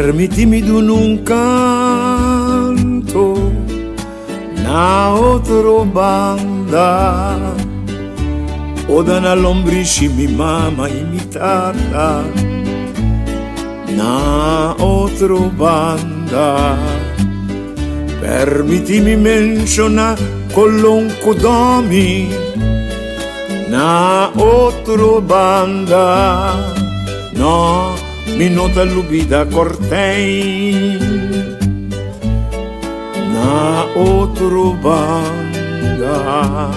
Permití mi duna un canto na otro banda. Oda na lombrishi mi mama y mi tata na otro banda. Permití mi menciona Colón cu Domi na otro banda. No, mi no ta lubida Cortijn na otro banda.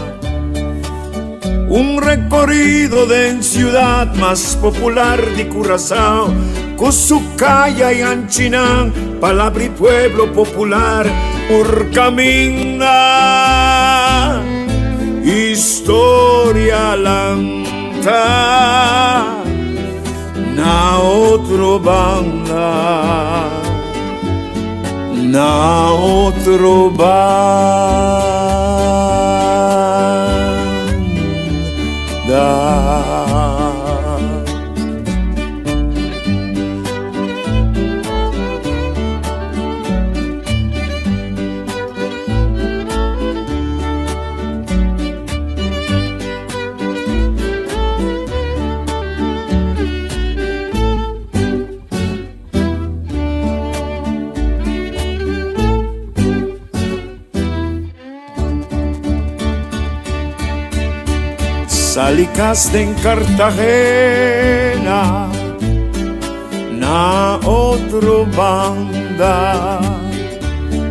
Un recorrido den ciudad mas popular di Curaçao cu su caya y anchinan palabra y pueblo popular por caminda historia lanta na otro banda na otro banda. Sali cas den Cartagena na otro banda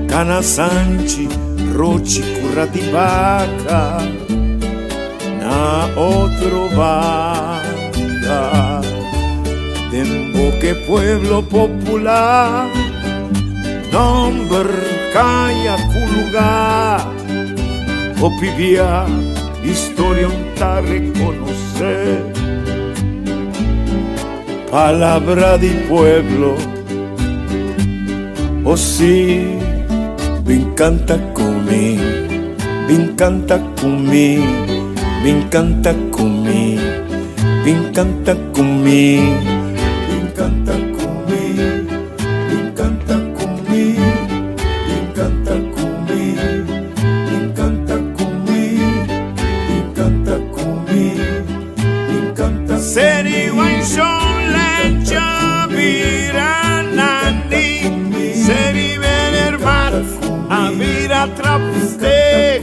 Cana Sanchi, Rochi, Curatibaca na otro banda Den boke pueblo popular Nomber kaya ku lugar Hopi bia historia un ta reconoce Palabra di pueblo Oh si Bin canta cu mi Bin canta cu mi Bin canta cu mi Bin canta cu mi Bin canta cu mi Bin canta cu mi Bin canta cu mi Bin canta cu mi Bin canta cu mi Bin canta Seri Wanshon Lencha bira Nandi Seri Benervat a bira Trapsteek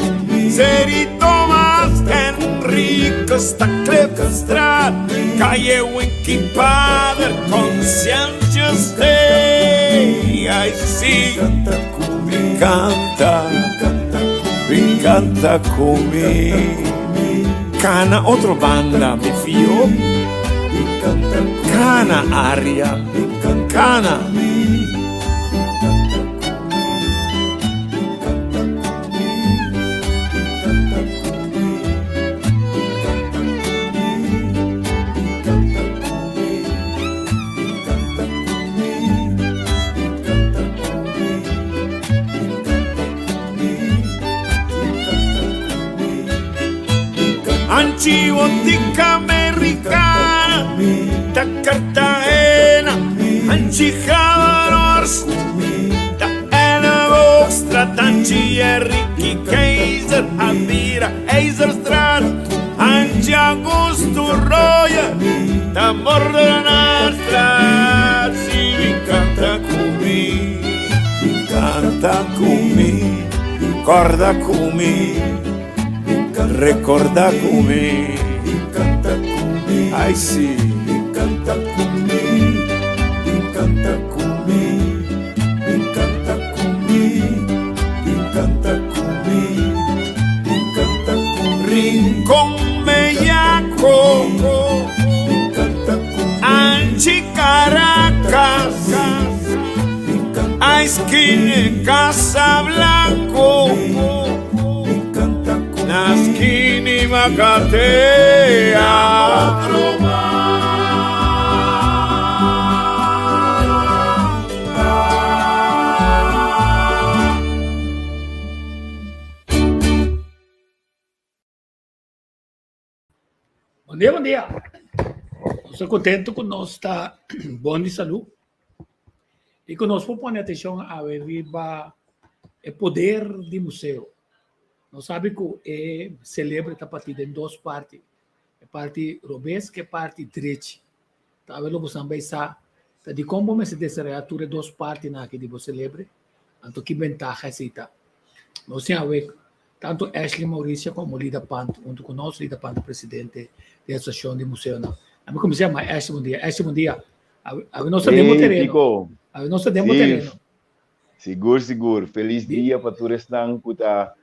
Seri Thomas Henricus ta Klipstraat Calle Winky Pader Conscientious Day Ay sí Canta, bin canta cu mi. Cana otro banda, mi fio. Cana aria, cana. Anchi Botica Americana, ta Cartagena, Anchi Havarors, ta Elleboogstraat, Anchi Ricky Keizer, Abira Eizerstraat, Anchi Augusto Roya, ta Mordenastraat, si mi canta cu mi. Canta cu mi, corda cu mi, recorda cu mi. Ay sí. Canta cu mi, canta cu mi, canta cu mi, canta cu mi, canta cu mi. Rincón Bellaco, Anchi Caracas, Aisquine Casablanco, Nasquini Macatea. Bon dia, bon dia. Nos ta contento cu nos ta bon di salud. I ku nos por pone atenshon awe riba e poder di museo. Nos sabi ku e selebre ta partí den dos parti, e parti robes ku e parti drechi. Ta awe lo bosan bai sa ta dikon bo mester desaroyá tur e dos partinan aki di bo selebre, anto ki bentaha esei ta. Nos tin awe tantu Ashley Mauricia komo Lida Pant huntu ku nos, Lida Pant ta presidente di Asosiashon di Museonan. Ami kuminsá yama Ashley bon dia. Ashley bon dia. Awe nos ta den bo Hey, tereno. Tico. Awe nos ta den bo Sí, tereno. sigur, sigur. Feliz Di, dia pa tur esnan ku ta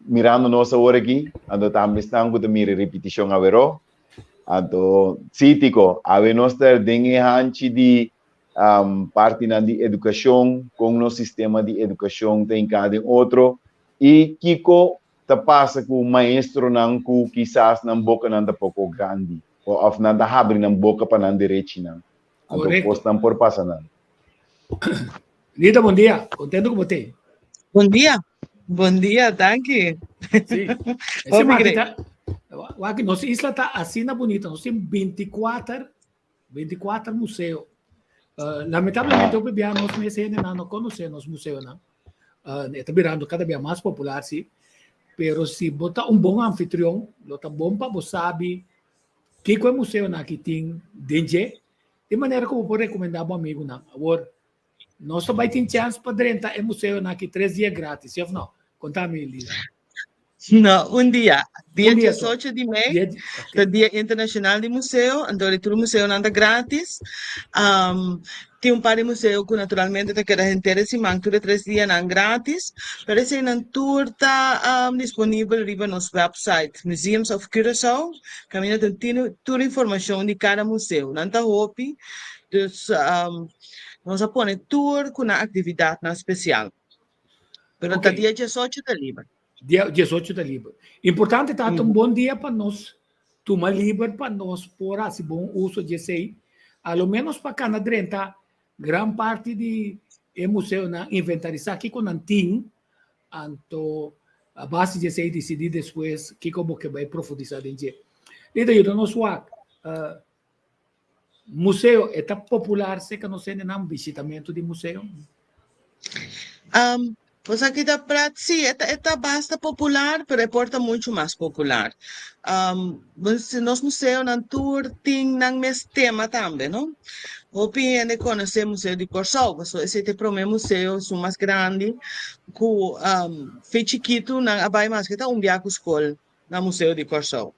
mirando nos awor aki, anto tambe esnan ku ta mira e ripitishon aweró. Anto, sí, Tico, awe nos ta den e hanchi di partinan di edukashon, kon nos sistema di edukashon ta hinká den otro i kiko ta pasa ku maestronan ku kisas nan bokanan ta poko grandi òf nan ta habri nan boka pa nan derechinan. Anto Korekto. kosnan por pasa nan. Nita, bon dia. Kontento ku bo t'ei. Bon dia. Bon dia, danki. Sí. Ese Hopi maki great. ta, wak, nos isla ta asina bunita. Nos tin 24, 24 museo. Lamentablemente, hopi bia nos mes hendenan no konosé nos museonan. E ta birando kada bia mas popular, sí. Pero si bo ta un bon anfitrion, lo ta bon pa bo sabi kiko e museonan aki tin den dje, di manera ku bo por rekomendá bo amigunan. Awor, nos ta bai tin chèns pa drenta e museonan aki tres dia gratis, sí òf no? Konta mi, Lida. No, un dia. Dia Un dia so. 18 di mei, Dia di, ta ok. Dia Internacional di Museo, anto di tur museonan ta gratis. Um, tin un par di museo ku naturalmente ta keda henter e siman tur e tres dianan gratis, pero eseinan tur ta um, disponibel riba nos website Museums of Curaçao, kaminda ta tin tur informashon di kada museo. Nan ta hopi, dus um, nos a pone tur ku nan aktividatnan spesial. Pero ta Ok. dia 18 ta liber. Dia 18 ta liber. Importante ta ta un bon dia pa nos tuma liber pa nos por hasi bon uso di esei. A lo menos pa kana drenta gran parti di e museonan inventarisá kiko nan tin, anto a base di esei disidí despues kiko bo ke bai profundisá den dje. Lida yuda nos wak. Uh, Museo e ta popular serka nos hendenan, bishitamentu di museo? Um, pues aki ta prat, sí, e ta, e ta basta popular, pero e por ta mucho mas popular. Um, nos museonan tur tin nan mes tema tambe, no? Hopi hende konosé Museo di Kòrsou, pasobra esei ta e promé museo, esun mas grandi, ku um, fe chikitu nan a bai maske ta un bia ku skol na Museo di Kòrsou.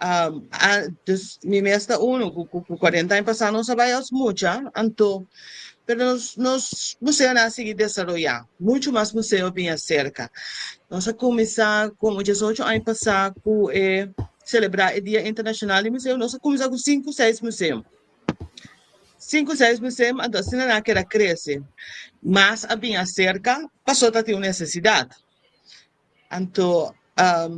Um, a, dus mi mes ta uno ku, ku, ku 40 aña pasá nos a bai as mucha, anto, pero nos, nos museonan a sigui desaroyá. Muchu mas museo bin aserka. Nos a kuminsá komo 18 aña pasá ku e selebrá e Dia Internashonal di Museo, nos a kuminsá ku sinku, seis museo. Sinku, seis museo, anto asina nan a keda krese. Mas a bin aserka, pasobra ta tin un nesesidat. Anto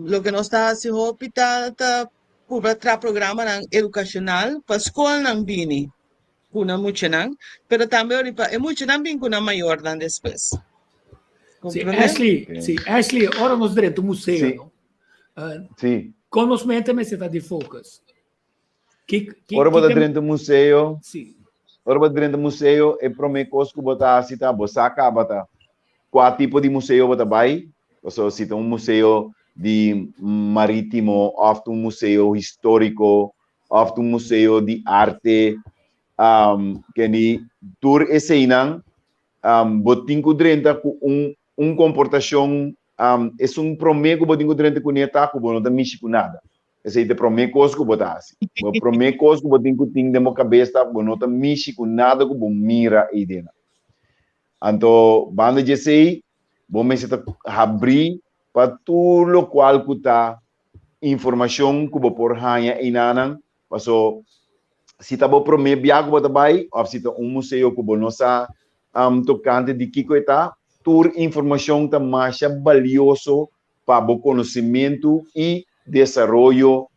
loke nos ta hasi hopi ta ta purba traha programanan edukashonal pa skolnan bini ku nan muchanan, pero tambe ora pa e muchanan bin ku nan mayornan despues. Sí, Comprende? Ashley, Ok. sí, Ashley, ora nos drenta un museo, Sí, no? Eh, sí. kon nos mente mester ta di focus? Ki, ki, Ora bo ki ta tem... drenta un museo, Sí, ora bo ta drenta museo, e promé kos ku bo ta hasi ta bo sa kaba ta kua tipo di museo bo ta bai, pasobra si ta un museo di marítimo òf ta un museo históriko òf ta un museo di arte, um, kende tur eseinan um, bo tin ku drenta ku un un komportashon, um, esun promé ku bo tin ku drenta kuné ta ku bo no ta mishi ku nada. Esei ta e promé kos ku bo ta hasi. Bo promé kos ku bo tin ku tin den bo kabes ta ku bo no ta mishi ku nada ku bo mira eidennan. Anto banda di esei, bo mester ta habrí pa tur lokual ku ta informashon ku bo por haña einanan, paso si ta bo promé bia ku bo ta bai òf si ta un museo ku bo no sa tokante di kiko e ta, tur informashon ta masha balioso pa bo konosementu i desaroyo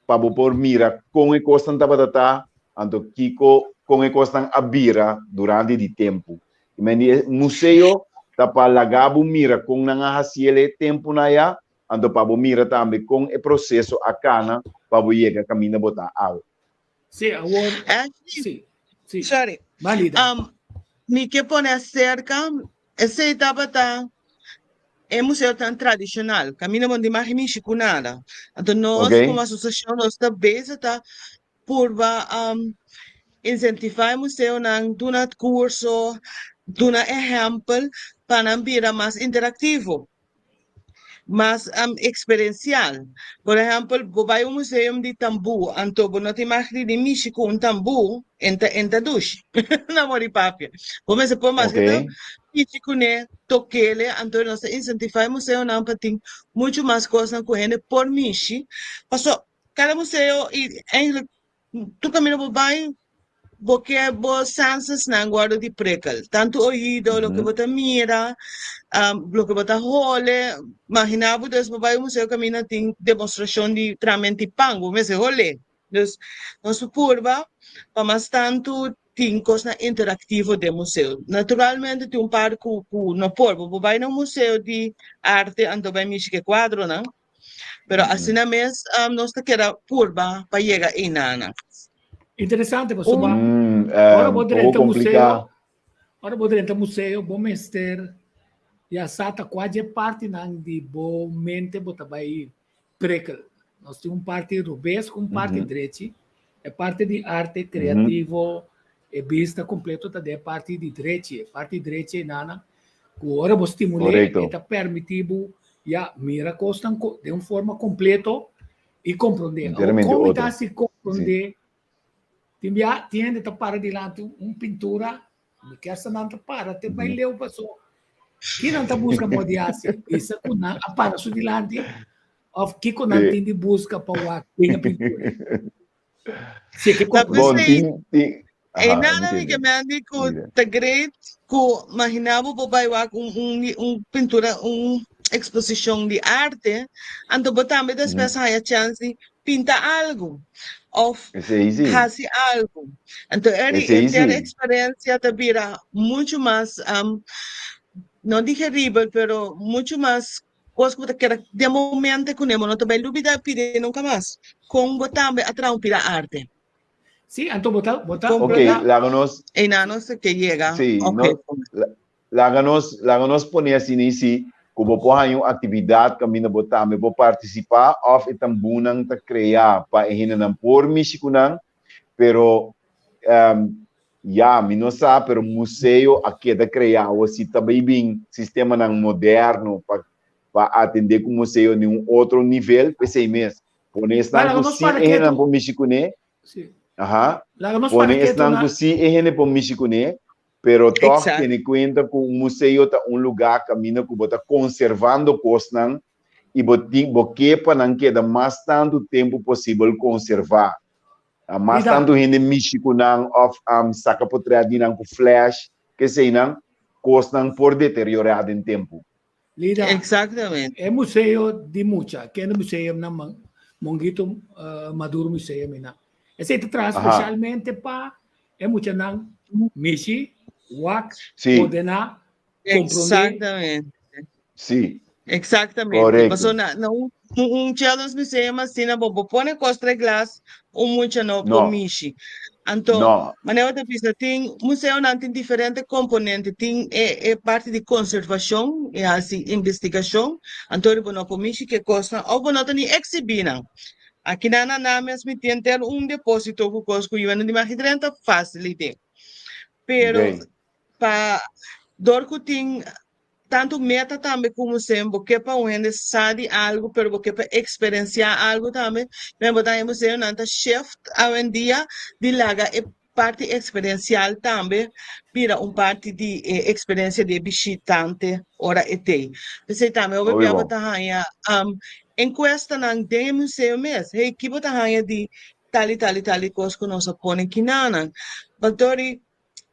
pa bo por mira kon e kosnan tabata ta, anto kiko kon e kosnan a bira durante di tempu. I men di e museo ta pa laga bo mira kon nan a hasiel e tempunan aya, anto pa bo mira tambe kon e proseso a kana pa bo yega kaminda bo ta awe. Sí, awor, Ashley, sí, sí. sorry. Malida. Um, Mi ke pone aserka, esei tabata e museonan tradishonal, kaminda bo no tin mag mishi ku nada. Anto nos komo asosiashon nos ta bezig ta purba insentivá e museonan, duna kurso, duna ehèmpel pa nan bira mas interaktivo. Mas eksperensial. Por ehèmpel, bo bai un museum di tambú, anto bo no ta imagina di mishi ku un tambú, en ta en ta dushi. Na mori papia. Bo mester por maske ta mishi kuné, tok'ele, anto nos ta insentivá e museonan pa tin muchu mas kosnan ku hende por mishi. Paso kada museo i eigenlijk Tur kaminda bo bai, bo ke bo sensesnan wòrdu di prikkel. Tantu oido, loke bo ta mira, loke bo ta hole. Maginá bo dus bo bai un museo kaminda tin demostrashon di tramenti pan, bo mester hole. Dus nos por purba pa mas tantu tin kosnan interaktivo den museo. Naturalmente tin un par ku ku no por. Bo por bai na un museo di arte anto bai mishi ku e kuadronan. Pero asina mes nos ta keda purba pa yega einanan. Interesante, pasobra ora bo drenta museo, ora bo drenta museo, bo mester ya sa ta kua dje partinan di bo mente bo ta bai prikkel. Nos tin un parti robes ku un parti drechi. E parti di arte kreativo, e bista kompleto ta den e parti di drechi. E parti drechi einanan ku ora bo stimul'é e ta permití bo ya mira kosnan den un forma kompleto i komprondé. Awor kon mi ta hasi komprondé? Tin bia tin hende ta para dilanti un pintura, mi kier sa nan ta para te bai leu paso ki nan ta buska mo di hasi? Bisa ku nan a para su dilanti òf kiko nan tin di buska pa wak den e pintura? Si ke Ta komprondé. Bon, p'esei tin, tin, e aha, nada mi mi ke tende. men di ku Mira. ta great ku maginá bo por bai wak un un un pintura un eksposishon di arte anto bo tambe despues haña chèns di pinta algu òf Esei sí. hasi algu. Anto eri Esei henter sí. eksperensia ta bira muchu mas no digeribel pero muchu mas Kos ku bo ta keda den bo mente kuné bo no ta bai lubidá pidi nunka mas. Kon bo tambe a traha un pida arte? Sí, anto bo ta, bo ta, Kon Ok, bo ta? laga nos, Einan nos ta ke yega sí, no, opheto. laga nos, laga nos pone asina i sí, ku bo por haña un aktividat kaminda bo tambe por partisipá òf e tambúnan ta kreá pa e hendenan por mishi ku nan, pero Ya, mi no sa, pero museo a keda crea awo si ta bay bin sistemanan moderno pa pa atende cu museo den un otro nivel, p'esey mes, pone esnan Laga cu nos si para e hendenan ketu. por mishi cune, Sí. aha, Laga nos para pone ketu esnan na cu si e hende por mishi cune, pero tog Exacto. tene cuenta cu un museo ta un lugar caminda cu bo ta conservando cosnan y bo tin bo ke pa nan keda mas tanto tempo posibel conserva. Mas Rita. tantu hende mishi ku nan òf saka potrèt di nan ku flash, keseinan, kosnan por deteriorá den tempu. Lida, Exactamente. e museo di mucha, kende museum nan Monguito Maduro Museum ei nan. Esei ta traha spesialmente pa e muchanan mishi, wak, ordená, komprondé. Exactamente. Sí. Exactamente. Correcto. Paso na, na un, un children's museum asina bo bo pone cos glas un mucha no No. por mishi. Anto, No. manera bo ta bisa tin museonan tin diferente componente, tin e, e parti di conservacion y hasi investigacion, anto ri bo no por mishi ke cosnan of bo no ta ni exhibi nan. Aki nan na nan mes mi tin ter un deposito ku cos ku yunan di magi drenta facilite. Pero Okay. pa dor ku tin Tantu meta tambe ku museo, bo ke pa un hende sa di algu, pero bo ke pa eksperensiá algu tambe. Men bo ta e museonan ta shift awendia di laga e parti eksperensial tambe bira un parti di e eksperensia di e bishitante ora e t'ei. P'esei tambe hopi Hopi bia bo bon. ta haña enkuestanan den e museo mes, hey, ki bo ta haña di tal i tal i tal i kos ku nos a pone kinanan? Patori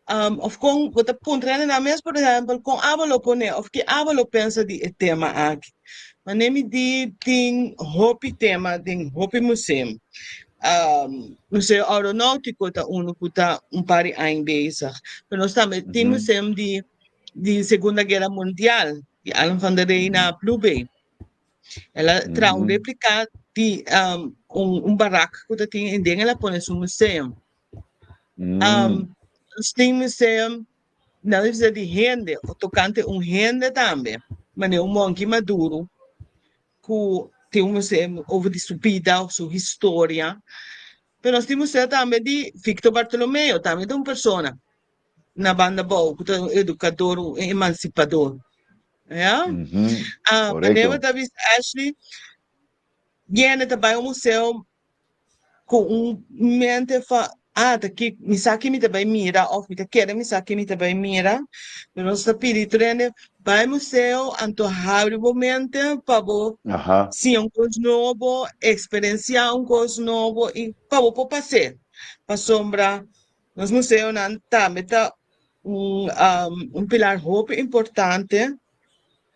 Um, of kon bo ta puntra hende nan mes, por ehempel, kon abo lo pone of ki abo lo pensa di e tema aki. Mane mi di tin hopi tema den hopi museum. Um, Museo Aeronautico ta uno ku ta un par di aña bezig. Pero nos tambe tin museum di di Segunda Guera Mundial, di Allen van der Rey na Blue Bay. El a traha un replica di um, un, un barak ku ta tin en den el a pone su museum. Um, Steen Museum. Nan bisa di hende o tokante un hende tambe, manera un Monkey Maduro ku tin un museo over di su bida o su historia. Pero nos tin museo tambe di Victor Bartolomeo, tambe ta un persona na Banda Bou ku ta un edukador, un emansipador. Ya? Ah, manera bo ta bisa Ashley, hende ta bai un museo ku un mente fa, ah, ta ki, mi sa ki mi ta bai mira òf mi ta kere mi sa ki mi ta bai mira. Pero nos ta pidi tur hende bai museo anto habri bo mente pa bo siña un kos nobo, eksperensiá un kos nobo i pa bo por pas'é. Pasobra nos museonan tambe ta un un pilar hopi importante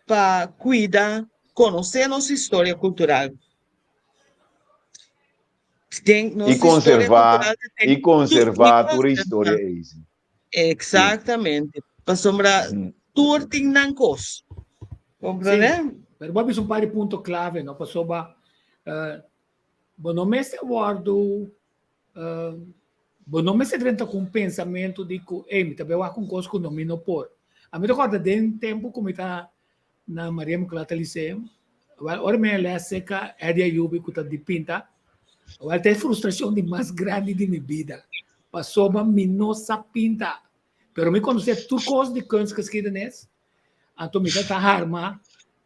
pa kuida, konosé nos historia kultural. Den nos I historia konservá, kultural ta den i tur, i konservá tur e konservá. historia ei, sí. Exactamente. Pasobra tur tin nan kos. Comprende? Sí, pero bo a bisa un par di punto clave, no? Pasobra eh, bo no mester wordu eh, bo no mester drenta ku un pensamentu di ku, ey, mi ta bai wak un kos ku no mi no por. A mi ta kòrda den tempu ku mi ta na Maria Immaculata Lyceum, wel, ora mi a les cerca Eddie Ayubi cu ta di pinta, wel, ta e frustracion di mas grandi di mi bida, pasobra mi no sa pinta, pero mi conoce tur cos di kunstgeschiedenis, anto mi ta ta harma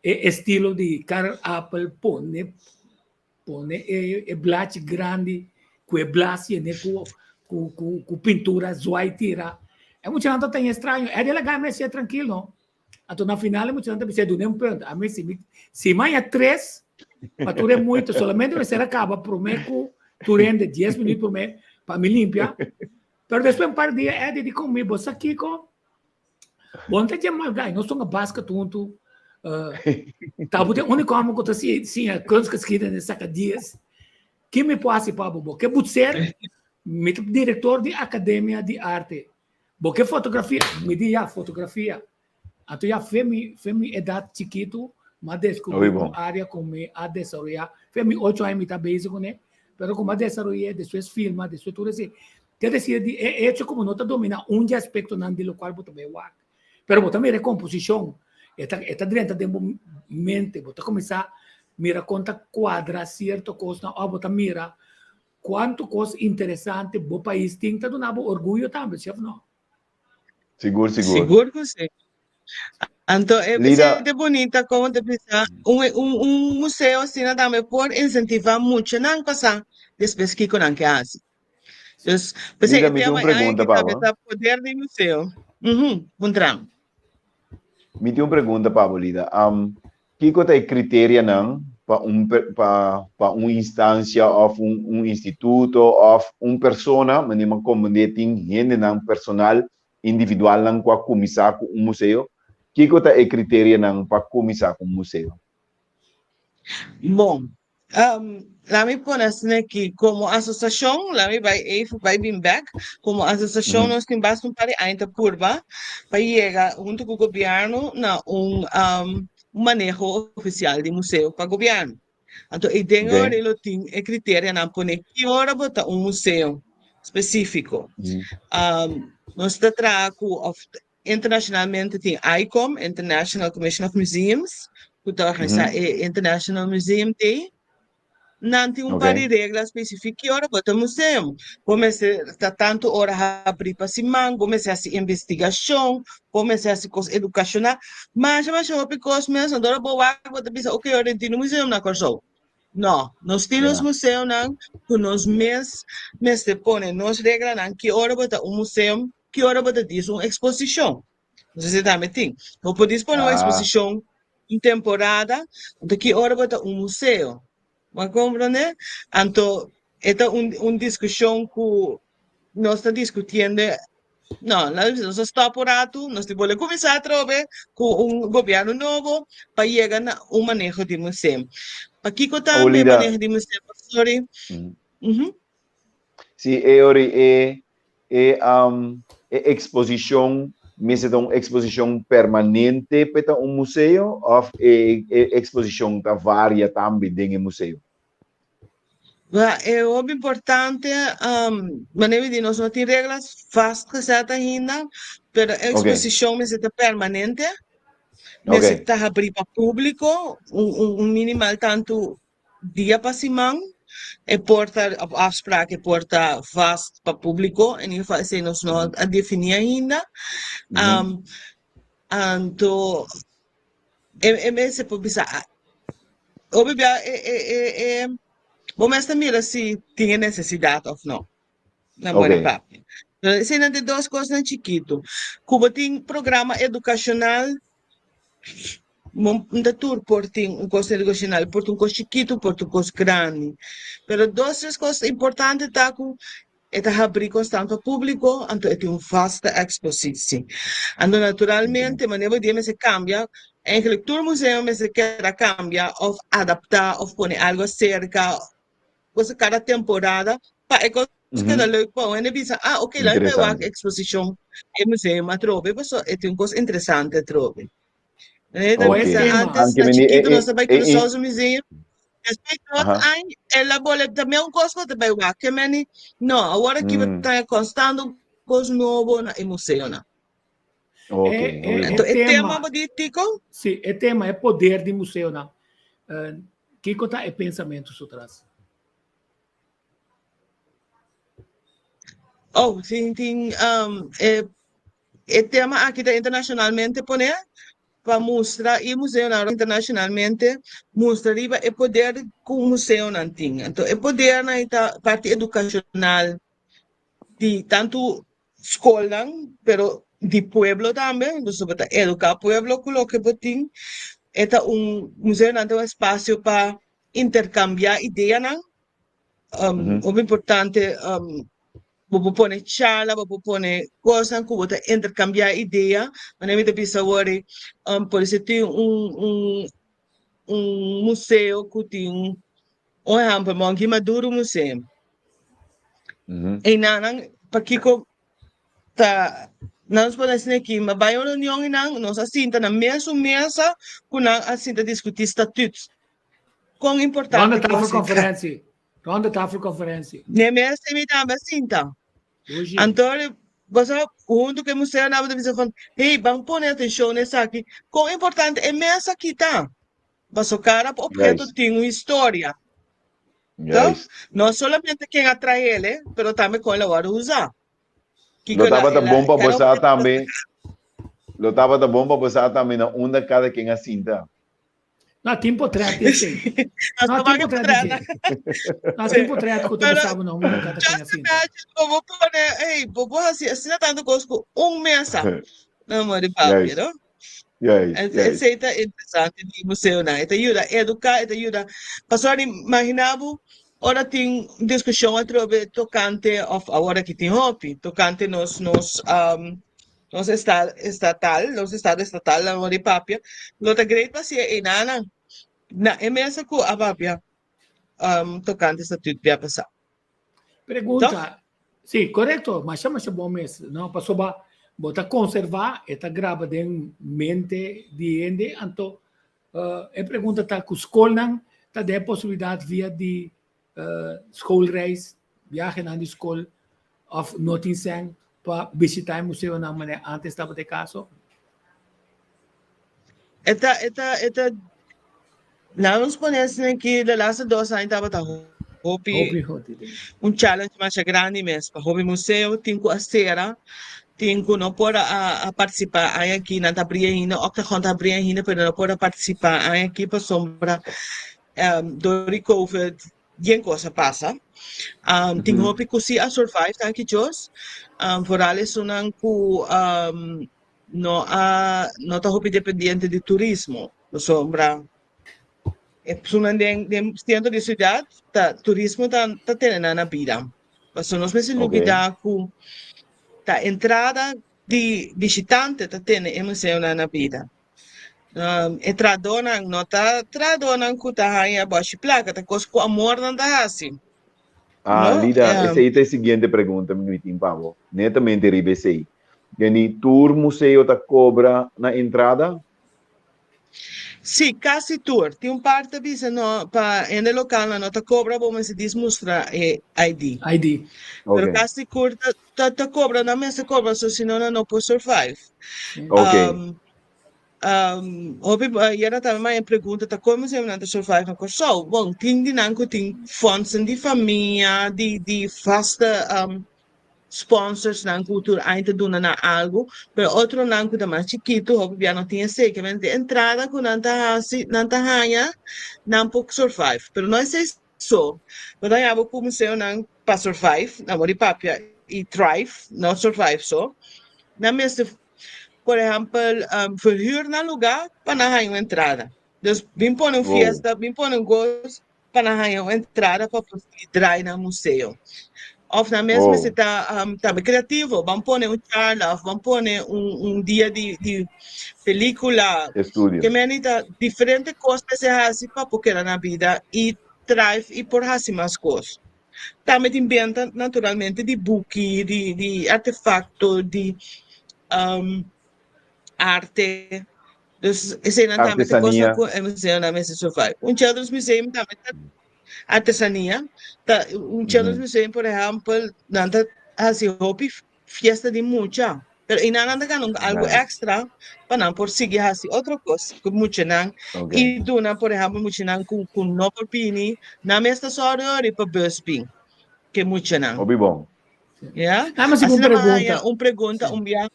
e estilo di Karel Appel pone Pone e e blachi grandi ku e blas yene ku ku ku ku pintura zwai tira. E muchanan ta ten estraño. Eddie a laga mi hasié trankil no. Anto na final e muchanan ta bisa dun'é un punt. Ami si mi si maña tres pa tur e muito solamente mester a kaba promé ku tur hende dies minuut promé pa mi limpia. Pero despues un par di dia Eddie di kon mi bo sa kiko? Bo no ta dje mal gai, nos tonga basket huntu. Uh, ta bo te único homem ku ta si siña kunstgeschiedenis saka dies. Ki mi por hasi pa bo? Bo ke butser? Mi ta direktor di Akademia di Arte. Bo ke fotografia? Mi di ya, fotografia. Anto ya fe mi, fe mi edat chikitu, m'a deskubrí Hopi un bon. área ku mi a desaroyá. Fe mi ocho aña mi ta bezig kuné, pero ku m'a desaroy'é, despues filma, despues tur esei. Ke desir di e echo ku bo no ta dominá un di aspektonan di lokual bo ta bai wak, pero bo ta mira e komposishon, e ta e ta drenta den bo mente, bo ta kuminsá mira kon ta kuadra sierto kosnan òf bo ta mira kuantu kos interesante bo pais tin ta duna bo orguyo tambe, si òf no? Sigur, sigur. Sigur ku si. Anto e Lida. te bonita como te bisa un, un, un museo asina tambe por incentiva muchanan pasa despues kiko nan ke hasi. Dus, p'esei Lida, e mi tin tema un e aña pregunta aki pa tambe bo. ta poder di museo. Mhm, puntra. Mi tin un pregunta pa bo, Lida. Um, kiko ta e kriterianan pa un pa pa un instansia òf un un instituto òf un persona, manera mi a komprendé tin hendenan personal individualnan ku a kuminsá ku un museo, kiko ta e kriterianan pa kuminsá ku un museo? Bon, laat mi pone asina aki, komo asosiashon, laat mi bai even bai bin bèk, komo asosiashon nos tin basta un par di aña ta purba pa yega huntu ku gobièrnu na un maneho ofisial di museo pa gobièrnu. Anto e den ora lo tin e kriterianan pone ki ora bo ta un museo spesífiko. Nos ta traha ku òf Internacionalmente tin ICOM, International Commission of Museums, ku ta organisá e International Museum Day. Nan tin un par di regla spesifik ki ora bo ta museum. Bo mester ta tantu ora habrí pa siman, bo mester hasi investigashon, bo mester hasi kos edukashonal. Masha masha hopi kos mes, anto ora bo wak bo ta bisa oke ora tin un museum na Kòrsou. No, nos tin nos museonan ku nos mes mester pone nos reglanan ki ora bo ta un museum Ki ora bo ta dis un eksposishon? No sé si tambe tin. Bo por dis pone un eksposishon un temporada, anto ki ora bo ta un museo? Bo a komprende? Anto e ta un un diskushon ku nos ta diskutiendo, no, laga bisa nos a stòp un ratu, nos tin bolbe kuminsá atrobe ku un gobièrnu nobo pa yega na un maneho di museo. Pakiko tambe maneho di museo? Sorry. Sí, e ora e e um, e exposicion mester ta un exposicion permanente pe ta un museo of e, e exposicion ta varia tambe den e museo? Ba, e hopi importante, um, manera mi di nos no tin reglas vastgezet ainda, Pero e eksposishon mester ta permanente, mester ta habrí pa públiko un minimal tantu dia pa siman. E por ta op afspraak, e por ta vast pa públiko. In ieder geval esei nos no a definí ainda. Anto e mester por bisa hopi bia e bo mester mira si tin e nesesidat òf no. Na buen papia. Eseinan ta e dos kosnan chikitu. Ku bo tin programa edukashonal, bo ta tur por tin un kos edukashonal, por ta un kos chikitu, por ta un kos grandi. Pero dos tres kos importante ta ku e ta habrí konstant pa públiko, anto e tin un vaste ekspositsie. Anto naturalmente manera bo di e mester kambia, eigenlijk tur museo mester keda kambia òf adaptá òf pone algu aserka. Cosa cada temporada pa e cos keda leuk pa un hende bisa, ah, ok, laat mi wak exposicion e museum atrobe, paso e tin un cos interesante atrobe. E ta bisa antes na chikito nos ta bai Curaçao su museum, despues dos aña el a bole ta meun cos bo ta bai wak, ke meni no, awor aki bo ta constant un cos nobo na e museonan. Anto e tema bo di Tico? Si, e tema e poder di museonan. Kiko ta e pensamentu su tras? Oh, tin, tin, um, e, e tema aki ta internacionalmente pone pa mustra e museonan internacionalmente mustra riba e poder ku museonan tin. Anto e podernan ta parti educacional di tantu skolnan, pero di pueblo tambe, dus bo ta eduká pueblo ku loke bo tin. E ta un museonan ta un espasio pa interkambiá ideanan. Hopi importante bo por pone charla, bo por pone kosnan ku bo ta interkambiá idea. Manera mi ta bisa awor por esei tin un un museo ku tin un ehèmpel Monkey Maduro Museum. Einanan pakiko ta nan nos pone asina aki ma bai un reunion einan nos a sinta na mesun mesa ku nan a sinta diskutí statut. Kon importante Ronde tafel conferentie. Ronde tafel conferentie. Ne mesa mi tambe a sinta. Anto bo sa huntu ku e museo nan bo ta bisa van hey ban pone atenshon na esaki kon importante e mesa aki ta. Paso kada obheto tin un historia. Toch? No solamente ken a traele, pero tambe kon el a wòrdu usá. Kiko Lo tabata bon pa bo sa tambe, lo tabata bon pa bo sa tambe na unda kada ken a sinta. No, tin potret di esei. No, tin potret di esei. No, tin potret ku ta bisa bo na unda kada ken a sinta. Just imagine, bo bo pone, hey, bo bo hasi asina tantu kos ku un mesa. No, mori papia, no? Esei ta interesante di museonan. E ta yuda eduká, e ta yuda. Pasobra imaginá bo ora tin diskushon atrobe tokante òf awor aki tin hopi tokante nos nos nos estatal, nos estado estatal nan ora di papia, lo ta great pa hasié einanan na e mesa ku a papia tokante statut bia pasá. Pregunta, sí, korekto, masha masha bon mes, no, pasobra bo ta konservá, e ta graba den mente di hende, anto e pregunta ta ku skolnan ta den e posibilidat via di schoolreis, biahenan di skol, òf no tin sèn pa bishitá e museonan manera ántes tabata e kaso? E ta, e ta, e ta, laat ons pone asina ki de laatste dos aña tabata hopi, Hopi, hopi. un challenge masha grandi mes pa hopi museo tin ku a sera, tin ku no por a a partisipá aña aki, nan ta abrí ainda, Octagon ta abrí ainda pero no por a partisipá aña aki pasobra dor di covid bien kos a pasa. Tin hopi ku si a survive danki Dios, vooral esunnan ku No a no ta hopi dependiente di turismo, pasobra e personanan den den sentro di siudat ta turismo ta ta tene nan na bida. Pasobra nos mester lubida ku ta entrada di bishitante ta tene e museonan na bida. E trahadónan no ta trahadónan ku ta haña bòshi plaka, ta kos ku amor nan ta hasi. Ah, Lida, esei ta e siguiente pregunta mi tin pa bo. Netamente riba esei. Geni, tur museo ta cobra na entrada? Sí, kasi tur. Tin un par ta bisa no pa hende lokal nan no ta kobra bo mester dis mustra e ID. ID. Pero Ok. kasi kur ta ta ta kobra nan mester kobra so si no nan no por survive. Ok. Um, um, hopi yera tambe maya pregunta ta kon museum nan ta survive na Kòrsou. Bon, tin di nan ku tin fondsen di famia, di di vaste um, sponsors nan ku tur aña ta duna nan algu, pero otronan ku ta mas chikitu hopi bia no tin esei, ke men di entrada ku nan ta hasi, nan ta haña, nan por survive. Pero no esei so, bo ta haña bo ku museonan pa survive, nan por di papia i thrive, no survive so, nan mester por ehèmpel verhuur nan lugá pa nan haña un entrada. Dus bin pone un fiesta, bin pone un kos pa nan haña un entrada pa por sigui drai nan museo. Of nan mes mester ta tambe creativo, ban pone un charla of ban pone un un dia di di pelicula. Estudio. Ke meni ta diferente kos mester hasi pa por keda na bida i thrive i por hasi mas kos. Tambe tin benta naturalmente di buki, di di artefacto, di arte. Dus eseinan tambe ta kosnan Artesania. ku e museonan mester survive. Un Children's Museum tambe ta artesania. Ta un Children's Museum por ehèmpel nan ta hasi hopi fiesta di mucha. Pero einan nan ta gana un algu Nice. extra pa nan por sigui hasi otro kos ku muchanan. Ok. I duna por ehèmpel muchanan ku ku no por bini nan mes ta sòru yori pa bus bin ku e muchanan. Hopi bon. Ya. Dame así un Asina mi a haña pregunta. un pregunta un bia.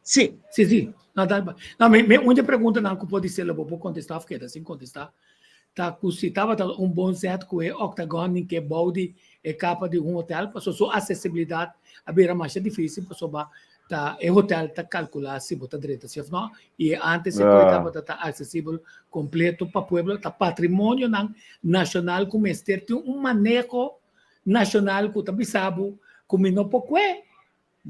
Sí. Sí, sí. No, dal ba. No, mi, mi un de pregunta nan ku podi ser bo por contesta of keda sin contesta. Ta ku si tabata un bon zet ku e octagon ni ke bou di e kapa di un hotel, paso su accesibilidad a bira masha difícil pasobra ta e hotel ta calcula si bo ta drenta si of no, y e antes e koe Ah. tabata ta accesibel completo pa pueblo, ta patrimonionan nacional ku mester tin un maneho nacional ku ta bisa bo ku mi no por kue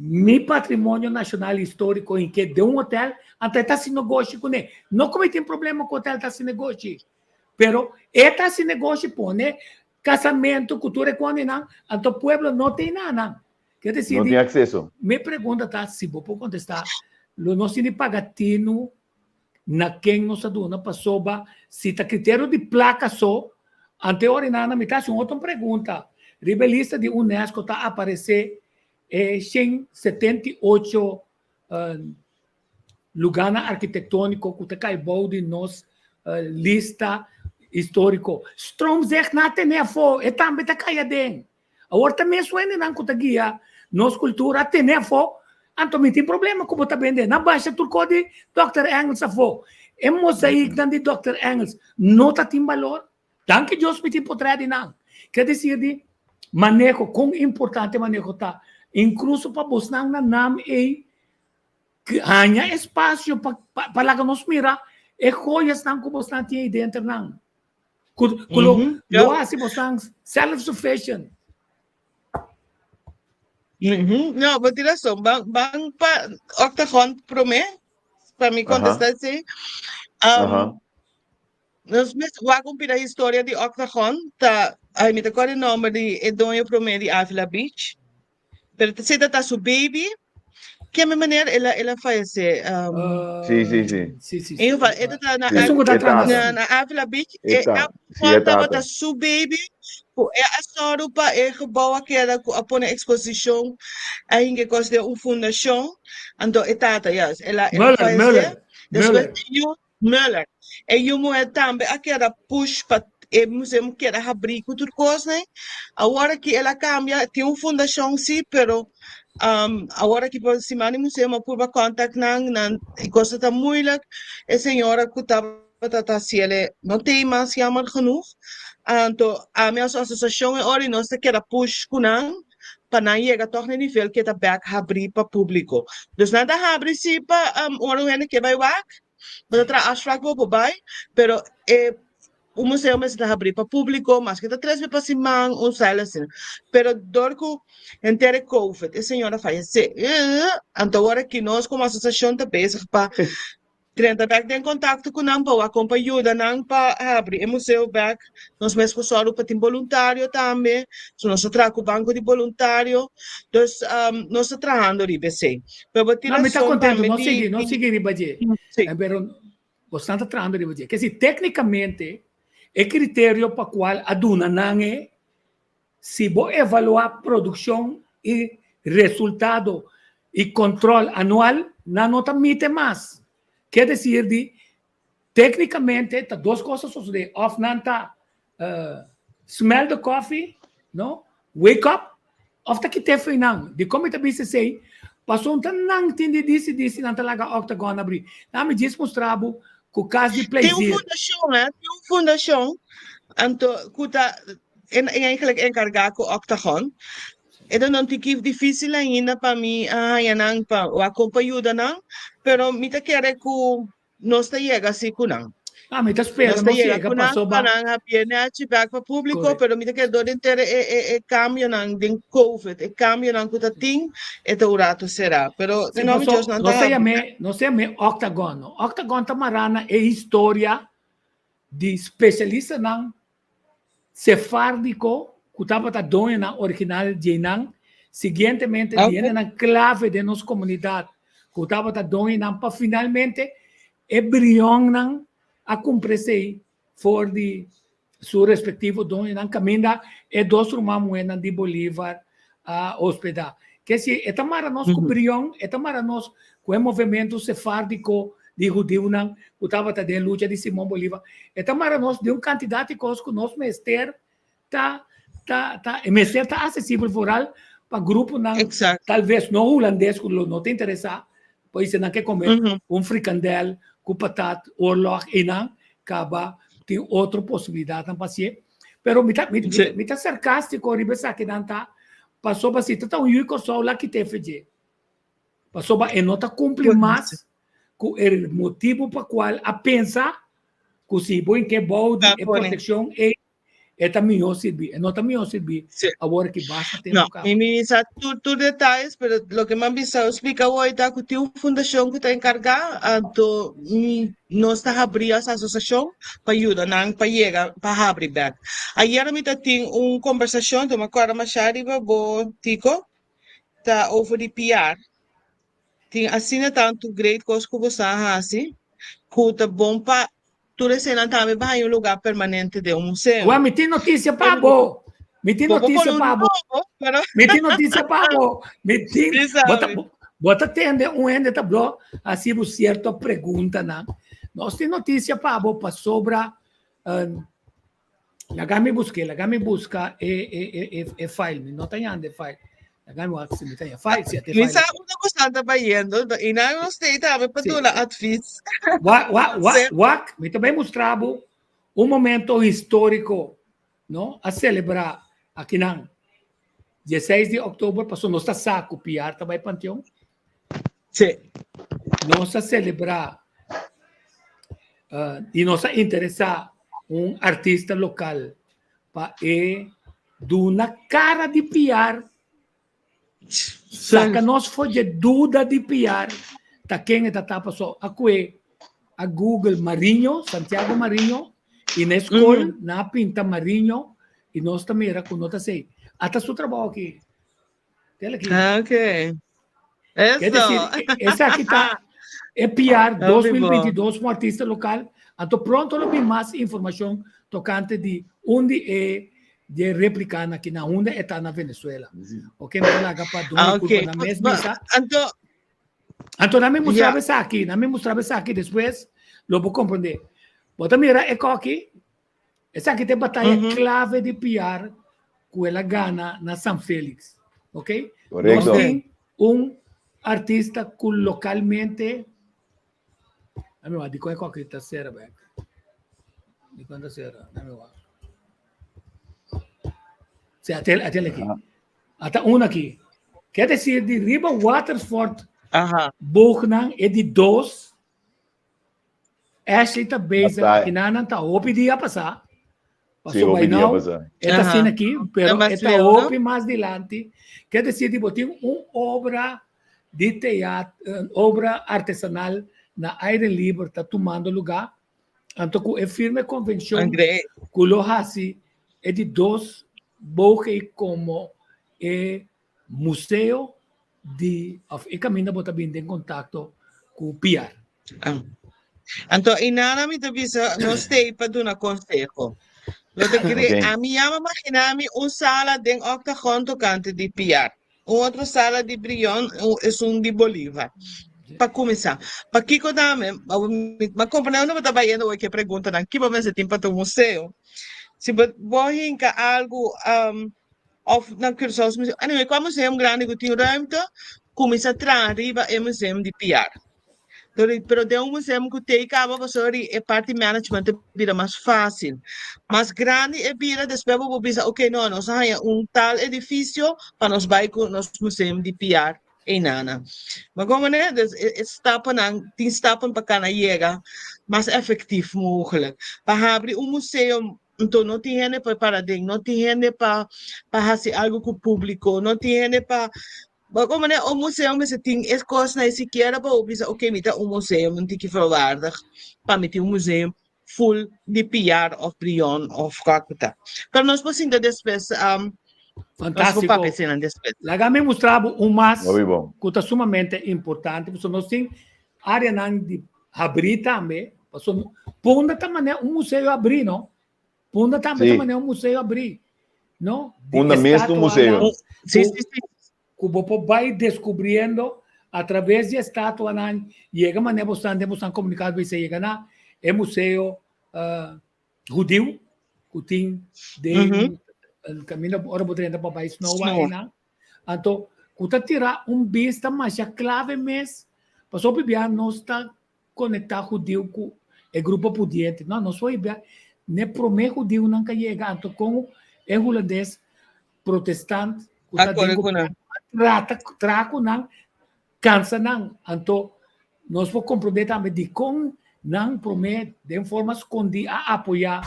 Mi patrimonio nacional historico in ke den un hotel, anto e ta haci negoshi cune. No cu mi tin problema cu hotel ta haci negoshi, pero e ta haci negoshi pone casamento cu tur e coninan, anto pueblo no tin nada. Ke decir No di, tin acceso. mi pregunta ta, si bo por contesta, lo nos tin di paga tinu na ken nos a duna pasobra si ta criterio di placa so, anto e ora nana mi ta haci un otro pregunta, riba e lista di UNESCO ta aparece E 178 lugánan arkitektóniko ku ta kai bou di nos lista históriko. Stroomzicht na tene afó, e tambe ta kai aden. Awor ta mes wendenan ku ta guia nos kultura a tene afó, anto mi tin problema ku bo ta bende. Nan basha tur kos di Dòkter Engels afó. E mozaiknan di Dòkter Engels no ta tin balor. Danki Dios mi tin potrè di nan. Ke desir di maneho, kon importante maneho ta. Inkluso pa bosnan na nam ei haña espasio pa pa laga nos mira e joyasnan ku bosnan tin ei denter nan. Ku ku lo lo hasi bosnan self sufficient. No, bo tin rason. Ban ban pa Octagon promé pa mi kontestá esei. Nos mes wak un pida historia di Octagon ta, ay mi ta kòrda e nòmber di e doño promé di Avila Beach, pero ta seta ta su baby, ke mi manera el a el a fayesé. Sí, sí, sí. Sí, sí, En sí. geval, e ta ta na Sí, Esun ku ta e tras. tata. na na Avila Beach, E e ta, sí, e Octagon tabata tata. su baby ku e a sòru pa e gebou a keda ku a pone eksposishon a hinka e kos den un fundashon, anto e tata, yes, el a el a Muller, fayesé, Muller, despues Muller. e yu Muller, E yu muhé tambe a keda push pa e museum keda habrí ku tur kosnan. Awor aki el a kambia, tin un fundashon sí, pero awor aki pa siman di museum a purba kontak nan, nan e kos ta moeilijk. E señora ku tabata ta hasi el no tin mas jammer genoeg. Anto ami as asosiashon e ora i nos ta keda push ku nan pa nan yega tòg na e nivel ku e ta bèk habrí pa públiko. Dus nan ta habri sí pa ora un hende ke bai wak. Bo ta traha afspraak bo por bai, pero e un museo mester ta habrí pa públiko, maske ta tres bes pa siman, un style asina. Pero dor ku henter e covid, e señor a fayesé. Anto awor aki nos komo asosiashon ta bezig pa drenta bèk den kontakto ku nan pa wak kon pa yuda nan pa habri e museo bèk. Nos mes por sòru pa tin boluntario tambe, so nos ta traha ku banko di boluntario. Dus nos ta trahando riba esei. Pero bo tin No, mi ta rason contento. tambe No di sigui, no di sigui riba dje. sí. Eh, pero Bosnan ta trahando riba dje. Ke si téknikamente e kriterio pa kual a duna nan e si bo evaluá produkshon i resultado i kòntròl anual, nan no ta mite mas. Ke desir di Téknikamente ta dos kos a sosodé, òf nan ta smell the coffee, no, wake up, òf ta kit'é fo'i nan. Dikon mi ta bisa esei? Pasobra ta nan tin di disidí si nan ta laga Octagon abrí. Nan mi djis mustra bo ku kas di Tin un plezier. fundashon, hè, tin un fundashon anto ku ta eigenlijk enkargá ku Octagon. E ta un tiki difísil ainda pa mi a haña nan pa wak kon pa yuda nan, pero mi ta kere ku Nos ta yega si ku nan. Ah, mi ta spera Nos ta nos yega yega ku nan pasobra. pa nan habié nèchi bèk pa públiko, Correcto. pero mi ta kere dor henter e e e kambionan den covid, e kambionan ku ta tin, e ta un ratu será. Pero Sí, den nòmber di paso Dios nan ta nos ta habri bèk. yam'é, nos ta yam'é Octagon, no? Octagon ta mará na e historia di spesialistanan sefárdiko ku tabata doñonan original dje nan, siguientemente di Ok. hendenan klave den nos komunidat ku tabata doñonan pa finalmente e brionnan a kumpra esei for di su respektivo doñonan kaminda e dos ruman muhénan di Bolívar a hospedá. Ke si e ta mara nos ku brion, e ta mara nos ku e movementu sefárdiko di hudiunan ku tabata den lucha di Simón Bolívar. E ta mara nos di un kantidat di kos ku nos mester ta ta ta e mester ta asesibel foral pa gruponan Exacto. tal ves no hulandes ku lo no ta interesá, pues nan ke kome un frikandel ku patat, oorlog einan kaba tin otro posibilidatnan pa hasié. Pero mi ta mi Sí. mi ta sarkástiko riba esakinan ta pasobra si ta ta un yu di Kòrsou la kit'é fedje. Pasobra e no ta kumpli mas ku e motibu pa kual a pensa ku si bo hinke bou di e protekshon ei e ta mihó sirbi. E no ta mihó sirbi Sí. awor ki basta No, tempu kaba. mi mi sa tur tur detalles, pero loke mi a bisa splika hoy ta ku tin un fundashon ku ta enkargá, anto mi nos ta habrí as asosiashon pa yuda nan pa yega pa habri bèk. Ayera mi ta tin un kombersashon, anto mi a kòrda mashá riba bo Tico, ta over di PR. Tin asina tantu great kos ku bo sa hasi ku ta bon pa tur eseinan tambe pa haña un lugá permanente den un museo. Wè, mi tin notisia pa bo. Mi tin Bo por notisia pone un pa bo. nobo, pero Mi tin notisia pa bo. Mi tin, Mi bo ta, sabi. bo ta tende un hende ta blo hasi bo sierto preguntanan. Nos tin notisia pa bo pasobra eh, Laga mi busk'é, laga mi buska e, e, e, e, e file. Mi no ta yanda e file. Laga mi wak si mi ta yanda. File, si ate Mi file sa aki. unda ku Santa bayendo, i nan nos stay tambe pa Sí. duna advies. Wak, wak, wak, Semper. wak, mi ta bai mustra bo un momento histórico, no? A celebra akinan 16 di oktober, pasobra nos ta sa ku Piar ta bai Panteon. Sí. Nos a celebra uh, y nos a interesa un artista local pa e duna cara di piar, saca nos for dje duda di piar, ta ken e ta tapa so a kue a Google Mariño, Santiago Mariño, y na skol mm -hmm. na pinta Mariño y nos ta mira ku no ta sei. Ata su trabou aki. Tela aquí. Ah, ok. Eso. Es decir, esaki ta e PR 2022 como artista local. Anto pronto lo bin mas informacion tocante di undi e de replica na ki na unda eta na Venezuela. Ok, mi ta laga pa duna Ah, ok. culpa na mes Ba- bisa. Anto, Anto na mi mostraba Ja. esaki, na mi mostraba esaki despues lo bo comprende. Bo ta mira e koki, Esaki ta e bataya clave di PR cu el a gana na San Felix. Ok? Correcto. Nos tin un artista cu localmente Dame wak, di con e koki ta cera bek? Di con ta cera? Dame wak. Sí, atel, atel aki. Ata un aki. Quiere decir di riba Waterford Aha. boognan e di dos Ashley ta bezig, Bataya. kinanan ta hopi dia pasá. Sí, Paso hopi by dia now, pasá. e ta Aha. asina aki, pero Ta mas e ta leu, no? hopi mas dilanti. Ker desir di bo tin un obra di teatro, un obra artesanal na aire liber ta tumando lugá. Anto ku e firme konvenshon André. ku lo hasi e di dos boge komo e museo di of e kaminda bo ta bini den kontakto ku PR. Ah. Anto inana mi ta bisa nos stay pa duna conseho. Lo te kere, Ok. ami ya me imagina mi un sala den Octagon tocante di Piar. Un otro sala di Brion, es un di Bolívar. Pa cuminsa. Pakico tambe, ma comprende unda bo ta bayendo hoy ke preguntanan, kibo mester tin pa tur museo? Si bo bo hinca algo of na Curaçao Museum, anyway, cua museum grandi cu tin ruimte, cuminsa traha riba e museum di Piar. Pero den un museum cu tei caba pasobra di e parti management ta bira mas facil. Mas grandi e bira despues bo por bisa ok no nos a haña un tal edificio pa nos bai cu nos museum di PR eynana. Ma como ne dus e stappennan tin stappen pa cana yega mas efectief mogelijk. Pa habri un museo Anto no tin hende pa para den, no tin hende pa pa hasi algo ku públiko, no tin hende pa Bo como ne un museo mester tin es cosnan y sikiera bo bisa ok mi ta un museo mi tin ki volwaardig pa mi tin un museo full di piar of brion of kua ku ta. Pero nos por sinta despues nos por Fantástico. papia eseinan despues. Laga mi mustra bo un mas Hopi bon. ku ta sumamente importante, pasobra nos tin áreanan di habrí tambe, pasobra Punda ta manera un museo habrí, no? Punda tambe ta manera un museo abrí, no? Punda mes ta un museo. Sí, sí, sí. Ku bo por bai deskubriendo a traves di e statuanan, yega manera bo stan den bo stan komunikado bisa yega na e museo hudiu ku tin den kaminda ora bo drenta pa bai Snowa einan. Anto ku ta tira un bista masha klave mes, pasobra hopi bia nos ta Konektá hudiu ku e grupo pudiente. No, nos por hibia n'e promé hudiunan ka yega, anto kon e hulandes protestant ku ta den gobièrnu a trata traha ku nan, kansa nan. Anto nos por komprondé tambe dikon nan promé den forma skondí a apoyá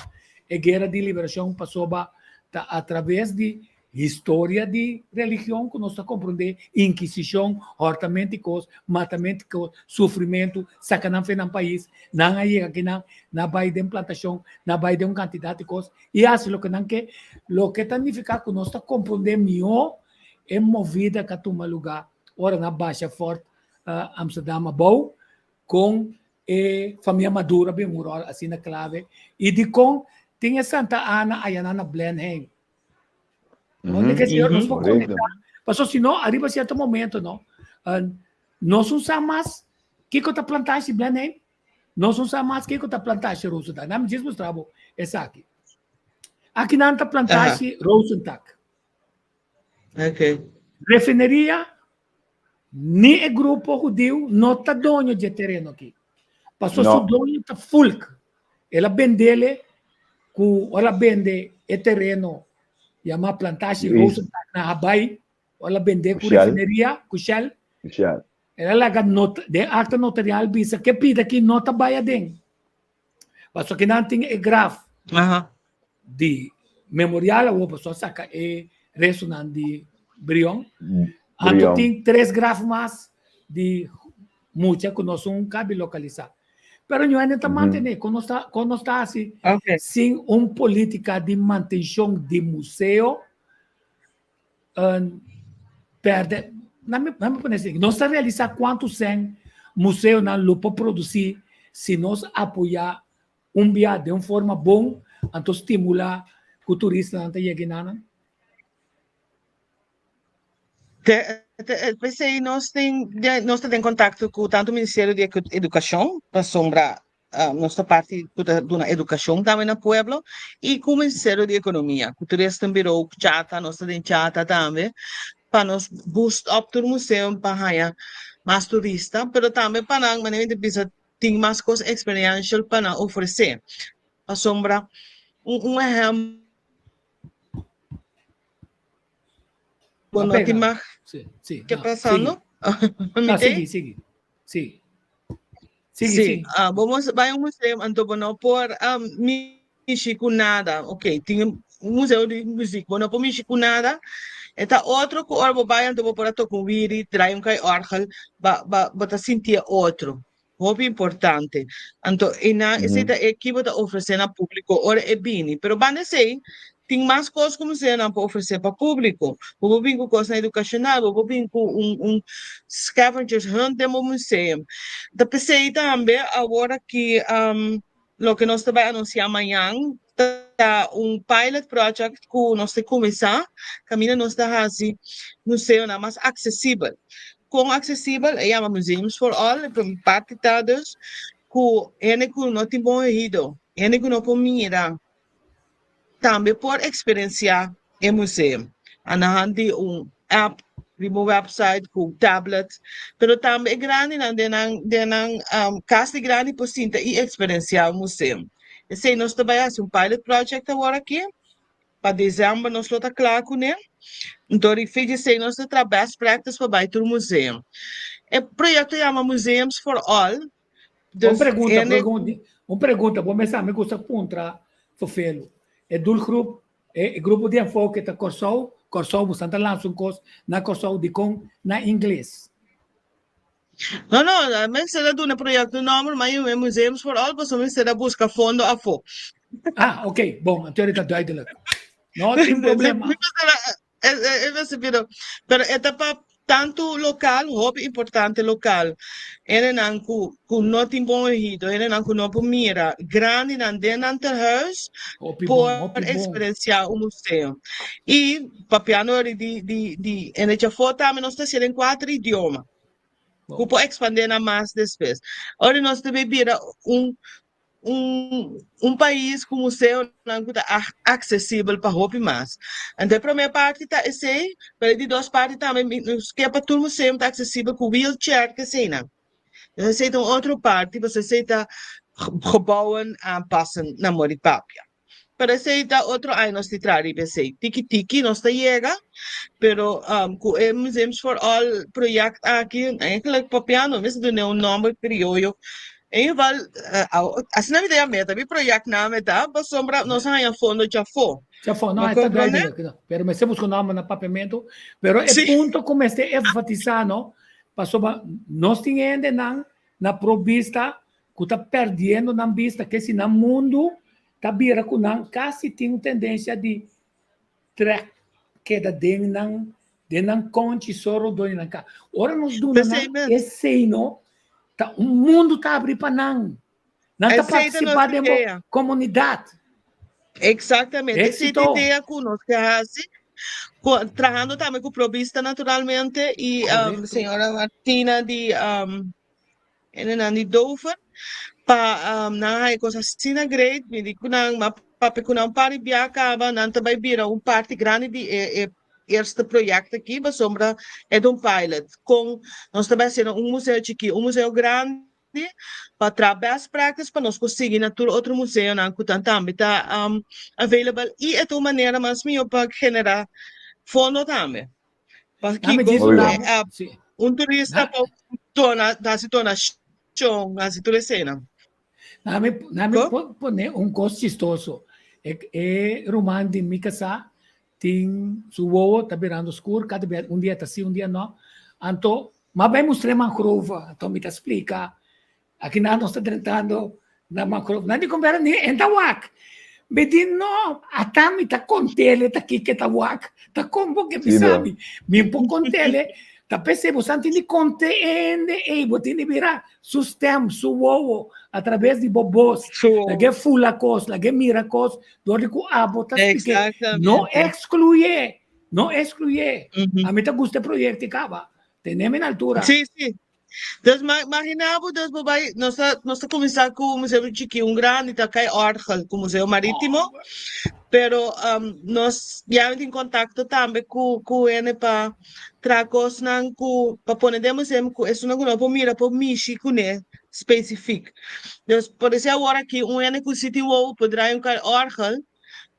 e guera di liberashon pasobra ta atraves di Historia di religion ku nos ta komprondé, inkisishon, hòrtamento di kos, matamento di kos, sufrimentu, saka nan fe nan pais, nan a yega akinan, nan a bai den plantashon, nan a bai den un kantidat di kos i hasi loke nan ke, loke ta nifiká ku nos ta komprondé mihó e movida ku a tuma lugá ora nan a basha Fort Amsterdam abou kon e famia Maduro a bin un ròl asina klave i dikon tin e Santa Ana ayanan na Blenheim. Donde que Señor nos por conectar. Paso si no, arriba cierto momento, no. Nos no sa mas kiko ta plantashi Blenheim. Nos no sa mas kiko ta plantashi Rosentak. Nami djis mustra bo esaki. Aki nan ta plantashi Rosentak. Okay. Refineria Ni e grupo hudiu no ta doño dje tereno aki. Paso su doño ta Fulk. El a bendele ku ora a bende e tereno yamá Plantashi Rosentak na Habai, ora a bende ku refineria, ku Shell. El a laga not den akta notarial bisa ke pida aki no ta bai aden. Paso kinan tin e graf di memorial awor paso a saka e restonan di Brion. Anto tin tres graf mas di mucha ku nos un kabi lokalisá. Pero ño hende ta mantené, kon nos ta kon nos ta hasi sin un polítika di mantenshon di museo perde, na mi pone así, nos ta realisá kuantu sèn museonan lo por produsí si nos apoyá un bia den un forma bon, anto stimulá ku turistanan ta yega enanan? Te, te, p'esei nos tin, nos ta den kontakto ku tantu Ministerio di Edukashon, pasobra Nos ta parti ku ta duna edukashon tambe na pueblo i ku Ministerio di Ekonomia, ku Toeristenbureau, ku Chata, nos ta den Chata tambe, pa nos boost up tur museo pa haña mas turista, pero tambe pa nan, manera mi ta bisa, tin mas kos experiencial pa nan ofresé. Pasobra un un ehèmpel bo no tin mag ke pasando? No, sigui, sigui. Sí. Sigui, Sí, sigui. ah, bo mos bai un museo, anto bo no por um, mishi ku nada. Ok, tin un museo di muziek, bo no por mishi ku nada. E ta otro ku ora bo bai, anto bo por a toka un wiri, draai un kai orgel, ba, ba, bo ta sinti e otro. Hopi importante. Anto, e na, esei ta e ki bo ta ofresé na públiko ora e bini. Pero banda esei, Tin mas kos ku museonan por ofresé pa públiko. Bo por bin ku kosnan edukashonal, bo por bin ku un un scavengers hunt den bo museum. Ta p'esei tambe awor aki loke nos ta bai anunsiá mañan ta un pilot project ku nos ta kuminsá kaminda nos ta hasi museonan mas aksesibel. Kon aksesibel? E yama Museums for All, e prome parti ta dus ku hende ku no tin bon oido, hende ku no por mira tambe por eksperensiá e museo anahand di un app riba un website ku tablet, pero tambe e grandinan den nan den nan kas di grandi por sinta i eksperensiá un museo. Esei nos ta bai hasi un pilot project awor aki, pa desèmber nos lo ta kla kuné. Nto di fin di esei nos ta traha best practice pa bai tur museo. E proyekto yama Museums for All. Un Dus pregunta, hende pregunta, un pregunta, bo mester mi gusta puntra Fofelo. E doelgroep, e grupo di enfoke ta Kòrsou, Kòrsou bo ta lansa un kos na Kòrsou dikon na ingles? No, no, mester a duna e proyekto nòmber, ma e Museums for All pasobra mester a buska fondo afó. Ah, oké, bon, anto ta duidelijk. No tin problema. Pero, pero e ta pa tantu lokal, hopi importante lokal. Hendenan ku ku no tin bon oído, hendenan ku no por mira, grandinan den nan tehuis Hopi bon, por hopi bon. eksperensiá un museo. I papiando di di di di hende djafó tambe nos ta hasié den kuater idioma ku Bon. por ekspandé nan mas despues. Ora nos ta bay bira un un un pais ku museonan ku ta aksesibel pa hopi mas. Anto e promé parti ta esei, pero e di dos parti tambe mi nos ke pa tur museo ta aksesibel ku wheelchair ku eseinan. Entonces esei ta un otro parti pasobra esei ta gebouwen aanpassen na mor di papia. Pero esei ta otro aña nos tin traha riba esei. Tiki tiki nos ta yega, pero ku e Museums for All project aki, eigenlijk papiando mester dun'é un nòmber krioyo. En geval, asina mi ta yam'é, ta mi project naam e ta, pasobra nos a haña fondo djafó. Djafó, no, Bo e ta komprondé? duidelijk. Pero mester buska un nòmber na papiamentu. Pero e Sí. punto ku mester enfatisá no, pasobra nos tin hendenan na Pro Bista ku ta perdiendo nan bista ke si nan mundu ta bira ku nan kasi tin un tendensia di trek keda den nan den nan konchi so rondó di nan kas. Ora nos duna nan esei no ta un mundu ta abri pa nan. Nan ta partisipá den bo komunidat. Exactamente. Esei ta idea ku nos ke hasi. Trahando tambe ku Pro Bista naturalmente i señora Martina di Hendenan di Dover pa nan haña kos asina great. Mi di ku nan, m'a papia ku nan un par di bia kaba, nan ta bai bira un parti grandi di e e eerste proyekto aki pasobra e ta un pilot. Kon nos ta bai hasi na un museo chikí, un museo grandi pa traha best practice pa nos por sigui na tur otro museonan ku ta tambe ta available i e ta un manera mas mihó pa generá fondo tambe. Pakiko un turista por dona, hasi donashon, hasi tur eseinan. Nami, nami pone un kos chistoso. E, e ruman di mi kasá tin su wowo ta birando skur, kada bia, un dia ta si, un dia no. Anto, m'a bai mustr'é mangrove, anto mi ta splika Aki nan nos ta drentando na mangrove. Nan di kon bera ni en ta wak. Mi di no, ata mi ta kontele ta kiko ta wak. Ta kon bo ke bisa mi. Mi por kontele. Ta p'esei bo san tin di konte hende ei. Bo tin di mira su stem, su wowo, a traves di bo bos. Lag'é fula kos, lag'é mira kos dor di ku abo ta splik'é. No ekskluye, no ekskluye. Ami ta gusta e proyekto kaba. Tene mi na altura. Sí, sí. Dus ma imagina bo dus bo bai nos ta nos ta kuminsá ku museo chikí un grandi ta kai orgel ku museo marítimo pero um, nos ya tin kontakto tambe ku ku hende pa traha kosnan ku pa pone den museo ku esunnan ku no por mira por mishi kuné spesifik. Dus por esei awor aki un hende ku si tin wowo por draai un kai orgel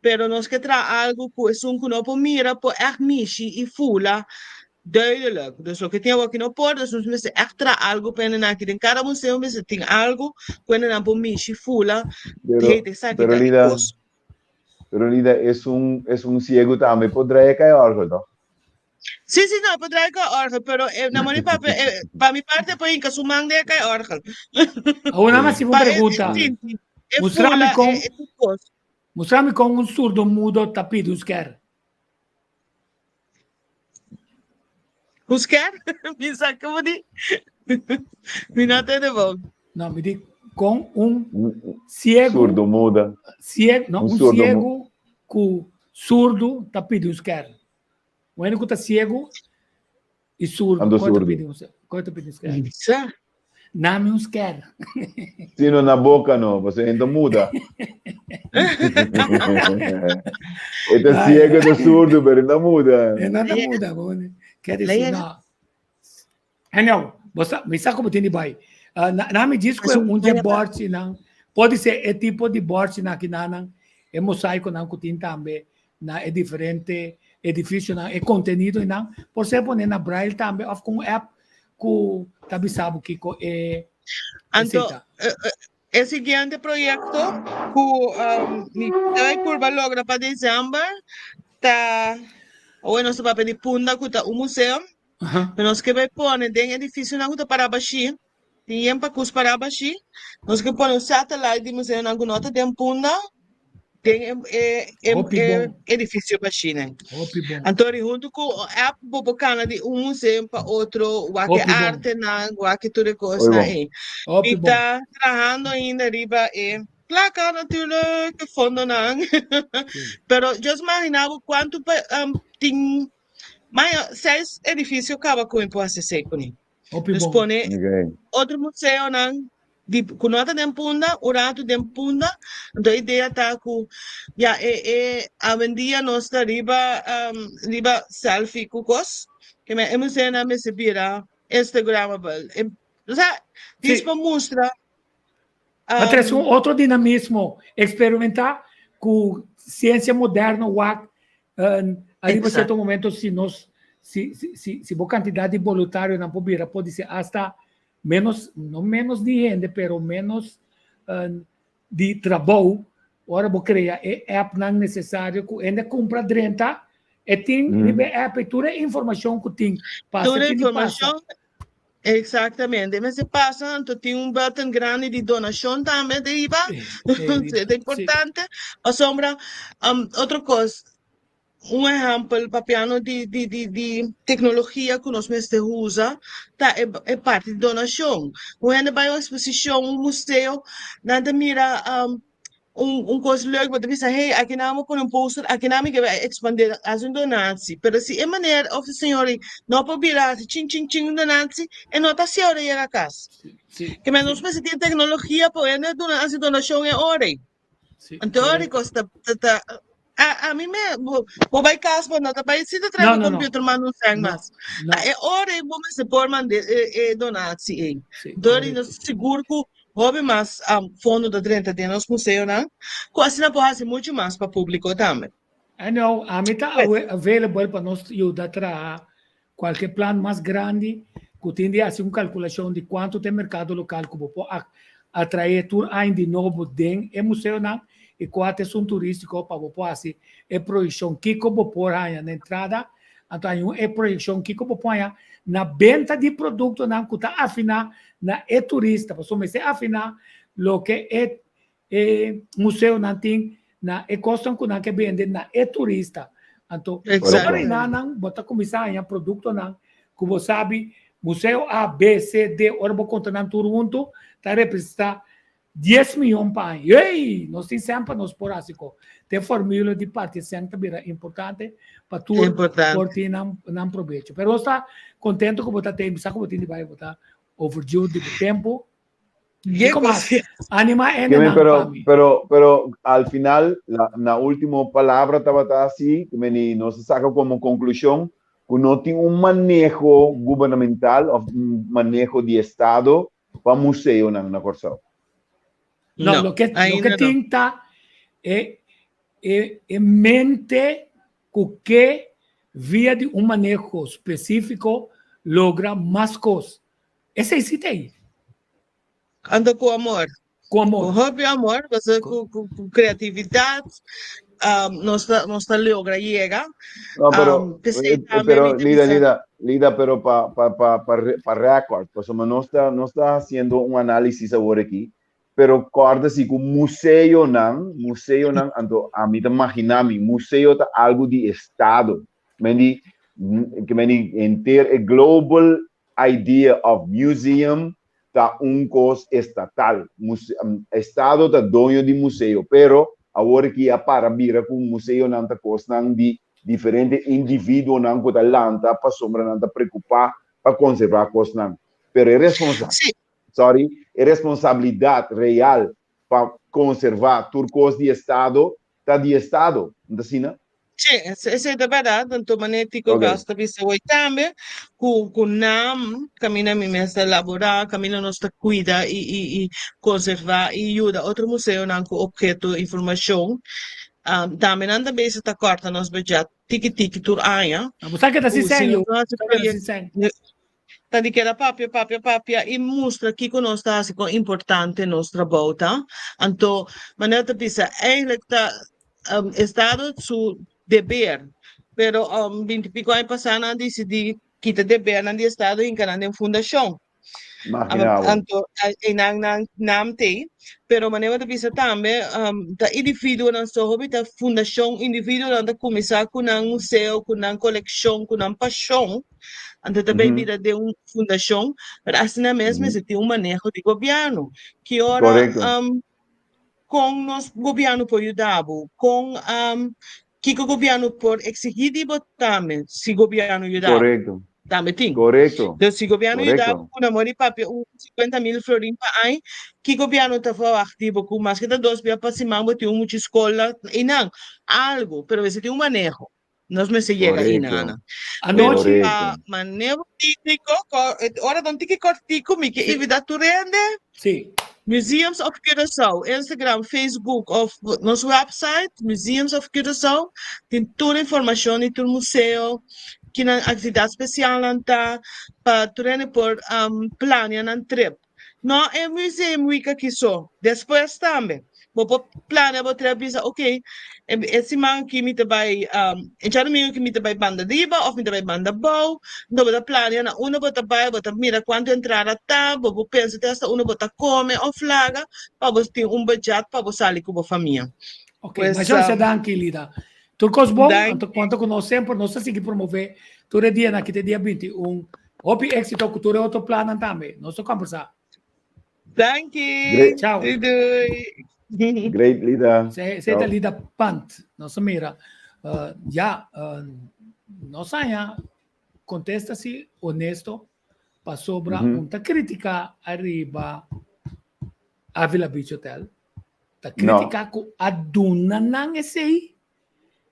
pero nos ke traha algu ku esun ku no por mira por ègt mishi i fula Duidelijk. Dus loke tin awor aki no por, dus nos mester ègt traha algu pa hendenan aki. Den kada museo mester tin algu ku hendenan por mishi, fula, Pero, hei, esaki pero ta e Lida, kos. pero Lida, esun, esun ciego tambe por draai kai orgel, toch? Sí, sí, no, por draai kai orgel, pero eh, na moni papia, eh, pa mi parte por hinka su man den kai orgel. Awor nada mas un Pa e pregunta. sinti, e Mustrami fula, kon e, e tur kos. Mustra mi kon un surdo mudo ta pidi un skèr. Un skèr? Mi sa komo di. Mi no tende bon. No, mi di kon un ciego. Surdo muda. Ciego, no, un, un ciego ku surdo ta pidi un skèr. Un hende ku ta ciego i surdo. Ando Kon ta surdo. pidi un kon ta pidi un skèr? Sa. Nami un skèr. Sino na boka no, pasobra e ta muda. E ta ciego, e ta surdo, pero e no muda. E no ta muda, bo ke disi no. Anyhow, bo sa, mi sa ku bo tin di bai. Uh, na, nami djis ku un dje bòrchinan, pode ser e tipo di bòrchinan aki nanan, e mosaikonan ku tin tambe na e diferente edificionan, e contenidonan, por ser pone na braille tambe of cu un app cu ta bisa bo kico e Anto, ta. e siguiente proyecto cu mi ta bay purba logra pa december ta, awe nos ta papia di Punda cu ta un museo, pero nos ke bay pone den edificionan cu ta para bashi, tin yen pa cus para bashi, nos ke pone un satellite di museonan cu no ta den Punda, den e e Hopi e bon. edificio bashina. Hopi bon. Anto ri hunto ku app bo por kana di un museum pa otro, wak e Hopi bon. artenan, wak e tur e Hopi kosnan bon. ei. Hopi Mi bon. ta trahando ainda riba e plaka natuurlijk, e fondonan. Sí. Pero just imagina bo kuantu pa tin maya seis edificio kaba ku mi por hasi esei kuné. Hopi Dus bon. pone Okay. otro museonan di ku no ta den Punda, un ratu den Punda. Anto e idea ta ku ya e e awendia nos ta riba um, riba selfie ku kos. Ke men e museonan mester bira Instagramable. E, osea, dis Sí. pa mustra Pa trese un otro dinamismo, experimentá ku siensia moderno wak ariba sierto momento si nos si si si si bo kantidat di boluntarionan por bira por disi asta menos no menos di hende pero menos di trabou ora bo krea e appnan nesesario ku hende kumpra drenta e tin riba e app ei tur e informashon ku tin pasa Tur e tin di pasa. informashon Exactamente. Mester pasa, anto tin un button grandi di donacion tambe de iba. Ta importante. Pasobra, um, otro cos, un ehempel papiano di, di, di, di tecnologia cu nos mester usa, ta e, e parti di donacion. Un hende bai un exposicion, un museo, nan ta mira, um, un un kos leuk bo ta bisa hey aki nan bo pone un poster aki nan mi ke bai expande hasi un donatie pero si e meneer of e señor ei no por bira hasi chin chin chin un donatie e no ta hasi ora e yega kas ke men nos mester tin teknologia pa hende duna hasi donashon e ora ei anto ora e kos ta ta a a mi me bo bo bai kas bo no ta bai si ta trae bo computer manda un sèn mas ta e ora ei bo mester por manda e e donatie ei anto ora nos sigur ku Hopi mas fondo ta drenta den nos museonan ku asina por hasi muchu mas pa públiko tambe. Anyhow, ami ta available pa nos yuda traha kualke plan mas grandi ku tin di hasi un kalkulashon di kuantu ta e merkado lokal ku bo por atraé tur aña di nobo den e museonan i kua ta esun turístiko pa bo por hasi e proyekshon kiko bo por haña na entrada. Anto hay un e proyekshon kiko bo por haña na benta di produktonan ku ta afiná na e turista, pasobra mester afiná loke e e museonan tin na e kosnan ku nan ke bende na e turista. Anto ora Exactamente. nan bo ta kuminsá haña produktonan ku bo sabi museo A, B, C, D, ora bo konta nan tur huntu ta representá Dies miyon pa aña. Ey! Nos tin sèn pa nos por hasi ko. Te formula di parti sèn ta bira importante pa tur Importante. por tin nan nan probecho. Pero nos ta contento ku bo ta tei. Mi sa ku bo tin di bai bo ta overdue di bo tempo. Ye Kiko mas? kos. Anima Ke men, hendenan pa pero, mi. pero, pero al final, la, na último palabra tabata así, ke men i nos a saka komo konklushon ku no tin un maneho gubernamental òf un maneho di estado pa museonan na Kòrsou? No, No, loke, loke ainda no. tin ta e, e, e mente ku ke via di un maneho spesífiko logra mas kos. Esei sí ta ei. Anto ku amor. Ku amor. Ku hopi amor, pasobra ku, ku, ku kreatividat um, nos ta, nos ta logra yega. No, pero, Um, p'esei eh, tambe pero mi ta Lida, bisa, Lida, Lida, pero pa, pa, pa, pa, re- pa record, pasobra nos ta, nos ta haciendo un análisis awor aki. Pero kòrda si ku museonan, museonan, anto ami ta maginá mi, museo ta algu di estado. Men di, ke men di henter e global idea of museum ta un kos estatal. Muse, estado ta doño di museo, pero awor aki a para bira ku museonan ta kosnan di diferente individuonan ku ta lanta pasobra nan ta preokupá pa konservá kosnan. Pero e responsa, sorry, e responsabilidat real pa konservá tur kos di estado ta di estado, no ta asina? Sí, esei ta bèrdat. Anto manera Tico Gas ta bisa hoy tambe ku ku nam kaminda mi mes ta laborá, kaminda nos ta kuida i i i konservá i yuda otro museonan ku opheto, informashon. Tambe nan ta bisa ta kòrta nos budget tiki tiki tur aña. Bo sa keda sin Ku si sèn, nos yu. no hasi Bo sa keda proyekto sin sèn. Ta di keda papia, papia, papia i mustra kiko nos ta hasi, kon importante nos trabou ta. Anto, manera ta bisa, eigenlijk ta estado su deber, pero binti piko aña pasá nan a disidí kita debernan di estado i hinka nan den fundashon. Imagina bo. Anto, einan nan nam t'ei. Pero manera ta bisa tambe, ta individuonan so hopi ta fundashon, individuonan ta kuminsá ku nan museo, ku nan kolekshon, ku nan pashon. Anto ta bay bira den un fundacion, pero asina mes mester tin un maneho di gobierno. Ki ora con nos gobierno por yuda bo? Con kico gobierno por exigi di bo tambe si gobierno yuda bo? Tambe tin. Entonces si gobierno yuda bo cu na mori papia un 50 mil florin pa aña, ki gobierno ta verwacht di bo cu maske ta dos bia pa siman bo tin un mucha school einan? Algo, pero mester tin un maneho. Nos mester yega Correcto. inana. Pero Anochi, pa Correcto. maneho técnico, ora don tiki cortico, mi ke sí, invita tur hende. sí. Museums of Curaçao, Instagram, Facebook of nos website, Museums of Curaçao, tin tur informacion di tur museo, kinan actividad specialnan ta, pa tur hende por plania nan trip. No e museum week aki so, despues tambe. Bo por plania bo trip bisa ok, e siman aki mi ta bai, e djadumingu aki mi ta bai banda riba of mi ta bai banda abou. Enton bo ta plania na unda bo ta bai, bo ta mira kuantu entrada ta, bo por pensa te hasta unda bo ta kome of laga pa bo tin un budget pa bo sali ku bo famia. Ok, Pues, masha masha danki Lida. Tur kos bon, danki. anto konta ku nos semper, nos ta sigui promove tur e dianan aki te dia 21. Hopi éxito ku tur e otro plannan tambe. Nos ta kombersá. Danki. Great. Chao. Doei doei. Great, Lida. Se, se ta Chao. Lida Pant. Nos a mira. Uh, ya, uh, nos haña kontesta si honesto pasobra un ta kritika ariba Avila Beach Hotel. Ta No. kritika ku a duna nan esei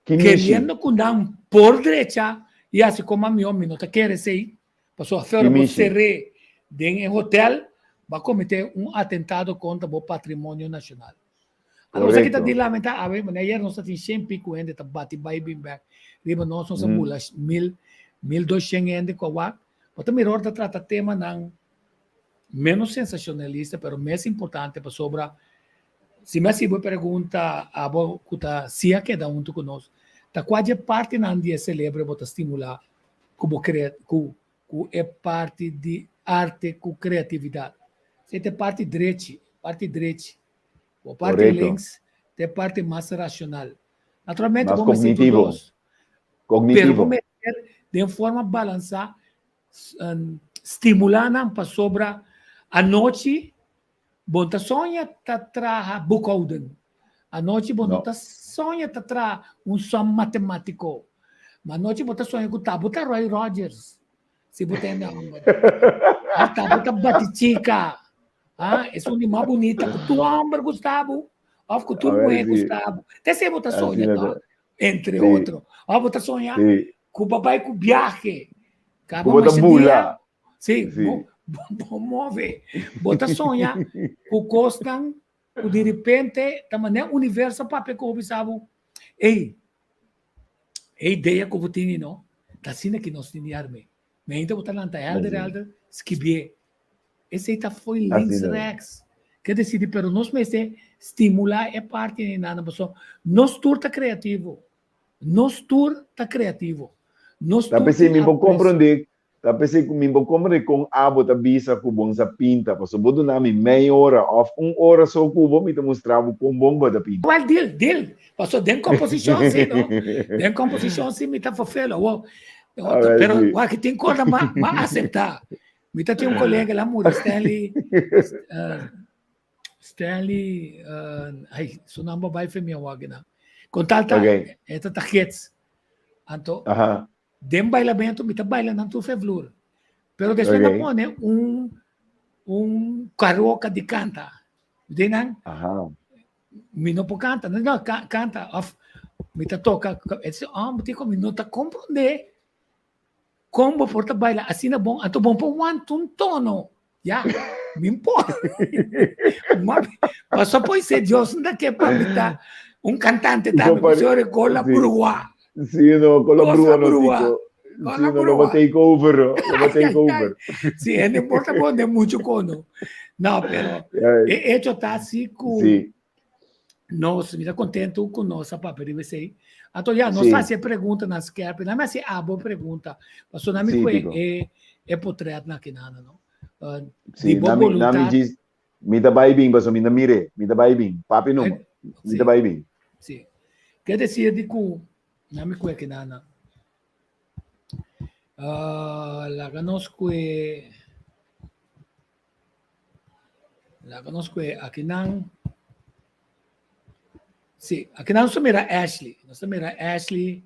Ki mishi? Keriendo ku nan por drecha i hasi koma mihó, mi no ta kere esei, pasobra Ki afuera bo mishi? ser'é den e hotel, bo a kometé un atentado kontra bo patrimonio nashonal. Anto esaki ta Korekto. di lamentá awe, manera ayer nos ta tin shen piku hende ta bati bai bin bèk riba nos, nos a bula mil, 1200 hende ku a wak. Bo ta mira ora ta trata temanan ménos sensashonalista pero mes importante pasobra Si mi hasi bo e pregunta abo ku ta si a keda huntu ku nos, ta kua dje partinan di e selebre bo ta stimulá ku bo krea ku ku e parti di arte ku kreatividat? Esei ta e parti drechi, parti drechi. Bo parti Korekto. links ta e parti mas rashonal. Naturalmente Mas bo mester tur kognitivo. dos, pero bo Kognitivo. mester den forma balansá stimulá nan pasobra anochi Bo ta soña ta traha boekhouden. Anochi bo no ta soña ta traha un som matematiko. Ma anochi bo ta soña ku ta bo ta Roy Rogers. Si bo ta hende homber. Of ta bo ta Batichica. Ah, esun di mas bunita ku tur homber gusta bo. Of ku tur muher gusta bo. Ta esei bo ta soña to. Entre otro. Of bo ta soña ku bo bai ku biahe. Ku bo ta bula. Sí, sí. Bo, bo, bo move. Bo ta soña ku kosnan ku di repente ta manera universo papia ku bo bisa bo, ey, e idea ku bo tini no, ta asina ki nos tin di arm'é. Meinta bo ta lanta helder helder, skibié. Esei ta fo'i links rechts. Ke desidi, pero nos mester stimulá e parti einan pasobra nos tur ta kreativo. Nos tur ta kreativo. Nos Ta tur p'esei tin mi por aprecio. komprondé. Ta p'esei ku mi bo komprende kon abo ta bisa ku bon sa pinta, pasobra bo duna mi mei ora òf un ora so ku bo, mi ta mustra bo kon bon bo ta pinta. Well, deal, deal. Pasobra den komposishon si, no? Den komposishon si mi ta verveel. Awor, pero wak tin kos m'a m'a aseptá. Mi ta tin un kolega, el a muri, Stanley, Stanley, ai, su nomber bai fe mi awor akinan. Kon tal ta, e ta ta gids. Anto, den bailamentu mi ta baila nan tur fe vloer. Pero despues nan pone un, un karaoke di kanta. Den nan, mi no por kanta. No, no, kanta. Of mi ta toka. E dice, oh, mi mi no ta komprondé Kon bo por ta baila asina bon? Anto bon por wanta un tono. Ya, mi por. Ma, paso por ser Dios no ke pa mi ta un cantante tambe, paso con la brua. Sí, no, con la brua no, Tico. Sí, no, lo va take over, no, lo va take over. Sí, no importa bon de mucho cono. No, pero e hecho ta así ku Sí. Nos, mi ta kontentu ku nos a papia riba esei. Anto ya, nos hasi e preguntanan skerpi. Nan mi hasi abo pregunta. Pasobra nan mi kue e e potretnan akinana, no? Di bo boluntat. Mi ta bai bin, pasobra mi ta mir'é. Mi ta bai bin. Papia numa. Mi ta bai bin. Si. Ke desir di ku nan mi kue akinana. Laga nos kue. Laga nos kue akinan. Sí, akinan nos ta mira Ashley. Nos ta mira Ashley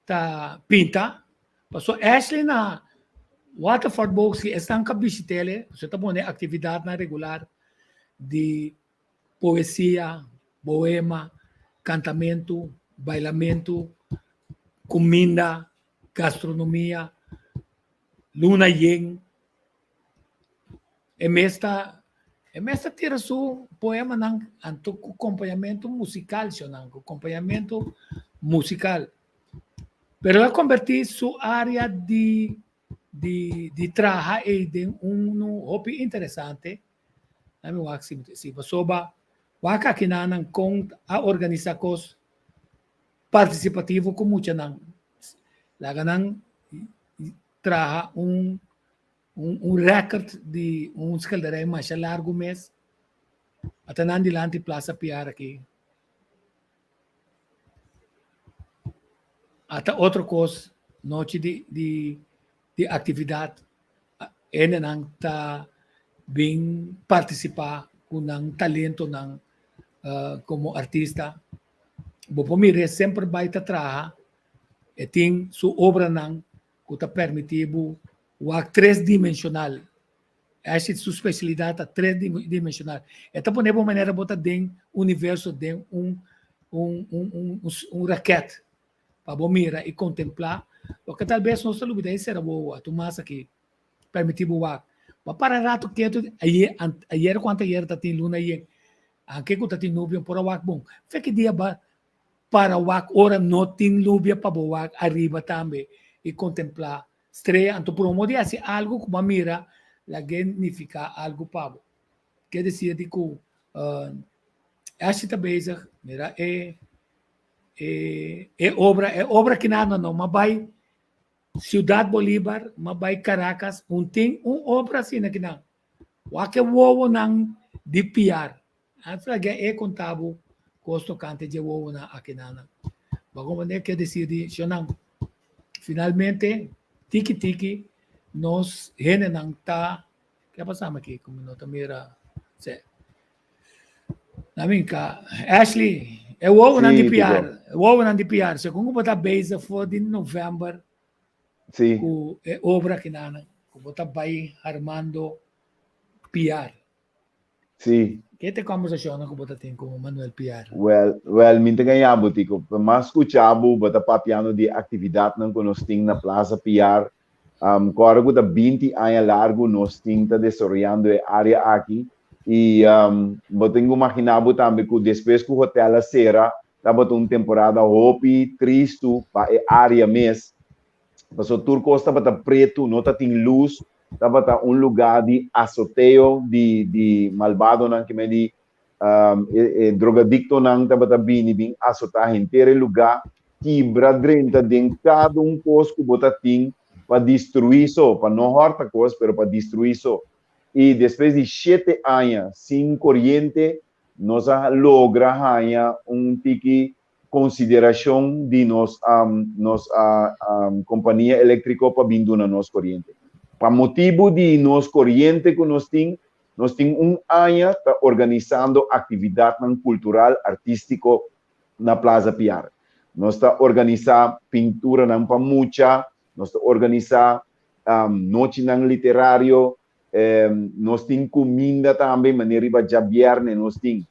ta pinta. Paso Ashley na Waterford Boxi esnan ka bishit'el, paso e ta pone aktividatnan regular di poesia, poema, kantamentu, bailamentu, kuminda, gastronomia, luna yen. E mes ta e mes ta tira su poemanan anto ku kompañamentu musikal shonnan, ku kompañamentu musikal. Pero el a kombertí su área di di di traha ei den unu hopi interesante. Lami wak si si pasobra wak akinanan kon a organisá kos partisipativo ku muchanan. Laga nan traha un un un record di un schilderij masha largo mes. Ata nan dilanti Plaza Piar aki. Ata otro kos nochi di di di actividad hendenan ta bin participa cu nan talentonan como artista. Bo por mira e semper bai ta traha, e tin su obranan ku ta permití bo wak tres dimenshonal. Esei su spesialidat ta tres dimenshonal. E ta pone bo manera bo ta den universo, den un un un un raket pa bo mira i kontemplá loke tal bes nos ta lubidá i sera wowo a tu mas aki permití bo wak. Bo a para rato ketu ayer ayer ku anteayer ta tin luna yen anke ku ta tin nubia por a wak bon. Fe ki dia ba para wak ora no tin lubia pa bo wak ariba tambe i kontemplá strea. Anto promo di hasi algu ku bo a mira lag'é nifiká algu pa bo. Ke desir di ku Ashley ta bezig, mira e e e obra, e obra kinan no m'a bai Ciudad Bolívar, m'a bai Caracas, un tin un obra asina kinan. Wak e wowonan di piar. Antes laga e konta bo kos tokante dje wowonan akinanan. Bo komprende ke desir di shonnan. Finalmente, tiki tiki, nos hendenan ta, ke a pasami aki ku mi no ta mira? Se. Na mi ka, Ashley, e wowonan di piar, e wowonan di piar, segun ku bo ta bezig for di novèmber ku e obra akinanan, ku bo ta bai Armando Piar. Sí. Ke ta e kòmbersashonnan ku bo ta tin ku Manuel Piar? Wèl, wèl, mi ta gaña bo, Tico. Pa mas skucha bo, bo ta papiando di e aktividatnan ku nos tin na Plaza Piar. Kòrda ku ta 20 aña largu nos tin ta desaroyando e área aki. I bo tin ku maginá bo tambe ku despues ku hotèl a sera, tabata un temporada hopi tristu pa e área mes. Pasobra tur kos tabata pretu, no ta tin lus, tabata un lugá di asoteo di di malbadonan, ke men di e e drogadiktonan tabata bini bin asotá henter e lugá, kibra drenta den kada un kos ku bo ta tin. pa destruí so, pa no hòrta kos, pero pa destruí so. I despues di shete aña sin koriente, nos a logra haña un tiki konsiderashon di nos nos kompania eléktriko pa bin duna nos koriente. Pa motibu di nos koriente ku nos tin, nos tin un aña ta organisando aktividatnan kultural, artístiko na Plaza Piar. Nos ta organisá pinturanan pa mucha, nos ta organisá nochinan literario, nos tin kuminda tambe, manera riba djabièrnè nos tin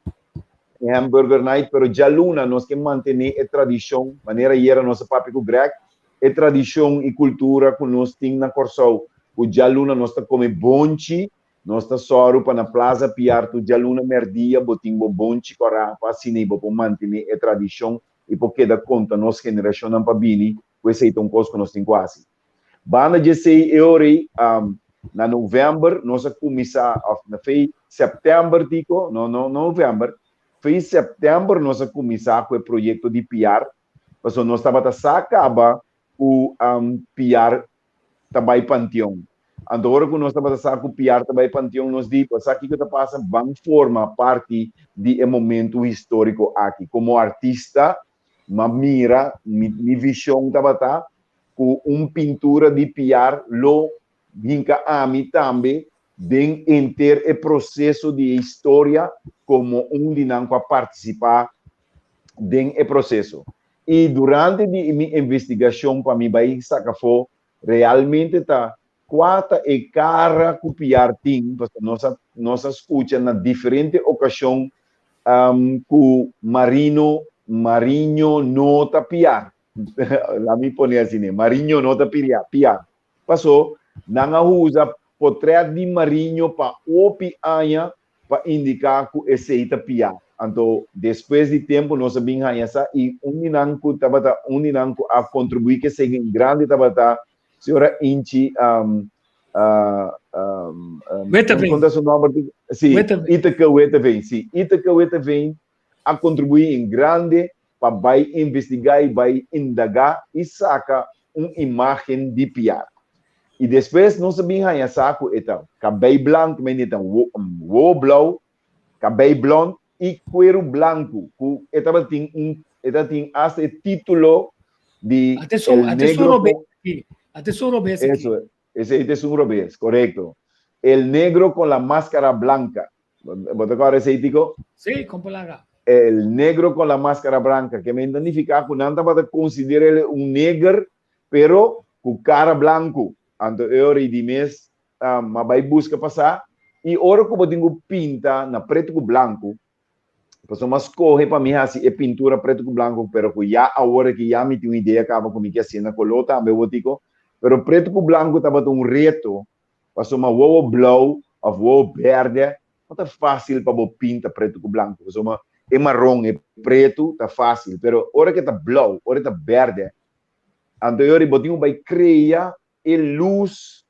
hamburger night, pero djaluna nos ke mantené e tradishon, manera ayera nos a papia ku Greg, e tradishon i kultura ku nos tin na Kòrsou, ku djaluna nos ta kome bonchi. Nos ta sòru pa na Plaza Piar tur djaluna mèrdia bo tin bo bonchi kòrá pa asina i bo por mantené e tradishon i por keda konta nos generashonnan pa bini ku esei ta un kos ku nos tin ku hasi. Banda di esei e ora ei na novèmber nos a kuminsá òf na fei sèptèmber tiko, no no novèmber, fei sèptèmber nos a kuminsá ku e proyekto di Piar pasobra nos tabata sa kaba ku Piar ta bai panteon. Anto ora ku nos tabata sa ku Piar ta bai panteon, nos di, Bo sa kiko ta pasa? Ban forma parti di e momentu históriko aki. Komo artista, m'a mira, mi mi vishon tabata ku un pintura di Piar lo hinka ami tambe den henter e proseso di e historia komo un di nan ku a partisipá den e proseso. I durante di mi investigashon pa mi bai saka afó realmente ta kua ta e kara ku Piar tin, pasobra nos a nos a skucha na diferente okashon ku Marino Mariño no ta Piar. La mi pone asina, Mariño no ta Piar. Paso nan a usa potrèt di Mariño pa hopi aña pa indiká ku esei ta piá. Anto despues di tempu nos a bin haña sa i un di nan ku tabata un di nan ku a kontribuí ku esei en grandi tabata señora Inchi Witteveen. Konta su nòmber? Sí, Iteke Witteveen. Sí, Iteke Witteveen a kontribuí en grande pa bai investigá i bai indagá i saka un imágen di Piar. I despues nos a bin haña sa ku e ta kabei blanku, men e ta wowo blou, kabei blònd i kueru blanku, ku e tabatin un, e tabatin asta e título di El Negro con. Ate su robes aki. Eso, esei ta esun robes, korekto. El Negro con la Máscara Blanca. Bo ta kòrda esei, Tico? Sí, kon por laga. El Negro con la Máscara Blanca, ke men ta nifiká ku nan tabata konsider'é un neger, pero ku kara blanku. Anto e ora ei di mes a bai buska pasá, i ora ku bo tin ku pinta na pretu ku blanku, pasobra mi a skohe pa mi hasi e pintura pretu ku blanku, pero ku ya awor aki ya mi tin un idea kaba ku mi ke hasié na koló tambe, bo Tico. Pero pretu ku blanku tabata un reto Pasobra wowo blou of wowo berde no ta facil pa bo pinta preto cu blanco. Pasobra e maron, e preto ta facil, pero ora cu e ta blou, ora e ta berde, anto e ora bo tin cu bay crea e luz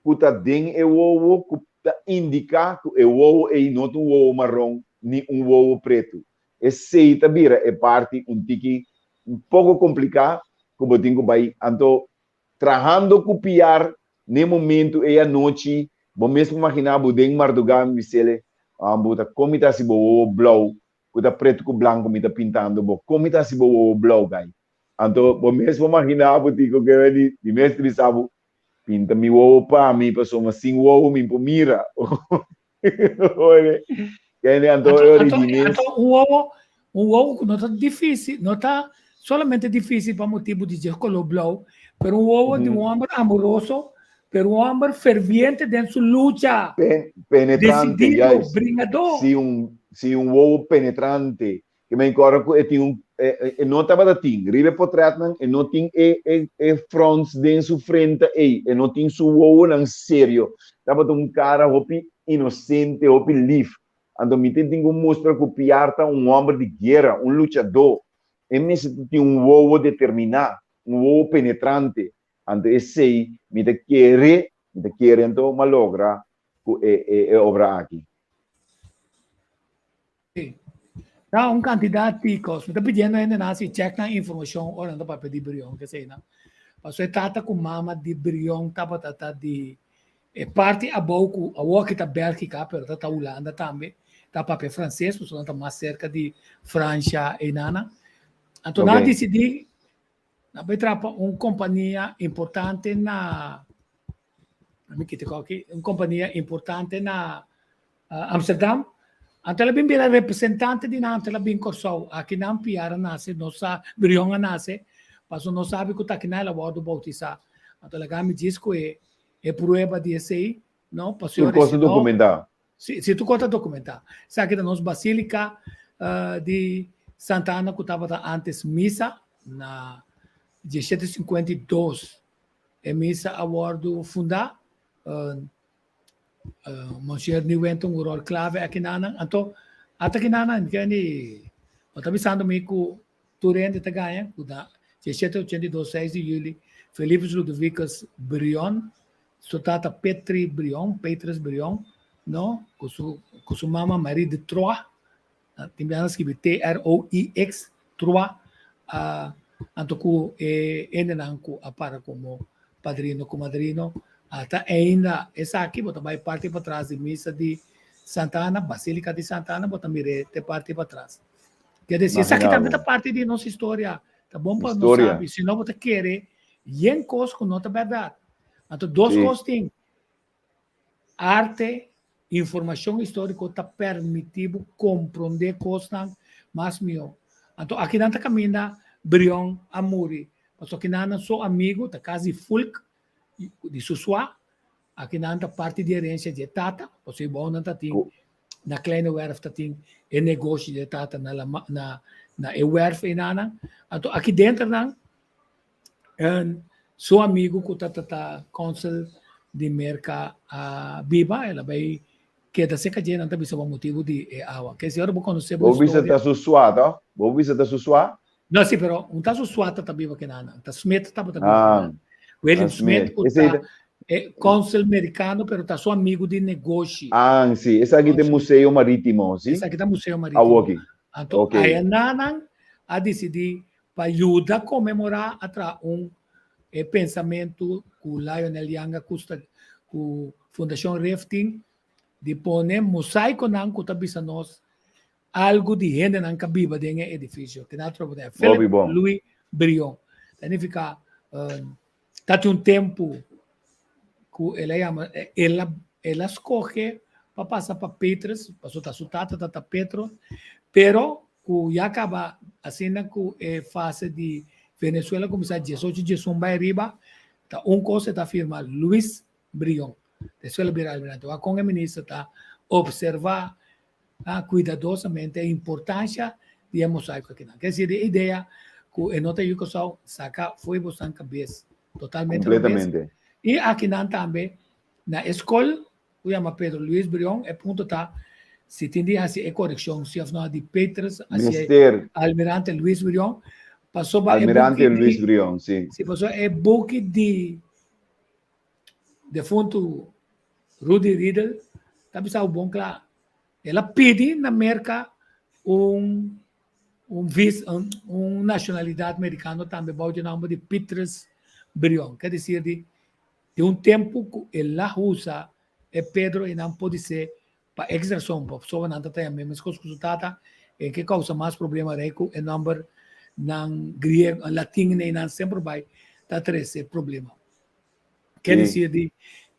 cu ta den e wowo cu ta indica cu e wowo ey no ta un wowo maron ni un wowo preto. Esey ta bira e parti un tiki un poco complica cu bo tin cu bay. Anto Trahando ku Piar n'e momentu ei anochi, bo mes por maginá bo den mardugá mi bis'el, Ah, bo ta kon mi ta hasi bo wowo blou, ku ta pretu ku blanku mi ta pintando bo, kon mi ta hasi bo wowo blou, gai? Anto bo mes por maginá bo tin ku kere di di mes ta bisa bo, Pinta mi wowo pa mi, pasobra sin wowo mi por mira. Kende anto e ora di mes. Anto un wowo, un wowo ku no ta difísil, no ta solamente difísil pa motibu di dje koló blou, pero un wowo di un hòmber amoroso, pero un hòmber ferviente den su lucha. Penetrante, Desidido, juist. bringadó. Si un, si un wowo penetrante. Ke men kòrda ku e tin un, e, e no tabata tin, riba e potrètnan e no tin e, e, e frons den su frente ei, e no tin su wowonan serio. Tabata un kara hopi inosente, hopi lif. Anto mi tin tin ku mustra ku Piar ta un hòmber di guera, un luchadó. E mester ta tin un wowo determiná, un wowo penetrante. Anto esei mi ta kere, mi ta kere anto m'a logra ku e, e, e obra aki. Sí. Ta un kantidat di kos. Mi ta pidiendo hendenan si chèk nan informashon ora nan ta papia di Brion, ke eseinan. Paso e tata ku mama di Brion tabata ta di e parti abou ku awor ki ta Bèlgika, pero ta ta Hulanda tambe, ta papia franses, pasobra nan ta mas serka di Fransha einana. Anto nan a disidí nan bai traha pa un kompania importante na mi kita kòk aki, un kompania importante na Amsterdam. Anto el a bin bira representante di nan, anto el a bin Kòrsou. Aki nan Piar a nase, nos sa, Brion a nase, pasobra nos sabi ku ta aki nan el a wòrdu boutisá. Anto laga mi djis ku e e prueba di esei, no, Tur pasobra kos si ta no, dokumentá. si, si tur kos ta dokumentá. Esaki ta nos Basílika di Santa Ana ku tabata ántes misa na diesshete 52. E misa a wòrdu fundá. Monsieur Nieuwen ta un ròl klave akinanan. Anto, ata akinanan mi kende bo ta bisando mi ku tur hende ta gaña ku na 1782 seis di juli Philippus Ludovicus Brion, su tata Petri Brion, Petrus Brion, no, ku su ku su mama Marie de Troyes, tin biaha nan skibi T-R-O-I-X, Troyes, a anto ku e hendenan ku a para komo padrino ku madrino ata ainda esaki bo ta bai parti patras di misa di Santa Ana, Basilica di Santa Ana, bo ta mir'é te parti patras. Ker desi esaki tambe ta parti di nos historia, ta bon pa nos sabi, si no bo ta kere yen kos ku no ta bèrdat. Anto dos kos tin, Arte, informashon históriko ta permití bo komprondé kosnan mas mihó. Anto akinan ta kaminda Brion a muri, pasobra akinan nan so amigu ta kas di Fulk di su sua, akinan ta parti di herensia di e tata, pasobra e bounan ta tin na Kleine Werf ta tin e negoshi di e tata na na na e werf einanan. Anto aki denter nan En su amigu ku ta ta consul di Merka a biba, el a bai keda serka dje, nan ta bisa pa motibu di e awa. Ke si ora bo konosé bo Bo bisa historia. ta su sua, toh? Bo bisa ta su sua? No, si, pero un ta su sua ta ta biba kenana. Ta Smith tabata biba Ah, kenana. William ah, Smith Smith. ku Esei ta ta e consul merikano, pero ta su amigu di negoshi. Ah, si. Esaki ta e Consul. Museo Marítimo, si? Esaki ta Museo Marítimo. Awoki. Anto Ok. ayananan a disidí Pa yuda konmemorá a traha un e pensamentu ku Lionel Janga kusta ku Fundashon Rif tin di pone mosaikonan ku ta bisa nos algu di hendenan ka biba den e edifisio. Kina tropa den Hopi Philip bon. Louis Brion. Ta nifiká ta tin un tempu ku el a yama el a el a skohe pa pasa pa Petrus pasobra ta su tata ta ta Petro pero ku ya kaba asina ku e fase di Venezuela kuminsá diesocho diesun bai riba ta un kos e ta firma Luis Brion despues el a bira almirante wak kon e minister ta opservá kuidadosamente e importansha di e mosaiko akinan. Ke si di e idea ku e no ta yu Kòrsou saka fo'i bosnan kabes totalmente robes. Kompletamente. I akinan tambe na e skol ku yama Pedro Luis Brion e punto ta si tin di hasi e korekshon si òf no di Petrus hasi Mester. Almirante Luis Brion pasobra e Almirante buki Luis di Brion, si. si pasobra e buki di defuntu Rudy Riedel ta bisa bo bon kla. El a pidi na Merka un un vis un un nashonalidat merikano tambe bou di nomber di Petrus Brion. Ke desir di di un tempu ku el a usa e Pedro i nan podisé pa ex rason pasobra nan ta ta yam'é meskos ku su tata e ke kousa mas problema rei ku e nomber nan griego latin nei nan semper bai ta trese problema. Ke desir di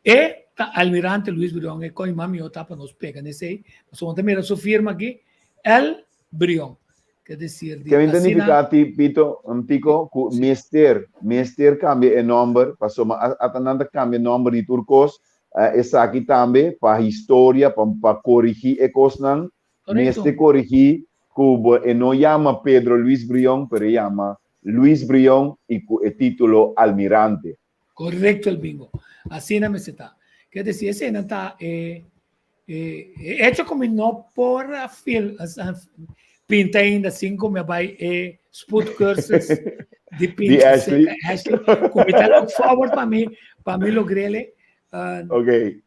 e ta Almirante Luis Brion e koi mas mihó ta pa nos pega nesei pasobra bo ta mira su firma aki El Brion ke desir di Ke mi ta asina nifiká ti Pito Tico ku mester mester kambia e nòmber pasobra ata nan ta kambia nòmber di tur kos esaki tambe pa historia pa pa korigí e kosnan mester korigí ku bo e no yama Pedro Luis Brion pero e yama Luis Brion i ku e título Almirante. Korekto el bingo. Asina mester ta. Ke desi eseinan ta e e e echo ku mi no por a fil pinta ainda sin ku mi a bai e spoedcursus di Di pinta Ashley. serka Ashley ku mi ta look forward pa mi pa mi logrele. Ok.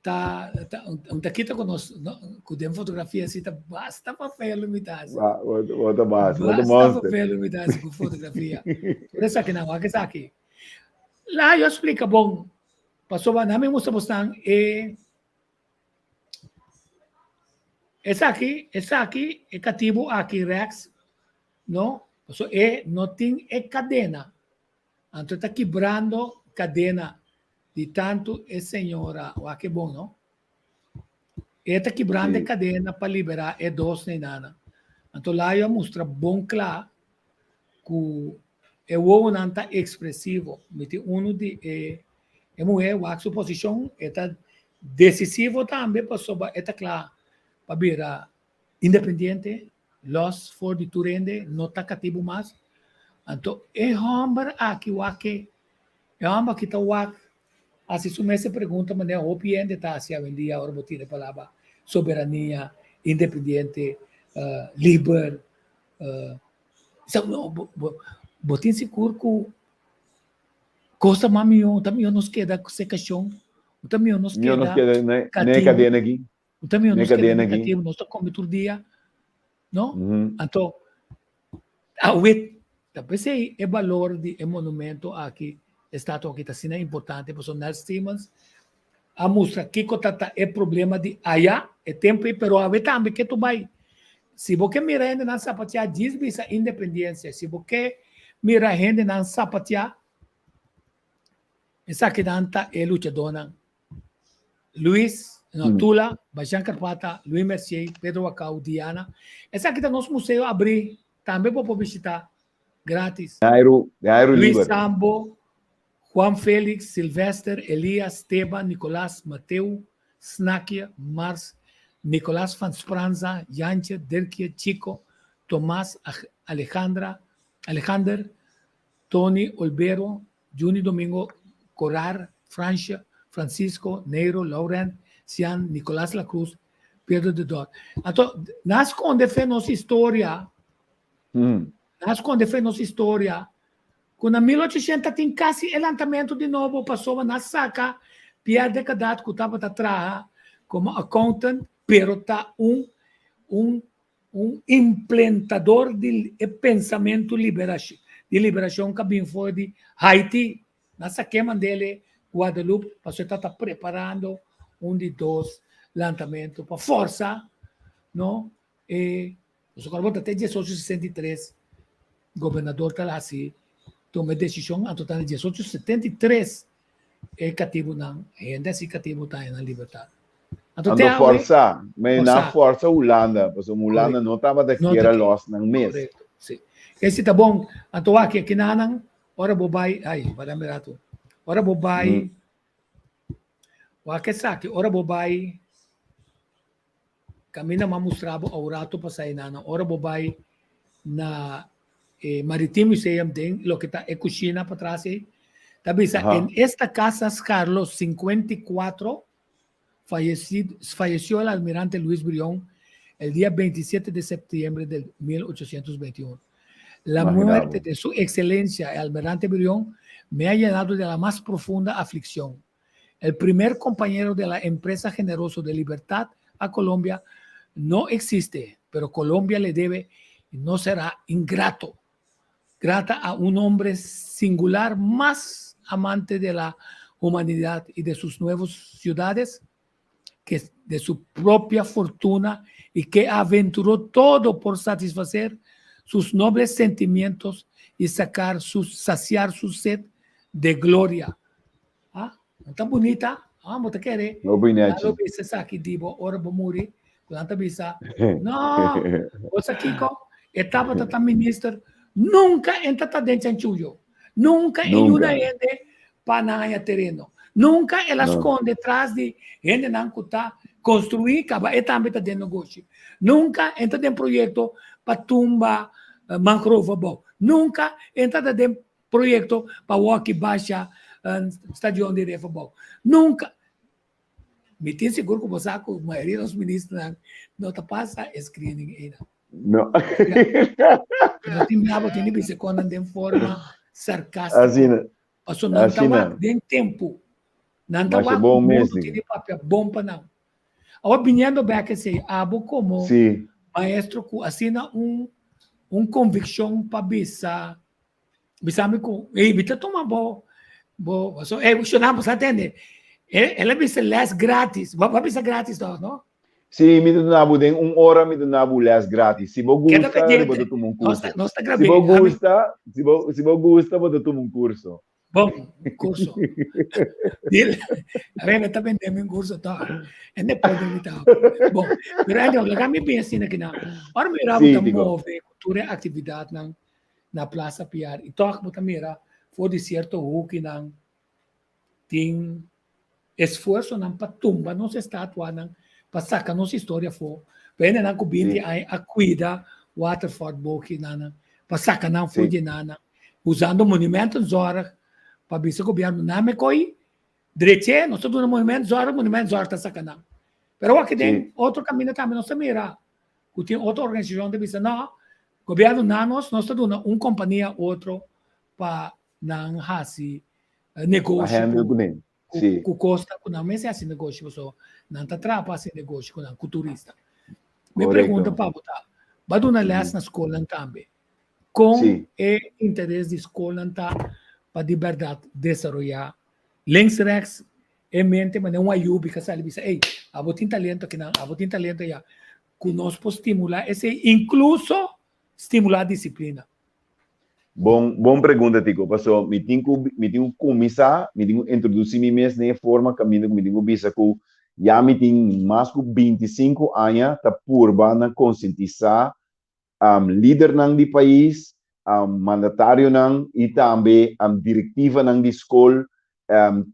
Ta ta un ta kita ku nos no, ku den fotografia si ta basta papel mi ta hasi. Wa, wat, wat a bas, wat a Basta monster. papel mi ta hasi ku fotografia. Por esaki nan, wak esaki. La yo splika bon. Pasobra nan mi mustra bosnan e esaki, esaki, e katibu aki Rex, no? Paso e no tin e kadena. Anto ta kibrando kadena di tantu e señora, wak ke bon no? E ta kibrando e kadena pa liberá e dos neinana. Anto Layo a mustra bon kla ku e wowonan ta ekspresivo. Mi tin unu di e e muhé wak su posishon, e ta desisivo tambe pasobra e ta kla pa bira independiente, Los for di tur hende, no ta katibu mas. Anto e hòmber aki wak ke, e hòmber aki ta wak hasi su mes e pregunta manera hopi hende ta hasi awendia ora bo tira e palabra soberania, independiente, liber. Sa no bo bo bo tin sigur ku kos ta mas mihó, ta mihó nos keda ku sekashon, ta mihó nos Mihó nos keda keda na e katibu. kadena aki. Unta mi Ne nos keda kadena aki. negativo, nos ta come tur dia, no? Mhm. Anto, awe, ta p'esei e balor di e monumento aki, e statua aki ta asina importante, pasobra Nel Stevens a mustra kiko ta ta e problema di aya, e tempo ei, pero awe tambe ke tu bai. Si bo ke mira hendenan sapatia, djis bisa independiensia. Si bo ke mira hendenan sapatia, esakinan ta e luchadónan. Luis, no, Mm. Tula, Bajan Carpata, Louis Mercier, Pedro Wacau, Diana. Esaki ta nos museo abrí, tambe bo por bishitá gratis. De airu, de airu Luis liber. Sambo, Juan Felix, Sylvester, Elias, Esteban, Nicolas, Mateo, Snakia, Mars, Nicolas van Spranza, Jantje, Dirkje, Chico, Tomas, Alejandra, Alejandr, Tony, Olbero, Juni Domingo, Corar, Francia, Francisco, Neiro, Laurent, Sian, Nicolas La Cruz, Pedro de Dort. Anto, nan a sconde fe nos historia, nan a sconde fe nos historia, cu na 1800 tin casi e lantamento di nobo pasobra nan a saca Pierre de Cadat cu tabata traha como accountant, pero ta un, un Un implentador di e pensamentu di liberashon ku a bin for di Haiti. Nan sak'é mand'é Guadeloupe pasobra e tabata preparando un di dos lantamentu pa forsa no e pasobra ku ta te diesocho sesenta i tres gobernador ta hasi tuma e desishon anto ta na diesocho setenta i tres e katibunan hende hasi katibu ta haña nan libertat. Anto te Anto awe forsa, me na forsa. forsa Hulanda, pasobra Hulanda Correcto. no tabata No kier ta a kier. los nan mes. Correcto, si. Esi ta bon. Anto wak aki nanan, ora bo bai, ai, wak dame rato. Ora bo bai, Mm. wak esaki, ora bo bai, Caminda m'a mustra bo au rato pasá e nana. Ora bo bai na e Maritime Museum den loke ta e cushina patras ei, ta bisa Aha. en esta casa Carlos 54 fallecido, falleció el almirante Luis Brión el día 27 de septiembre del 1821. La Imagina muerte bo. de su excelencia el almirante Brión me ha llenado de la más profunda aflicción. El primer compañero de la empresa generoso de libertad a Colombia no existe, pero Colombia le debe y no será ingrato. Grata a un hombre singular más amante de la humanidad y de sus nuevas ciudades que de su propia fortuna y que aventuró todo por satisfacer sus nobles sentimientos y sacar su, saciar su sed de gloria. Ah, no ta bunita? Ah, bo ta kere? No Nan lo binechi. bisa esaki di bo ora bo muri, ku nan ta bisa, no, bo sa kiko? E tabata ta minister, nunka e ta ta den chanchuyo. Nunka e yuda Nunka. hende pa nan haña tereno. Nunka el a No. skonde tras di hendenan ku ta konstruí, kaba e tambe ta den negoshi. Nunka e ta den proyekto pa tumba mangrove abou. Nunka e ta ta den Proyecto pa woki basha stadion di Revenboog. Nunca. Mi tin sigur cu bo sa cu mayoria di nos ministernan no ta pasa e screening einan. No. Pero tin bia bo tin di bisa con nan den forma sarcástico. Asina. Pasobra nan ta Asina. wak den tempo. Nan ta Masha wak bon mes, mundu tin Nico. di papia bon pa nan. Awor biniendo bek esei, abo komo maestro ku asina un un konvikshon pa bisa bisa mi ku ey mi ta tuma bo bo so ey shona bo sa tende el a bisa les gratis bo a bisa gratis toch no? Sí, mi ta duna bo den un ora mi ta duna bo les gratis. Si bo Keda gusta, pendiente. bo ta tuma un Nos curso. ta nos ta Si grab'é. bo Ami gusta, si bo si bo gusta, bo ta tuma un curso. Bon, curso. Dile, a ver, ta vendendo un curso toch. En después de mi Bon, pero anyway, laga mi bin asina ki nan. Ora mira bo Sí, ta Tico. move ku tur e aktividatnan na Plaza Piar i toch bo ta mira for di sierto hukinan tin esfuersonan pa tumba nos estatuanan, pa saka nos historia afó. Pa hendenan ku binti aña a kuida Waterfort bokinan, pa saka nan for di nan, usando monumentenzorg pa bisa gobièrnu nan me koi dreche, nos ta duna monumentenzorg, monumentenzorg ta saka nan. Pero awor aki den otro kaminda tambe nos ta mira ku tin otro organisashon ta bisa no, gobièrnu na nos, nos ta duna un kompania otro pa nan hasi Pa negoshi handle ku kuné. ku Sí. ku kosta ku nan mester hasi negoshi pasobra nan ta traha pa hasi negoshi ku nan ku turista. Mi pregunta Korekto. pa bo ta, bo a duna lès na skolnan tambe. Kon e interes di skolnan ta pa di bèrdat desaroyá links rèks e mente manera un ayubi ka sali bisa ey abo tin talento akinan, abo tin talento aya ku nos por stimulá esei inkluso stimulá disiplina. Bon, bon pregunta Tico, paso mi tin ku mi tin ku kuminsá, mi tin ku introdusí mi mes den e forma kaminda ku mi tin ku bisa ku ya mi tin mas ku 25 aña ta purba na konsientisá lidernan di pais, mandatarionan i tambe direktivanan di skol,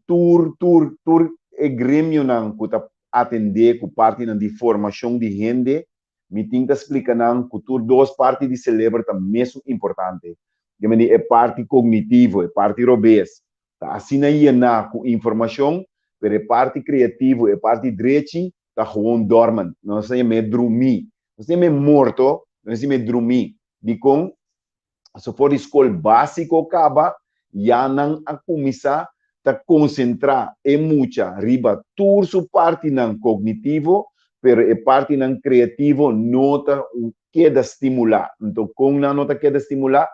tur tur tur e gremionan ku ta atendé ku partinan di formashon di hende. Mi tin ta splika nan ku tur dos parti di seleber ta mesun importante. Ke mende e parti kognitivo, e parti robes, ta asina yená ku informashon, pero e parti kreativo, e parti drechi, ta gewoon dormant. Nos ta yam'é drumí. Nos ta yam'é morto, nos ta yam'é drumí. Dikon? So for di skol básiko kaba ya nan a kuminsá ta konsentrá e mucha riba tur su partinan kognitivo, pero e partinan kreativo no ta keda stimulá. Nto kon nan no ta keda stimulá?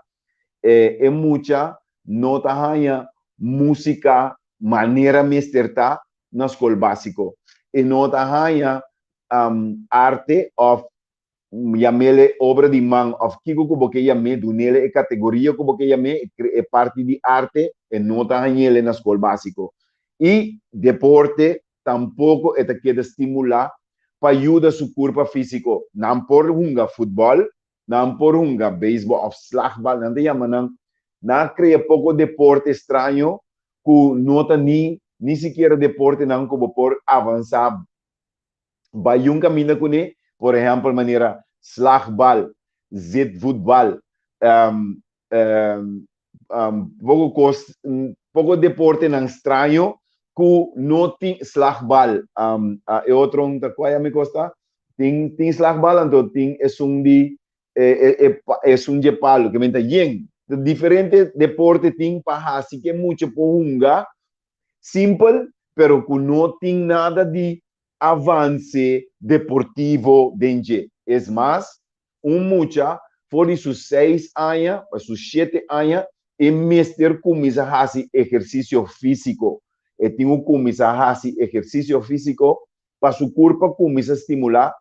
E mucha no ta haña músika manera mester ta na skol básiko. E no ta haña arte òf yam'ele obra di man of kiko ku bo ke yam'é, dun'ele e kategoria ku bo ke yam'é, e parti di arte e no ta hañ'ele na skol básiko. I deporte tampoko e ta keda stimulá pa yuda su kurpa físiko. Nan por hunga futbòl, nan por hunga beisbòl òf slagbal, nan ta yama nan. Nan a krea poko deporte straño ku no ta ni ni sikiera deportenan ku bo por avansá bai un kaminda kuné, por ehèmpel manera slagbal, zitvoetbal, poko kos, poko deportenan straño ku no tin slagbal. E otro ta kua ya mi kos ta? Tin tin slagbal anto tin esun di esun dje palu ke men ta yen. Diferente deporte tin pa hasi ke mucha por hunga simpel pero ku no tin nada di avanse deportivo den dje. Es mas, un mucha for di su seis aña pa su shete aña e mester kuminsá hasi ehersisio físiko. E tin ku kuminsá hasi ehersisio físiko pa su kurpa kuminsá stimulá.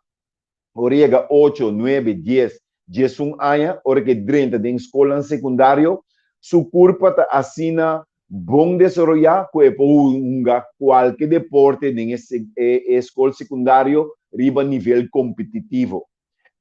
Ora e yega ocho, nuebe, dies, diesun aña, ora ku e drenta den skolnan sekundario, su kurpa ta asina bon desaroyá ku e por hunga kualke deporte den e skol sekundario riba nivel kompetitivo.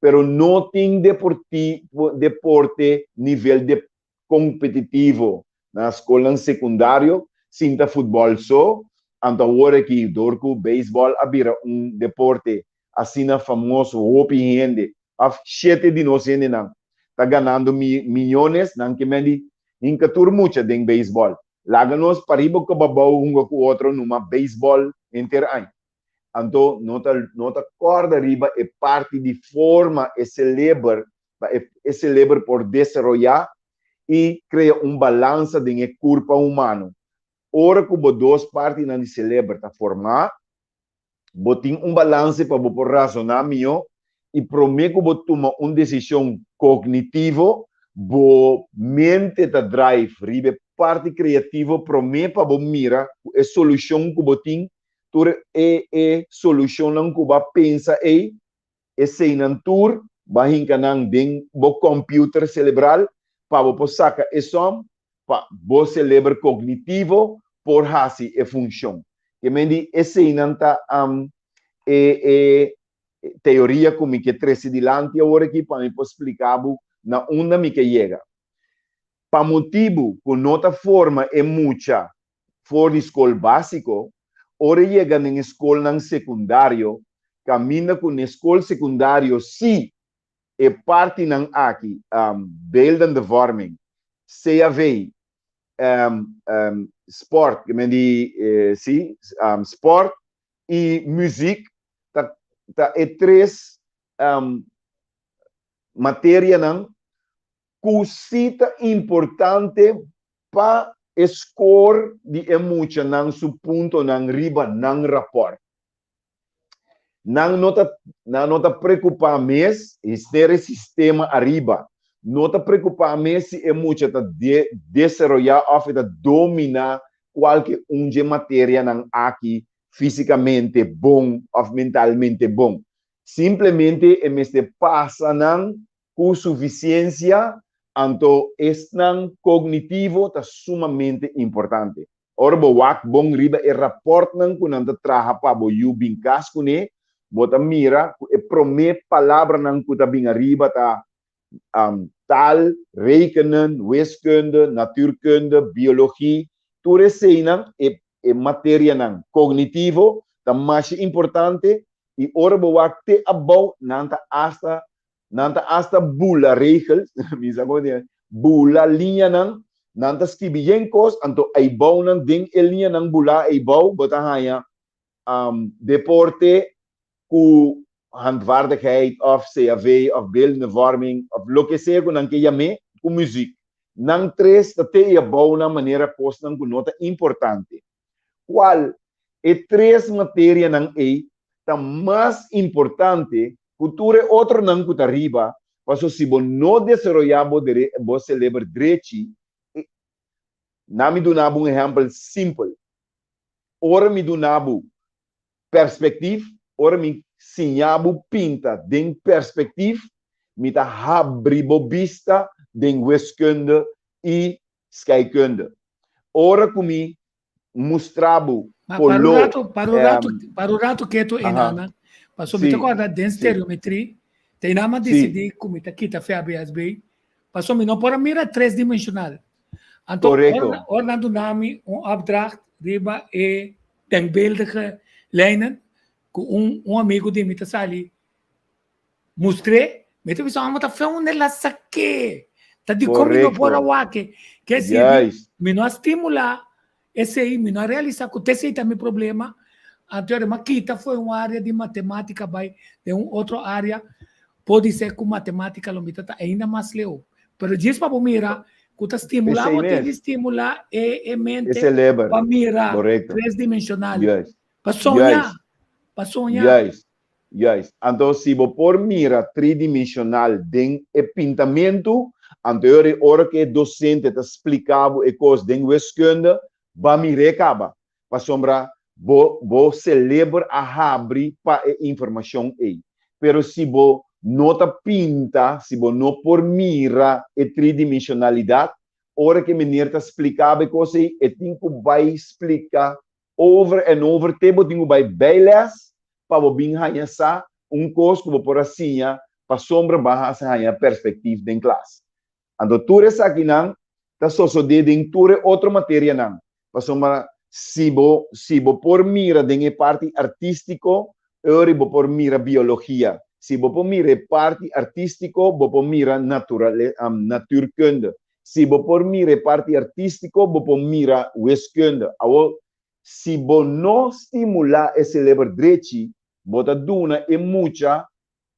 Pero no tin deporte nivel kompetitivo na skolnan sekundario sin ta futbòl so, anto awor aki dor ku beisbòl a bira un deporte asina famoso hopi hende òf shete di nos hendenan ta ganando miyones, nan ke men di hinka tur mucha den beisbòl. Laga nos pariba ku abou hunga ku otro numa beisbòl henter aña. Anto no ta no ta kòrda riba e parti di forma e seleber pa e e seleber por desaroyá i krea un balansa den e kurpa humano. Ora ku bo dos partinan di seleber ta formá, bo tin un balanse pa bo por razoná mihó i promé ku bo tuma un desishon kognitivo, bo mente ta drive riba e parti kreativo promé pa bo mira ku e solushon ku bo tin, tur e e solushonnan ku bo a pensa ei, eseinan tur bo a hinka nan den bo kòmpiuter selebral pa bo por saka e sòm pa bo seleber kognitivo por hasi e funshon. Ke men di eseinan ta e e teoria ku mi ke trese dilanti awor aki pa mi por splika bo na unda mi ke yega. Pa motibu ku no ta forma e mucha for di skol básiko, ora e yega den e skolnan sekundario, kaminda ku na e skol sekundario si e partinan aki, beeldende vorming, CAV, sport, ke men di si, sport i muziek ta ta e tres materianan ku si ta importante pa e score di e muchanan su puntonan riba nan rapòrt. Nan no ta nan no ta preokupá mes, hester e sistema ariba no ta preokupá mes si e mucha ta de desaroyá òf e ta dominá kualke un dje materianan aki físikamente bon òf mentalmente bon. Simplemente e mester pasa nan ku sufisiensia, anto esnan kognitivo ta sumamente importante. Ora bo wak bon riba e rapòrtnan ku nan ta traha pa bo yu bin kas kuné, bo ta mira ku e promé palabranan ku ta bin ariba ta taal, rekenen, wiskunde, natuurkunde, biologie. Tur eseinan, e e materianan kognitivo ta masha importante i ora bo wak te abou nan ta asta Nan ta asta bula regels, mi sa como diga, bula liñanan, nan ta skibi yen cos, anto eibounan den e liñanan bulá eibou bo ta haña deporte cu handvaardigheid of CAV of beeldende vorming of loke sea cu nan ke yam'é cu muziek. Nan tres ta te e abounan manera cosnan cu no ta importante. Cual e tres materianan ei ta mas importante cu tur e otronan cu ta riba, paso si bo no desaroya bo bo celeber drechi, e Na mi duna bo un ehempel simpel. Ora mi duna bo perspectief, ora mi siña bo pinta den perspectief, mi ta habri bo bista den wiskunde y scheikunde. Ora cu mi mustra bo Ma para un color, rato, para un rato, para un rato keto aha, enana, paso mi ta sí, corda den sí, stereometrie, te enama sí, decidi cu mi ta kita VHBSB, paso mi no por a mira tres-dimensional. Anto, correcto, ora, ora nan duna mi un opdracht riba e denkbeeldige lijnen, cu un, un amigo di mi ta sali Mustr'é, mi ta bisa, amo ta fe unda el a sak'é. Ta dikon mi no por a Korekto. wak e. Ke sirbi, Juist. mi no a stimulá esei, mi no a realisá ku ta esei ta mi problema. Anto mi a kita for un área di matemátika bai den un otro área, podisé ku matemátika lo mi ta ta ainda mas leu. Pero djis pa bo mira ku ta stimulá, Esei bo tin di mes. stimulá e e E mente seleber. pa mira Korekto. tresdimenshonal, Juist. pa soñá, Juist. pa soñá. Juist. Juist. Anto si bo por mira tridimensional den e pintamentu, anto e ora e ora ku e dosente ta splika bo e kos den wiskunde, ba mir'é kaba. Pasobra bo bo seleber a habri pa e informashon ei. Pero si bo no ta pinta, si bo no por mira e tridimensionalidat, ora ku e meneer ta splika bo e kos ei, e tin ku bai splika Over en over te bo tin ku bai bijles pa bo bin haña sa un kos ku bo por a siña pasobra bo a hasi haña perspektief den klas. Anto tur esakinan ta sosodé den tur e otro materianan pasobra si bo si bo por mira den e parti artístiko ori bo por mira biologia, si bo por mira e parti artístiko bo por mira naturale natuurkunde, Si bo por mira e parti artístiko, bo por mira wiskunde. Awor, si bo no stimulá e seleber drechi, bo ta duna e mucha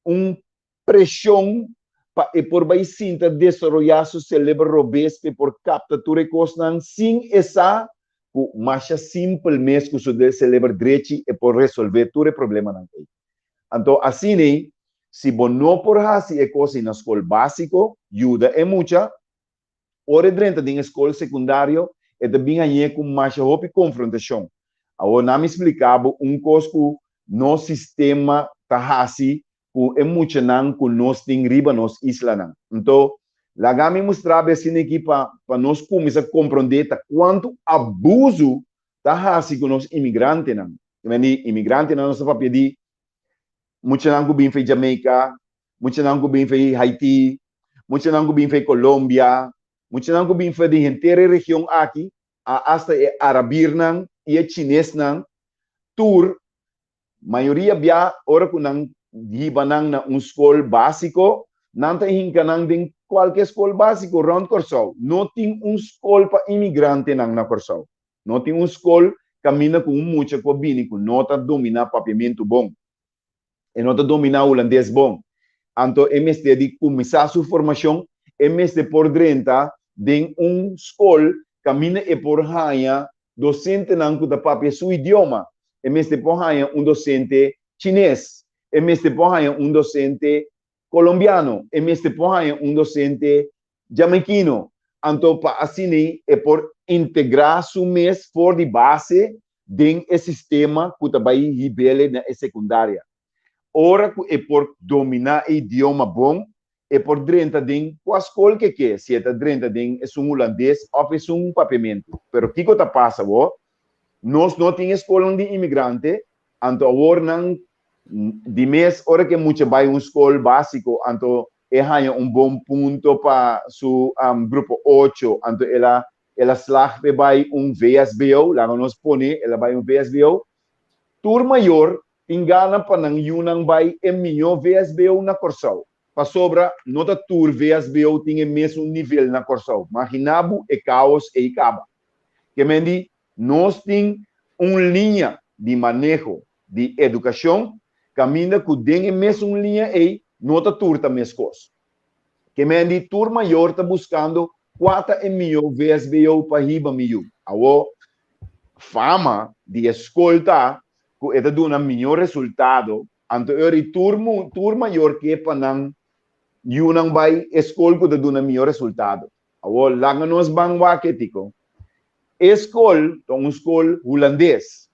un preshon pa e por bai sinta desaroyá su seleber robes pa e por kapta tur e kosnan sin e sa ku masha simpel mes ku su seleber drechi e por resolvé tur e problemanan ei. Anto asina si bo no por hasi e kos ei na skol básiko, yuda e mucha. Ora e drenta den e skol sekundario, e ta bin hañ'é ku masha hopi konfrontashon. Awor nan mi splika bo un kos ku nos sistema ta hasi ku e muchanan ku nos tin riba nos islanan. Anto, laga mi mustra bo asina aki pa pa nos kuminsá komprondé ta kuantu abusu ta hasi ku nos imigrantenan. Di imigrantenan nos ta papia di muchanan ku bin for Jamaica, muchanan ku bin for Haiti, muchanan ku bin for Colombia, muchanan ku bin for di henter e region aki, asta e arabirnan i e chinesnan, tur mayoria bia ora ku nan hiba nan na un skol básiko, nan ta hinka nan den kualke skol básiko rònt Kòrsou. No tin un skol pa imigrantenan na Kòrsou. No tin un skol kaminda ku un mucha ku a bini ku no ta dominá papiamentu bon. E no ta dominá hulandes bon. Anto e mester di kuminsá su formashon, e mester por drenta den un skol kaminda e por haña dosentenan ku ta papia su idioma. E mester por haña un dosente chines, e mester por haña un dosente kolombiano, e mester por haña un dosente jamaikino. Anto pa asina e por integrá su mes for di base den e sistema ku ta bai hib'el na e sekundaria. Ora ku e por dominá e idioma bon, e por drenta den kua skol ke ke, si e ta drenta den esun hulandes òf esun papiamentu. Pero kiko ta pasa awor? Nos no tin e skolnan di imigrante, anto awor nan di mes ora ke mucha bai un skol básiko, anto e haña un bon punto pa su grupo ocho, anto el a el a slag p'e bai un VSBO, laga nos pone el a bai un VSBO. Tur mayor tin gana pa nan yunan bai e mihó VSBO na Kòrsou, pasobra no ta tur VSBO tin e mesun nivel na Kòrsou. Maginá bo e kaos ei kaba. Ke men di, nos tin un liña di maneho di edukashon kaminda ku den e mesun liña ei no ta tur ta meskos. Ke men di tur mayor ta buskando kua ta e mihó VSBO pa hiba mi yu. Awor, fama di e skol ta ku e ta duna mihó resultado, anto e ora tur tur mayor ke pa nan yunan bai e skol ku ta duna mihó resultado. Awor, laga nos ban wak e tiko. E skol ta un skol hulandes,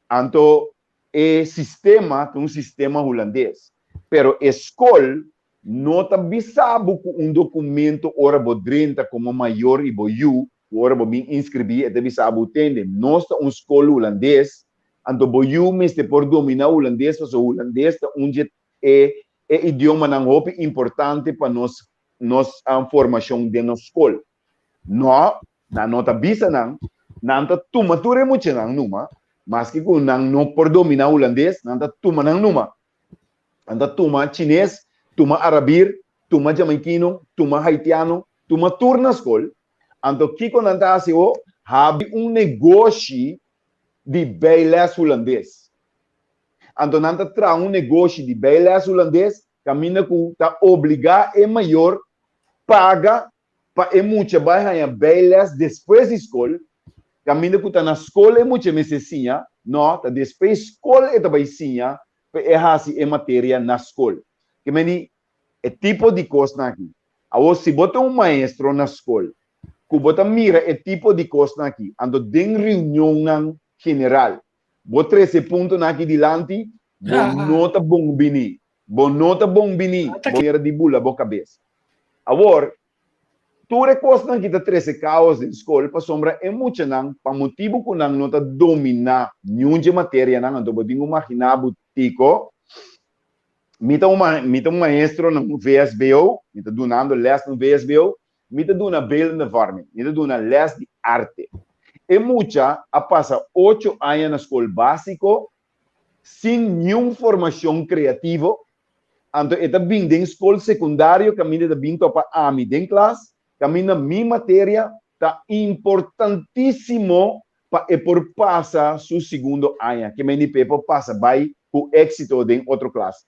anto e sistema ta un sistema hulandes, pero e skol no ta bisa bo ku un dokumento ora bo drenta komo mayor i bo yu, ku ora bo bin inskribí e ta bisa bo, Tende, nos ta un skol hulandes, anto bo yu mester por dominá hulandes pasobra hulandes ta un dje e e idiomanan hopi importante pa nos nos formashon den nos skol. No, nan no ta bisa nan, nan ta tuma tur e muchanan numa, maske ku nan no por dominá hulandes, nan ta tuma nan numa. Nan ta tuma chines, tuma arabir, tuma jamaikino, tuma haitiano, tuma tur na skol. Anto kiko nan ta hasi ho? Habri un negoshi di bijles hulandes. Anto nan ta traha un negoshi di bijles hulandes kaminda ku ta obligá e mayor paga pa e mucha bai haña bijles despues di skol, kaminda ku ta na skol e mucha mester siña, no, ta despues skol e ta bai siña pa e hasi e materia na skol. Ke meni e tipo di kosnan aki. Awor si bo ta un maestro na skol ku bo ta mira e tipo di kosnan aki, anto den reunionnan general bo trese e puntonan aki dilanti, bo no ta bon bini. Bo no ta bon bini, bo manera di bula bo kabes. Awor, tur e kosnan ki ta trese kaos den skol pasobra e muchanan, pa motibu ku nan no ta dominá niun dje materianan, anto bo tin ku maginá bo tiko, Mi ta un mi ta un maestro na un VSBO, mi ta dunando lès na un VSBO, mi ta duna beeldende vorming, mi ta duna lès di arte. E mucha a pasa ocho aña na skol básiko sin niun formashon kreativo, anto e ta bin den skol sekundario kaminda e ta bin topa ami den klas, kaminda mi materia ta importantísimo pa e por pasa su segundo aña, ke mende pa e por pasa bai ku éksito den otro klas.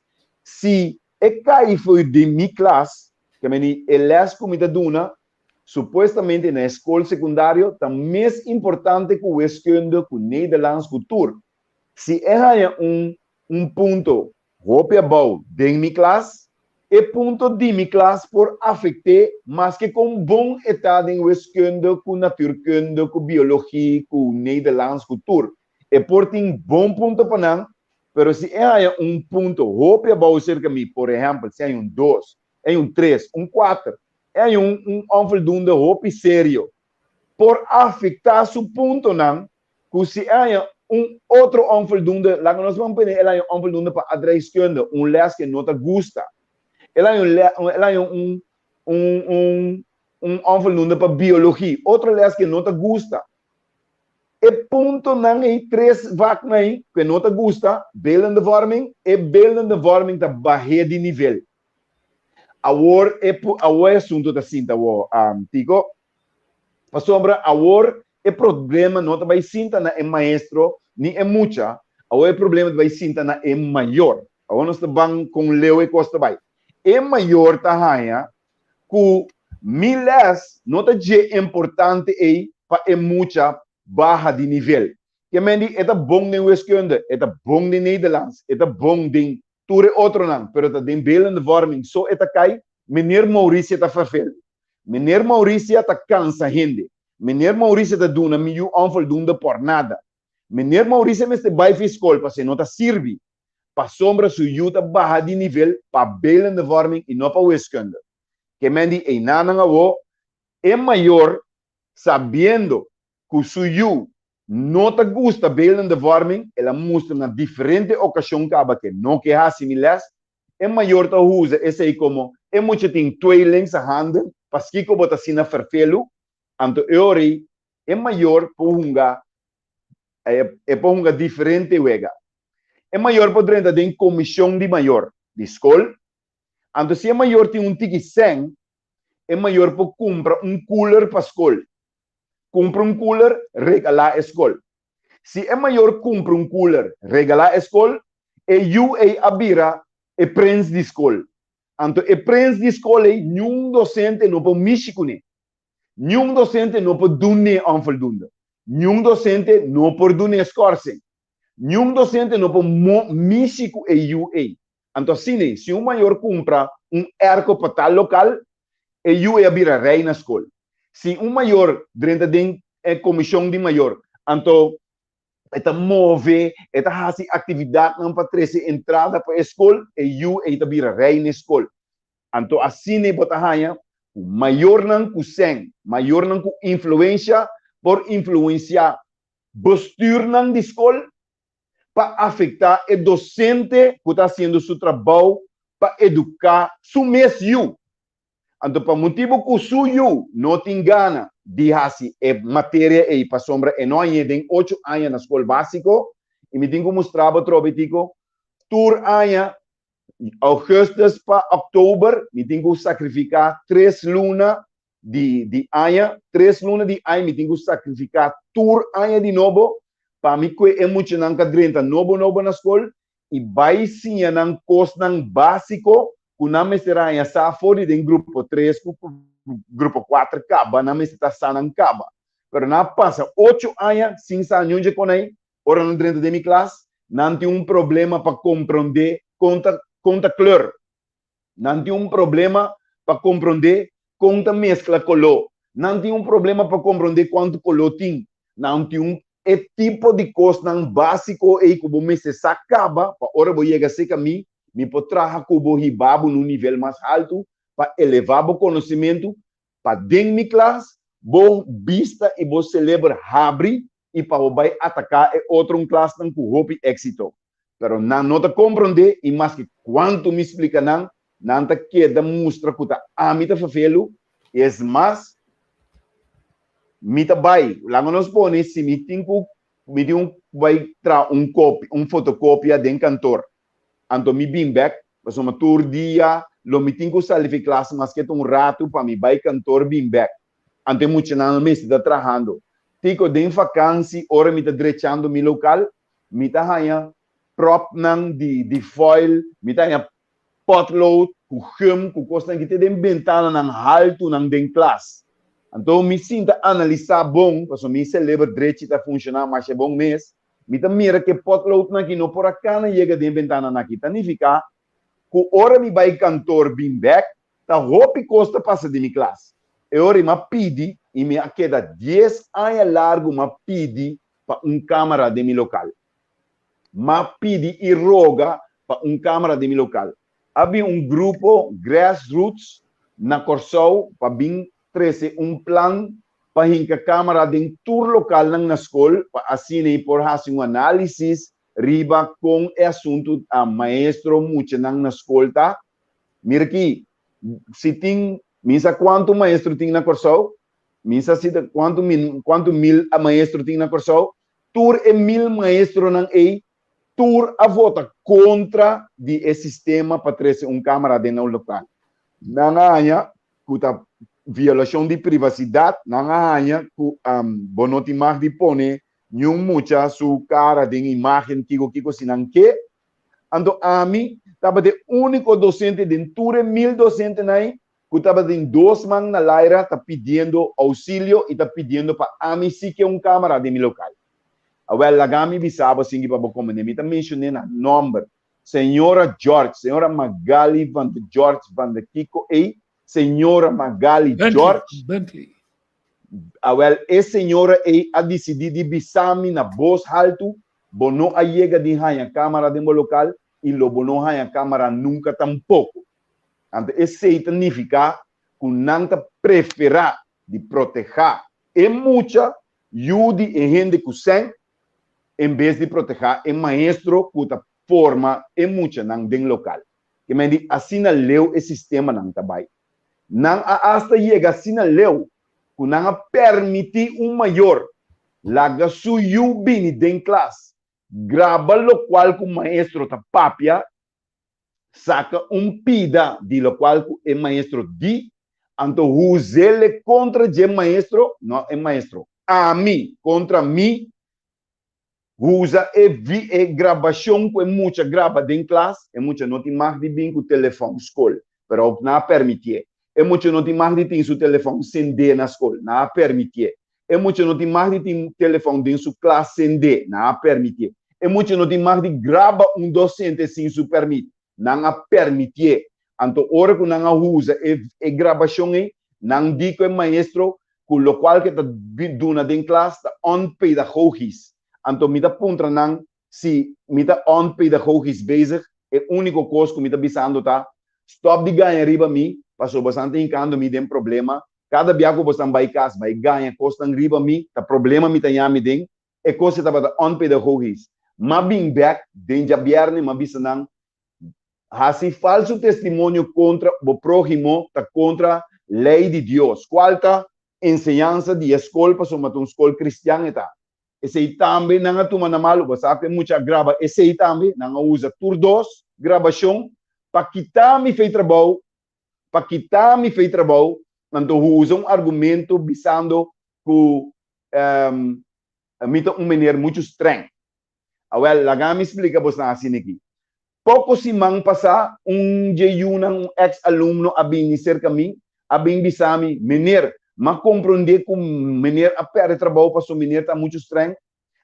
Si e kai for den mi klas, ke mende e lès ku mi ta duna. Supuestamente na e skol sekundario ta mes importante ku wiskunde, ku Nederlands, ku tur. Si e haña un un punto hopi abou den mi klas, e punto di mi klas por afekt'é maske kon bon e ta den wiskunde, ku natuurkunde, ku biologie, ku Nederlands, ku tur. E por tin bon punto pa nan, pero si e haña un punto hopi abou serka mi, por ehèmpel, si e haña un dos, e haña un tres, un kuater, e haña un un onvoldoende hopi serio, por afektá su puntonan ku si e haña un otro onvoldoende, laga nos ban pone el haña un onvoldoende pa adrijskunde, un les ke no ta gusta, el haña un le el haña un un un un onvoldoende pa biologie, otro les ke no ta gusta. E puntonan ei, tres vaknan ei, ku e no ta gusta, beeldende vorming, e beeldende vorming ta bah'é di nivel. Awor e awor e asuntu ta sinta awor, Tico. Pasobra awor e problema no ta bai sinta na e maestro ni e mucha, awor e problema ta bai sinta na e mayor. Awor nos ta ban kon leu e kos ta bai. E mayor ta haña ku mi lès no ta dje importante ei pa e mucha baha di nivel. Ke men di e ta bon den wiskunde, e ta bon den Nederlands, e ta bon den tur e otronan, pero ta den beeldende vorming so e ta kai, Meneer Mauricia ta fervel. Meneer Mauricia ta kansa hende. Meneer Mauricia ta duna mi yu onvoldoende por nada. Meneer Mauricia mester bai fi skol pasobra e no ta sirbi. Pasobra su yu ta baha di nivel pa beeldende vorming i no pa wiskunde. Ke men di einanan awo, e mayor sabiendo ku su yu no ta gusta beeldende vorming, el a mustra na diferente okashon kaba ke no ke hasi mi les, e mayor ta usa esei komo e mucha tin tweelingse handen, paskiko bo ta asina ferfelu? Anto e ora ei e mayor por hunga e por hunga diferente wega. E mayor por drenta den komishon di mayor di skol, anto si e mayor tin un tiki sèn, e mayor por kumpra un cooler pa skol. Kumpra un cooler, regalá e skol. Si e mayor kumpra un cooler, regalá e skol, e yu ei a bira e prens di skol. Anto e prens di skol ei niun dosente no por mishi kuné. Niun dosente no por dun'é onvoldoende. Niun dosente no por dun'é skorsing. Niun dosente no por mishi ku e yu ei. Anto asina ei, si un mayor kumpra un erko pa tal lokal, e yu ei a bira rei na skol. Si un mayor drenta den e komishon di mayor, anto e ta move, e ta hasi aktividatnan pa trese entrada pa e skol, e yu ei ta bira rei na e skol. Anto asina ei bo ta haña ku mayornan ku sèn, mayornan ku influensha por influensiá bestürnan di skol pa afektá e dosente ku ta hasiendo su trabou pa eduká su mes yu. Anto pa motibu ku su yu no tin gana di hasi e materia ei pasobra e no hañ'é den ocho aña na skol básiko, i mi tin ku mustra bo atrobe Tico, tur aña augustus pa oktober mi tin ku sakrifiká tres luna di di aña, tres luna di aña mi tin ku sakrifiká tur aña di nobo pa mi kue e muchanan ka drenta nobo nobo na skol i bai siña nan kosnan básiko ku nan mester haña sa for di den grupo tres ku grupo kuater kaba nan mester ta sa nan kaba. Pero nan a pasa ocho aña sin sa niun dje kon ei, ora nan drenta den mi klas nan tin un problema pa komprondé kon ta kon ta kleur. Nan tin un problema pa komprondé kon ta meskla koló. Nan tin un problema pa komprondé kuantu koló tin. Nan tin un e tipo di kosnan básiko ei ku bo mester sa kaba pa ora bo yega serka mi, mi por traha ku bo hiba bo na un nivel mas haltu pa elevá bo konosementu pa den mi klas bo bista i bo seleber habri i pa bo bai ataká e otro un klasnan ku hopi éksito. Pero nan no ta komprondé i maske kuantu mi splika nan, nan ta keda mustra ku ta ami ta fefelu. Es mas, mi ta bai, laga nos pone si mi tin ku mi tin un bai traha un kopia, un fotokopia den kantor, anto mi bin bek, pasobra tur dia lo mi tin ku sali fi klas maske ta un ratu pa mi bai kantor bin bek. Anto e muchanan lo mester ta trahando. Tiko, den vakansi ora mi ta drechando mi lokal, mi ta haña propnan di di foil, mi ta haña potlood ku gum ku kosnan ki te den bentananan haltunan den klas. Anto mi sinta analisá bon, pasobra mi seleber drechi ta funshoná masha bon mes, mi ta mira ku e potloodnan aki no por a kana yega den e bentananan aki. Ta nifiká ku ora mi bai kantor bin bèk, ta hopi kos ta pasa den mi klas. E ora mi a pidi i mi a keda dies aña largu mi a pidi pa un kámara den mi lokal. Mi a pidi i roga pa un kámara den mi lokal. A bin un grupo grassroots na Kòrsou pa bin trese un plan pa hinka kámara den tur lokalnan na skol pa asina ei por hasi un análisis riba kon e asuntu a maestro muchanan na skol ta. Mira aki, si tin, mi sa kuantu maestro tin na Kòrsou, mi sa si ta kuantu mi kuantu mil a maestro tin na Kòrsou, tur e mil maestronan ei tur a vota kontra di e sistema pa trese un kámara den nan lokal. Nan a haña ku ta violashon di privasidat, nan a haña ku bo no tin mag di pone niun mucha su kara den imágen kiko kiko si nan ke. Anto ami tabata e úniko dosente den tur e mil dosentenan ei ku tabatin dos man na laira ta pidiendo ousilio i ta pidiendo pa ami si ke un kámara den mi lokal. Awèl, laga mi bisa bo sinki pa bo komprendé. Mi ta menshoné na nòmber, Señora George, Señora Magali van de George van de kiko ei, Señora Magali George. Bentley. Awèl, e señora ei a disidí di bisa mi na bos haltu, Bo no a yega di haña kámara den bo lokal i lo bo no haña kámara nunka tampoko. Anto esei ta nifiká ku nan ta preferá di protehá e mucha yu di e hende ku sèn en bes di protehá e maestro ku ta forma e muchanan den lokal. Ke men di asina leu e sistemanan ta bai. Nan a asta yega asina leu ku nan a permití un mayor laga su yu bini den klas, graba lokual ku maestro ta papia saka un pida di lokual ku e maestro di, anto huz'el kontra dje maestro, no e maestro, ami kontra mi, huza e vi e grabashon ku e mucha graba den klas, e mucha no tin mag di bin ku telefòn skol, pero nan a permitié. E mucha no tin mag di tin su telefòn sendé na skol, nan a permitié. E mucha no tin mag di tin telefòn den su klas sendé, nan a permitié. E mucha no tin mag di graba un dosente sin su pèrmit, nan a permitié. Anto ora ku nan a usa e e grabashon ei, nan di ku e maestro ku lokual ku e ta duna den klas ta onpedagogisch. Anto mi ta puntra nan si mi ta onpedagogisch bezig, e úniko kos ku mi ta bisando ta, stòp di gaña riba mi, pasobra boso ta hinkando mi den problema. Kada bia ku boso bai kas bai gaña kosnan riba mi, ta problema mi ta ñami den, e kos e tabata onpedagogisch. M'a bin bèk den djabièrnè m'a bisa nan, hasi falsu testimonio kontra bo próhimo ta kontra lei di Dios, kual ta enseñansa di e skol pasobra ta un skol kristian e ta. Esei tambe nan a tuma na malu, bo sa ku e mucha a graba esei tambe, nan a usa tur dos grabashon pa kita mi fei trabou pa kita mi fei trabou, anto usa un argumento bisando ku mi ta un meneer muchu streng. Awel, laga mi splika bosnan asina aki. Poko siman pasá, un dje yunan, un eks alumno a bini serka mi, a bin bisa mi, Meneer, m'a komprondé ku meneer a pèrdè trabou pasobra meneer ta muchu streng.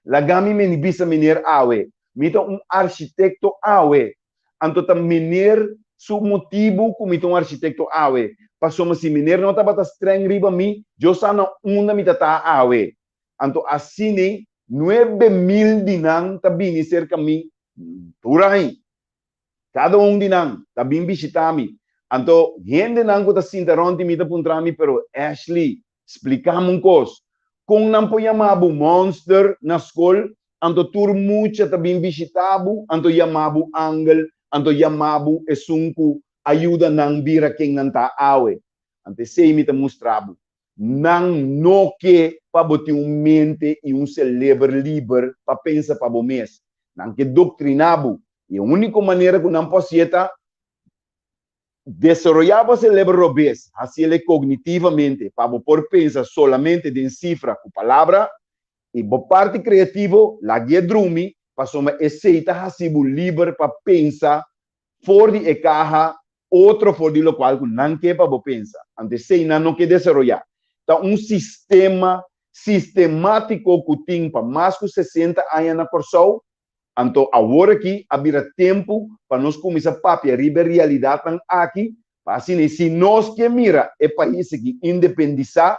Laga mi meni bisa meneer awe, mi ta un architekto awe. Anto ta meneer su motibu ku mi ta un architekto awe. Pasobra si meneer no tabata streng riba mi, Dios sa na unda mi ta ta awe. Anto asina 9000 di nan ta bini serka mi tur aña. Kada un di nan ta bin bishitá mi. Anto hendenan ku ta sinta rònt di mi ta puntra mi, Pero Ashley, spliká mi un kos. Kon nan por yama bo mònster na skol, anto tur mucha ta bin bishitá bo, anto yama bo angel, anto yama bo esun ku a yuda nan bira ken nan ta awe? Anto esei mi ta mustra bo. Nan no ke pa bo tin un mente i un seleber liber pa pensa pa bo mes. Nan ke doktriná bo. I e úniko manera ku nan por hasié ta desaroyá bo seleber robes, hasiel e kognitivamente pa bo por pensa solamente den sifra ku palabra. I bo parti kreativo lag'é drumi pasobra esei ta hasi bo liber pa pensa for di e kaha otro for di lokual ku nan ke pa bo pensa. Anto esei nan no ke desaroyá. Ta un sistema sistemátiko ku tin pa mas ku 60 aña na Kòrsou. Anto awor aki a bira tempu pa nos kuminsá papia riba e realidatnan aki, pa asina si nos ke mira e pais aki independisá,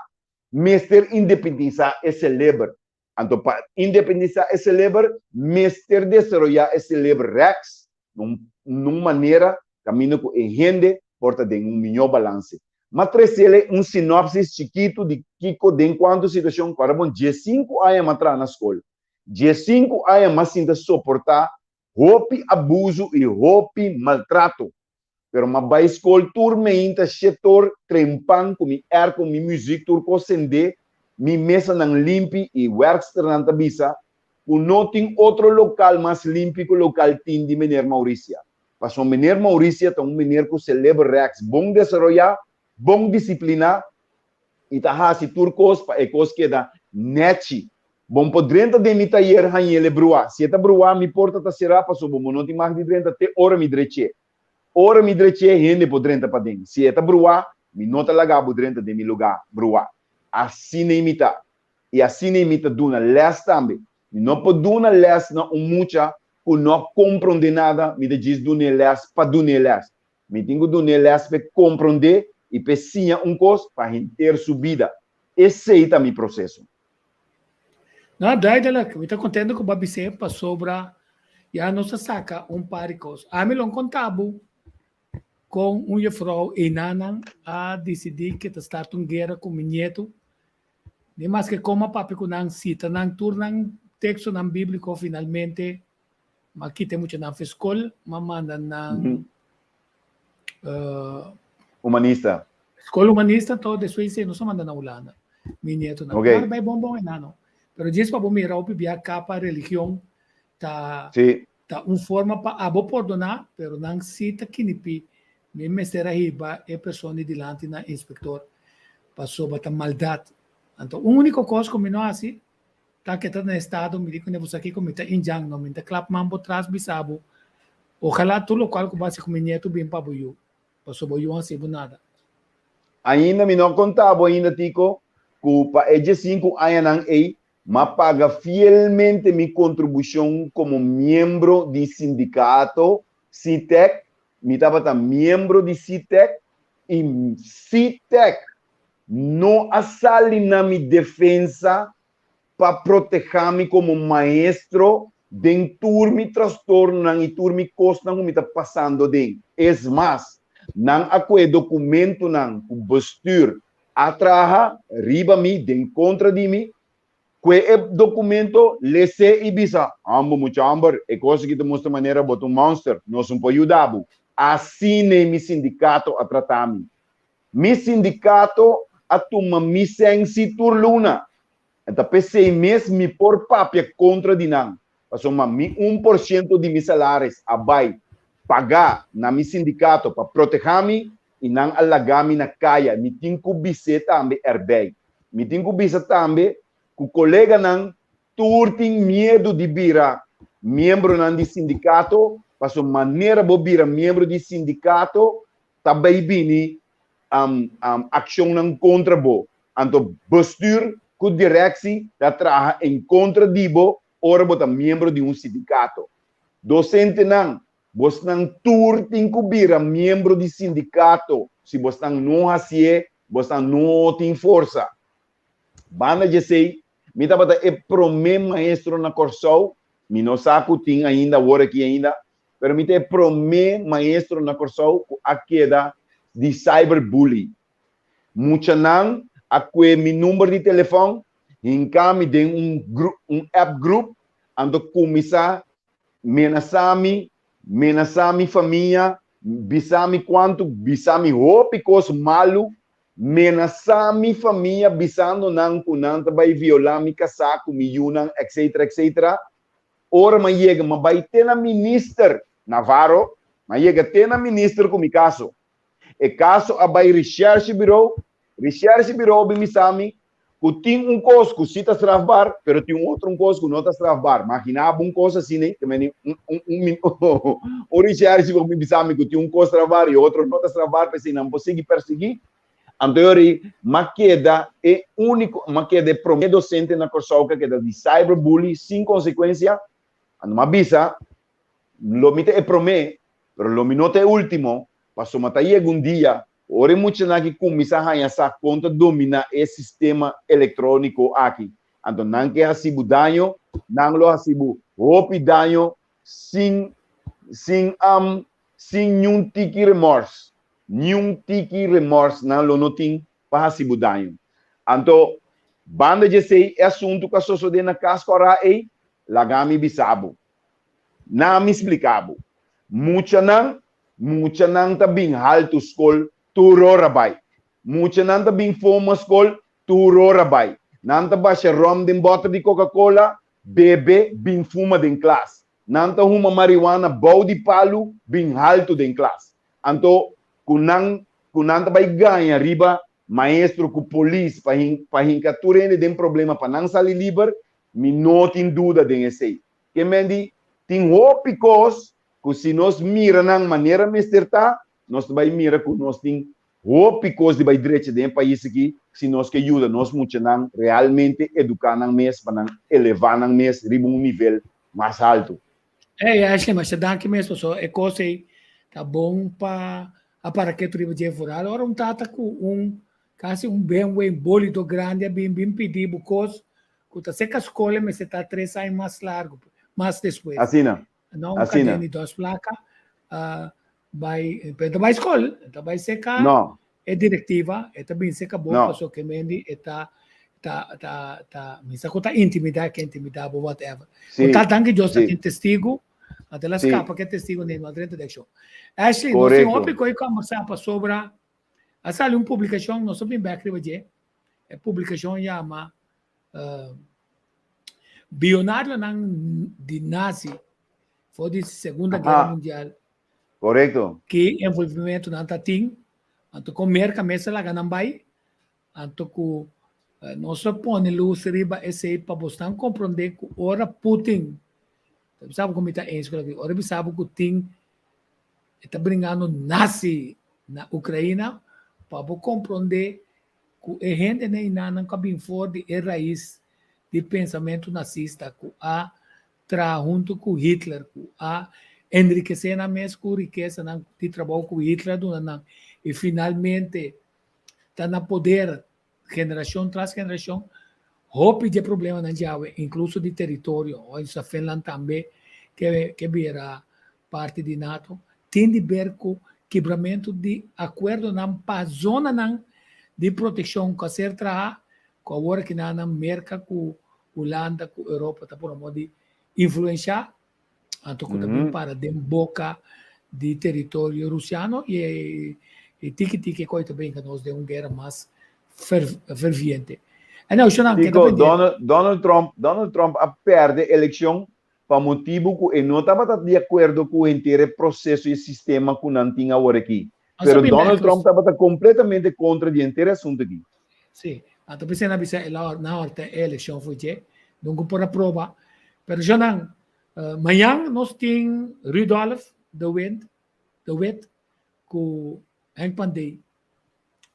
mester independisá e seleber. Anto pa independisá e seleber, mester desaroyá e seleber rèks na un manera kaminda ku e hende por ta den un mihó balanse. M'a tresele un sinopsis chikitu di kiko den kuantu situashon ku ora bon 15 aña m'a traha na skol. 15 aña m'a sinta soportá hopi abuso i hopi maltrato. Pero m'a bai skol tur meinta shetor trempan ku mi airco, mi muzik tur kos sendé, mi mesanan limpi i wèrksternan ta bisa ku no tin otro lokal mas limpi ku lokal tin di Meneer Mauricia. Pasobra Meneer Mauricia ta un meneer ku seleber rèks bon desaroyá, bon disipliná i ta hasi tur kos pa e kos keda nèchi. Bon por drenta den mi tayer hañ'el e bruá. Si e ta bruá, mi porta ta será pasobra bo no tin mag di drenta te ora mi drech'é. Ora mi drech'é, hende por drenta paden. Si e ta bruá, mi no ta laga bo drenta den mi lugá bruá. Asina ei mi ta. I asina ei mi ta duna lès tambe. Mi no por duna lès na un mucha ku no a komprondé nada, mi ta djis dun'é lès pa dun'é lès. Mi tin ku dun'é lès p'e komprondé i p'e siña un kos pa henter su bida. Esei ta mi proseso. No, duidelijk. Mi ta contento cu bo a bis'é pasobra ya nos a saca un par di cos. Ami lo conta bo con un juffrouw einanan a dicidi ke ta start un guera cu mi nieto. Ni maske con m'a papia cu nan, cita nan tur nan textonan biblico, finalmente m'a kita e muchanan for scol, m'a manda nan Humanista. Skol humanista to despues nos a manda na Hulanda. Mi nietonan. Okay. Maar bai bon bon enano. Pero djis pa bo mira hopi bia kapa religion ta ta un forma pa abo pordoná, pero nan si ta kinipi. Mi mester a hiba e persona di dilanti na inspector pasobra ta maldat. Anto un úniko kos ku mi no hasi ta ke ta na estado mi di ku bo sa kiko mi ta injan no mi ta klap man bo tras bisa bo ojalá tur lokual ku bo hasi ku mi nieto bin pa bo yu pasobra bo yu a hasi bo nada. Ainda mi no a konta bo ainda Tico ku pa e 15 añanan ei m'a paga fielmente mi kontribushon komo miembro di sindikato SITEC, mi tabata miembro di SITEC i SITEC no a sali na mi defensa pa protehá mi komo maestro den tur mi trastornonan i tur mi kosnan ku mi ta pasando den. Es mas, nan a kohe dokumentonan ku bestuur a traha riba mi den kontra di mi, kohe e dokumento, les'é i bisa, Hòmber, mucha hòmber, e kos aki ta mustra manera bo ta un mònster, nos no por yuda bo. Asina mi sindikato a trata mi. Mi sindikato a tuma mi sensi tur luna. E ta p'esei mes mi por papia kontra di nan, pasobra mi 1% di mi salaris a bai pagá na mi sindikato pa protehá mi i nan a laga mi na kaya. Mi tin ku bis'é tambe erbei. Mi tin ku bisa tambe ku koleganan tur tin miedu di bira miembronan di sindikato, pasobra manera bo bira miembro di sindikato ta bay bini accionnan contra bo. Anto bestuur cu directie ta traha en contra di bo ora bo ta miembro di un sindicato. Docentenan, bosnan tur tin cu bira miembro di sindicato. Si bosnan no hacié, bosnan no tin forsa. Banda djesey, mi tabata e prome maestro na Corsou, mi no sa cu tin ainda awor aki ainda, pero mi ta e promé maestro na Kòrsou ku a keda di cyberbully. Muchanan a kue mi number di telefòn, hinka mi den un un app group, anto kuminsá menasá mi, menasá mi famia, bisa mi kuantu, bisa mi hopi kos malu, menasá mi famia bisando nan ku nan ta bai violá mi kasá ku mi yunan, etcetera, etcetera. Ora m'a yega, m'a bai te na minister Navarro, m'a yega te na minister ku mi kaso. E kaso a bai Recherchebureau, Recherchebureau bin bisa mi ku tin un kos ku si ta strafbaar, pero tin un otro un kos ku no ta strafbaar. Magina bo un kos asina, ke meni un un un un recherche ku bin bisa mi ku tin un kos strafbaar i otro no ta strafbaar, p'esei nan por sigui persiguí. Anto yori m'a keda e úniko, m'a keda e promé dosente na Kòrsou ku a keda di cyberbully sin konsekuensia. Anto m'a bisa, lo mi ta e promé, pero lo mi no ta e último, pasobra ta yega un dia ora e muchanan aki kuminsá haña sa kon ta dominá e sistema elektróniko aki. Anto nan ke hasi bo daño, nan lo hasi bo hopi daño sin sin sin niun tiki remors. Niun tiki remors nan lo no tin pa hasi bo daño. Anto, banda di esei, e asuntu ku a sosodé na Kas Kòrá ei, laga mi bisa bo. Na mi splika bo. Muchanan, muchanan ta bin haltu skol tur ora bai. Muchanan ta bin fuma skol tur ora bai. Nan ta basha ròm den bòter di Coca-Cola, bebe, bin fuma den klas. Nan ta huma marihuana bou di palu, bin haltu den klas. Anto, ku nan, ku nan ta bai gaña riba maestro ku polis pa hin, pa hinka tur hende den problema pa nan sali liber, mi no tin duda den esei. Ke men di, tin hopi kos ku si nos mira nan manera mester ta, nos ta bai mira ku nos tin hopi kos di bai drecha den e pais aki si nos ke yuda nos muchanan realmente eduká nan mes pa nan elevá nan mes riba un nivel mas haltu. Ey Ashley, masha danki mes pasobra e kos ey ta bon pa a para ketu riba dje vooral ora un tata ku un kasi un BMW un bolido grandi a bin bin pidi bo kos ku ta seka skol e mester ta tres aña mas largu mas despues. Asina. No un Asina. kadena di dos plaka uh, bai pero ta bai skol, ta bai seka No. e direktiva, e ta bin seka bo No. paso ke mendi e ta ta ta ta mi sa ku ta intimida ke intimida bo whatever. Sí. Ku ta danki Dios ta Sí. tin testigo, ante la Sí. skapa ke testigo ni no drenta de aksyon. Ashley, nos tin Korekto. hopi koi kombersá pasobra a sali un publikashon, nos a bin bek riba dje. E publikashon yama Bionarionan di nazi for di Segunda Guera Mundial. Korekto. Ki envolvimentu nan ta tin, anto kon Merka mes a laga nan bai, anto ku nos a pone lus riba esei pa bosnan komprondé ku ora Putin, ta bisa bo ku mi ta eens ku loke, ora bisa bo ku tin e ta bringando nazi na Ukraina, pa bo komprondé ku e hendenan einanan ku a bin for di e rais di pensamentu nasista ku a traha huntu ku Hitler, ku a enrikesé nan mes ku rikesanan di trabou ku Hitler a duna nan i finalmente ta na poder generashon tras generashon, hopi di e problemanan djawe, inkluso di teritorio, oi sa Finland tambe ke ke bira parti di nato, tin di ber ku kibramentu di akuerdonan pa zonanan di protekshon ku a ser traha, ku awor kinanan Merka ku Hulanda ku Europa ta por di influenshá, anto ku ta bin para den boka di teritorio rusiano i e tiki tiki e koi ta brinka nos den un guera mas ferviente. Anyway, Shonan, keda Kiko, pendiente. Donald, Donald Trump, Donald Trump a perde elekshon pa motibu ku e no tabata di akuerdo ku henter e proseso i e sistema ku nan tin awor aki. Pero Donald Trump tabata kompletamente kontra di henter e asuntu aki. Sí, anto p'esei nan a bisa el a nan horta e elekshon for dje, nunka por a proba. Pero djonan, mañan nos tin Rudolf de Wind, de Wit ku Henk Pandey.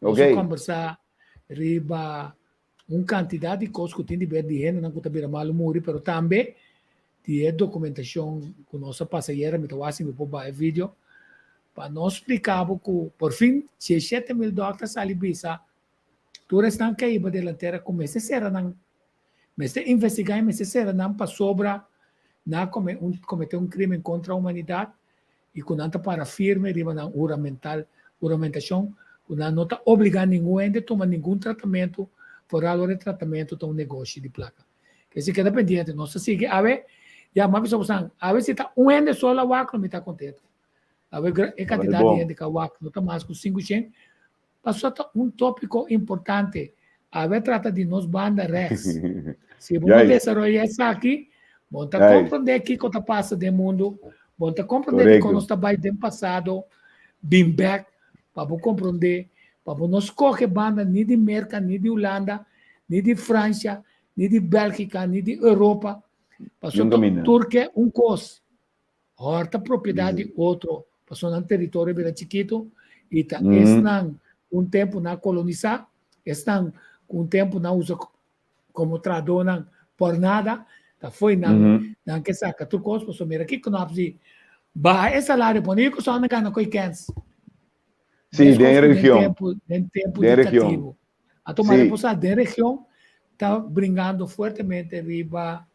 Nos a kombersá riba un kantidat di kos ku tin di ber di hendenan ku ta bira malu muri, pero tambe di e dokumentashon ku nos a pasa ayera, mi ta wak si mi por baha e video, pa nos splika bo ku por fin 7000 dòkter sali bisa tur esnan ke iba delantera ku mester sera nan, mester investigá i mester sera nan pasobra nan a kome un komete un krimen kontra humanidat i ku nan ta para firme riba nan huramental huramentashon ku nan no ta obligá ningun hende tuma ningun tratamentu foral ora e tratamentu ta un negoshi di plaka. Kesi keda pendiente nos ta sigui awe ya m'a bisa bosan awe si ta un hende solo a wak lo mi ta kontento. Awe e kantidat di hende ku a wak no ta mas ku 500 pasobra ta un topiko importante. Awe trata di nos banda rechts. Si bo no desaroya esaki, bo no ta komprondé kiko ta pasa den mundu, bo no ta komprondé dikon nos ta bai den pasado, bin bèk pa bo komprondé, pa bo no skohe banda ni di Merka, ni di Hulanda, ni di Fransha, ni di Bèlgika, ni di Europa, pasobra tur ke un kos. Hòrta propiedat di otro, pasobra nan teritorio bira chikitu i ta esnan. un tempu nan a kolonisá, esnan ku un tempu nan a usa komo trahadónan por nada, ta fo'i nan nan ke saka tur kos, pasobra mira kiko nan a hasi, baha e salario, pone e kosnan gana ku e kèns. Sí, den region. Den tempu di katibu. A tuma reposá den region ta bringando fuertemente riba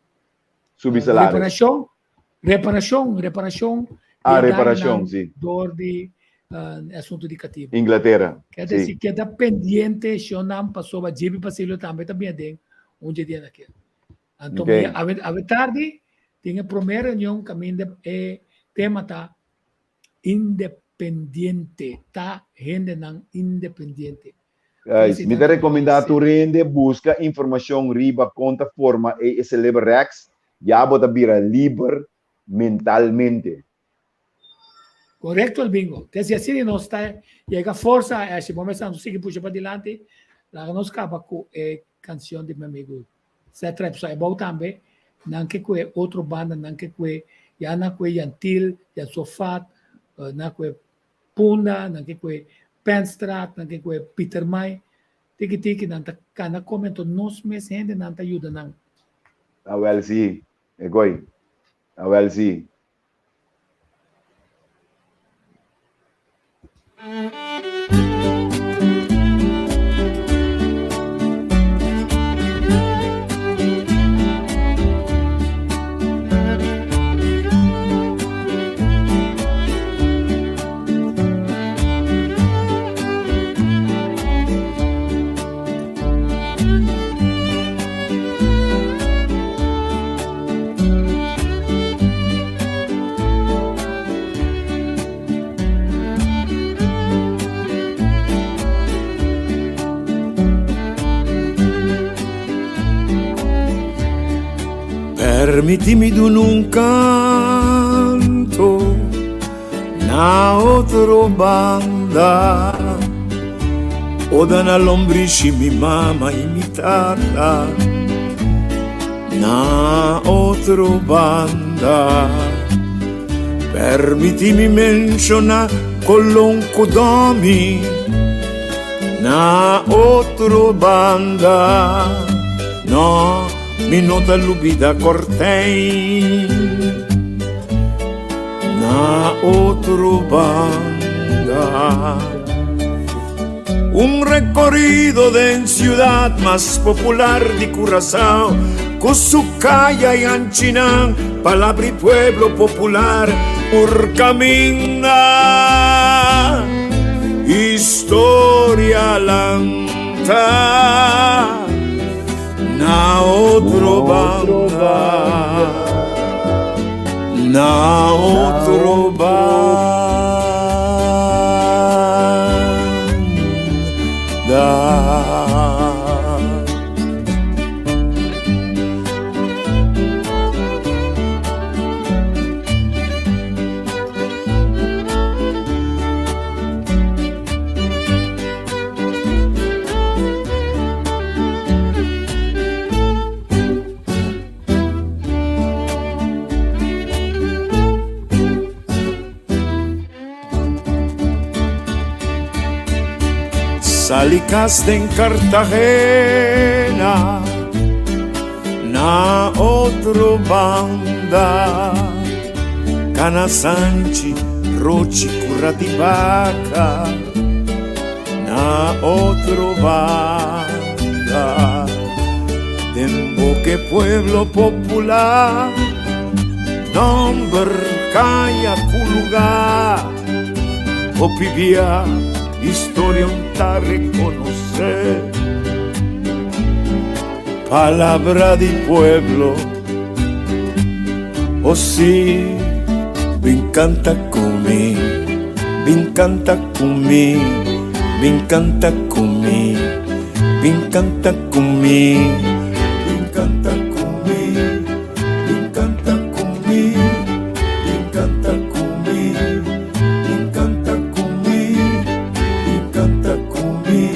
Subi salario. Reparashon, reparashon, reparashon. Ah, reparashon, si. Door di e asuntu di katibu. Inglatera, si. Keda keda pendiente shonnan pasobra JB Basilio tambe ta bini aden un dje dia na kel. Anto okay. awe, awe tardi tin e promé reunion kaminda e tema ta independiente, ta hendenan independiente. Guys, mi ta recomenda tur hende busca informacion riba con ta forma e Celebre Rex, ya bo ta bira liber mentalmente. Correcto el bingo. Te si asina nos ta yega forsa Ashley, bo mester nos sigui pusha padilanti, laga nos caba cu e cancion di mi amigo Zé Trap. So e bou tambe, nan ke cu e otro banda, nan ke cu e, ya nan cu e Jan Til, Jan Sofat, nan cu e Punda, nan ke kue Penstraat, nan ke kue Pietermaai. Tiki tiki nan ta kana kome anto nos mes hende nan ta yuda nan. Awel si, e koi. Awel si. Permití mi duna un canto na otro banda Oda na lombrishi mi mama y mi tata Na otro banda Permití mi menshoná Colon ku Domi Na otro banda No, mi no ta lubida Cortijn Na otro banda Un recorrido den ciudad mas popular di Curaçao Cu su caya y anchinan palabra y pueblo popular Por caminda historia lanta Na otro banda Na otro banda Sali kas den Cartagena na otro banda Cana Sanchi, Rochi, Curatibaca Na otro banda Den boke pueblo popular Nomber kaya ku lugar Hopi bia historia un ta reconoce Palabra di pueblo Oh si Bin canta cu mi Bin canta cu mi Bin canta cu mi Bin canta cu mi Bin canta cu mi Bin canta cu mi Bin canta cu mi Bin canta cu mi Bin canta cu mi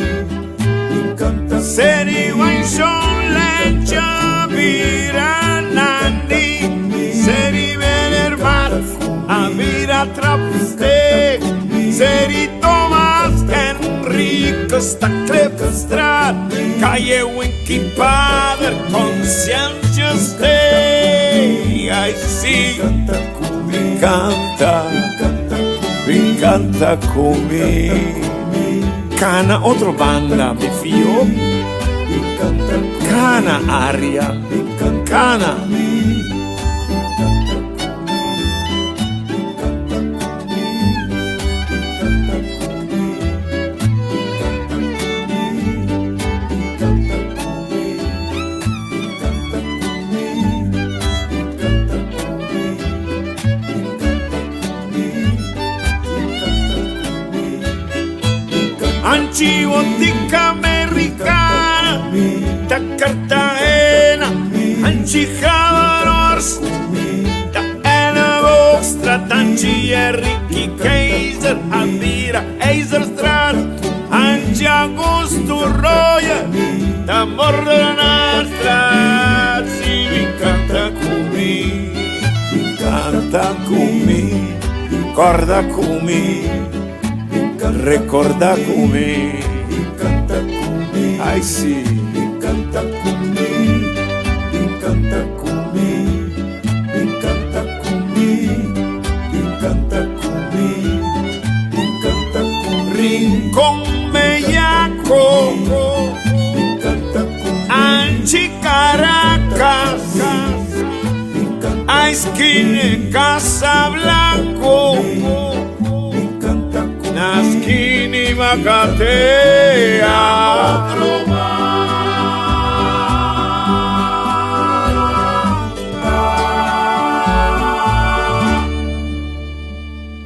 Bin canta cu mi Seri Waishon Lencha bira Nandi Seri Benervat a bira Trapsteek Seri Thomas Henrique. Ta Kleefstraat, Calle Winky Pader, Conscientious Day. Ai si, bin canta, bin canta cu mi. Cana otro banda, mi fio. Cana area, cana. Anchi Botica Americana, ta Cartagena, Anchi Javarors, ta Elleboogstraat, Anchi Ricky Keizer, Abira IJzerstraat, Anchi Augusto Roya, ta Moordenaarstraat. Si bin canta cu mi, canta cu mi, corda cu mi, recorda cu mi. Ai si, Canta cu mi, canta cu mi, canta cu mi, canta cu mi, canta cu mi. Rincón Bellaco, Canta cu mi, Anchi Caracas, canta Esquina Casablanco, canta cu Nasquini Macatea.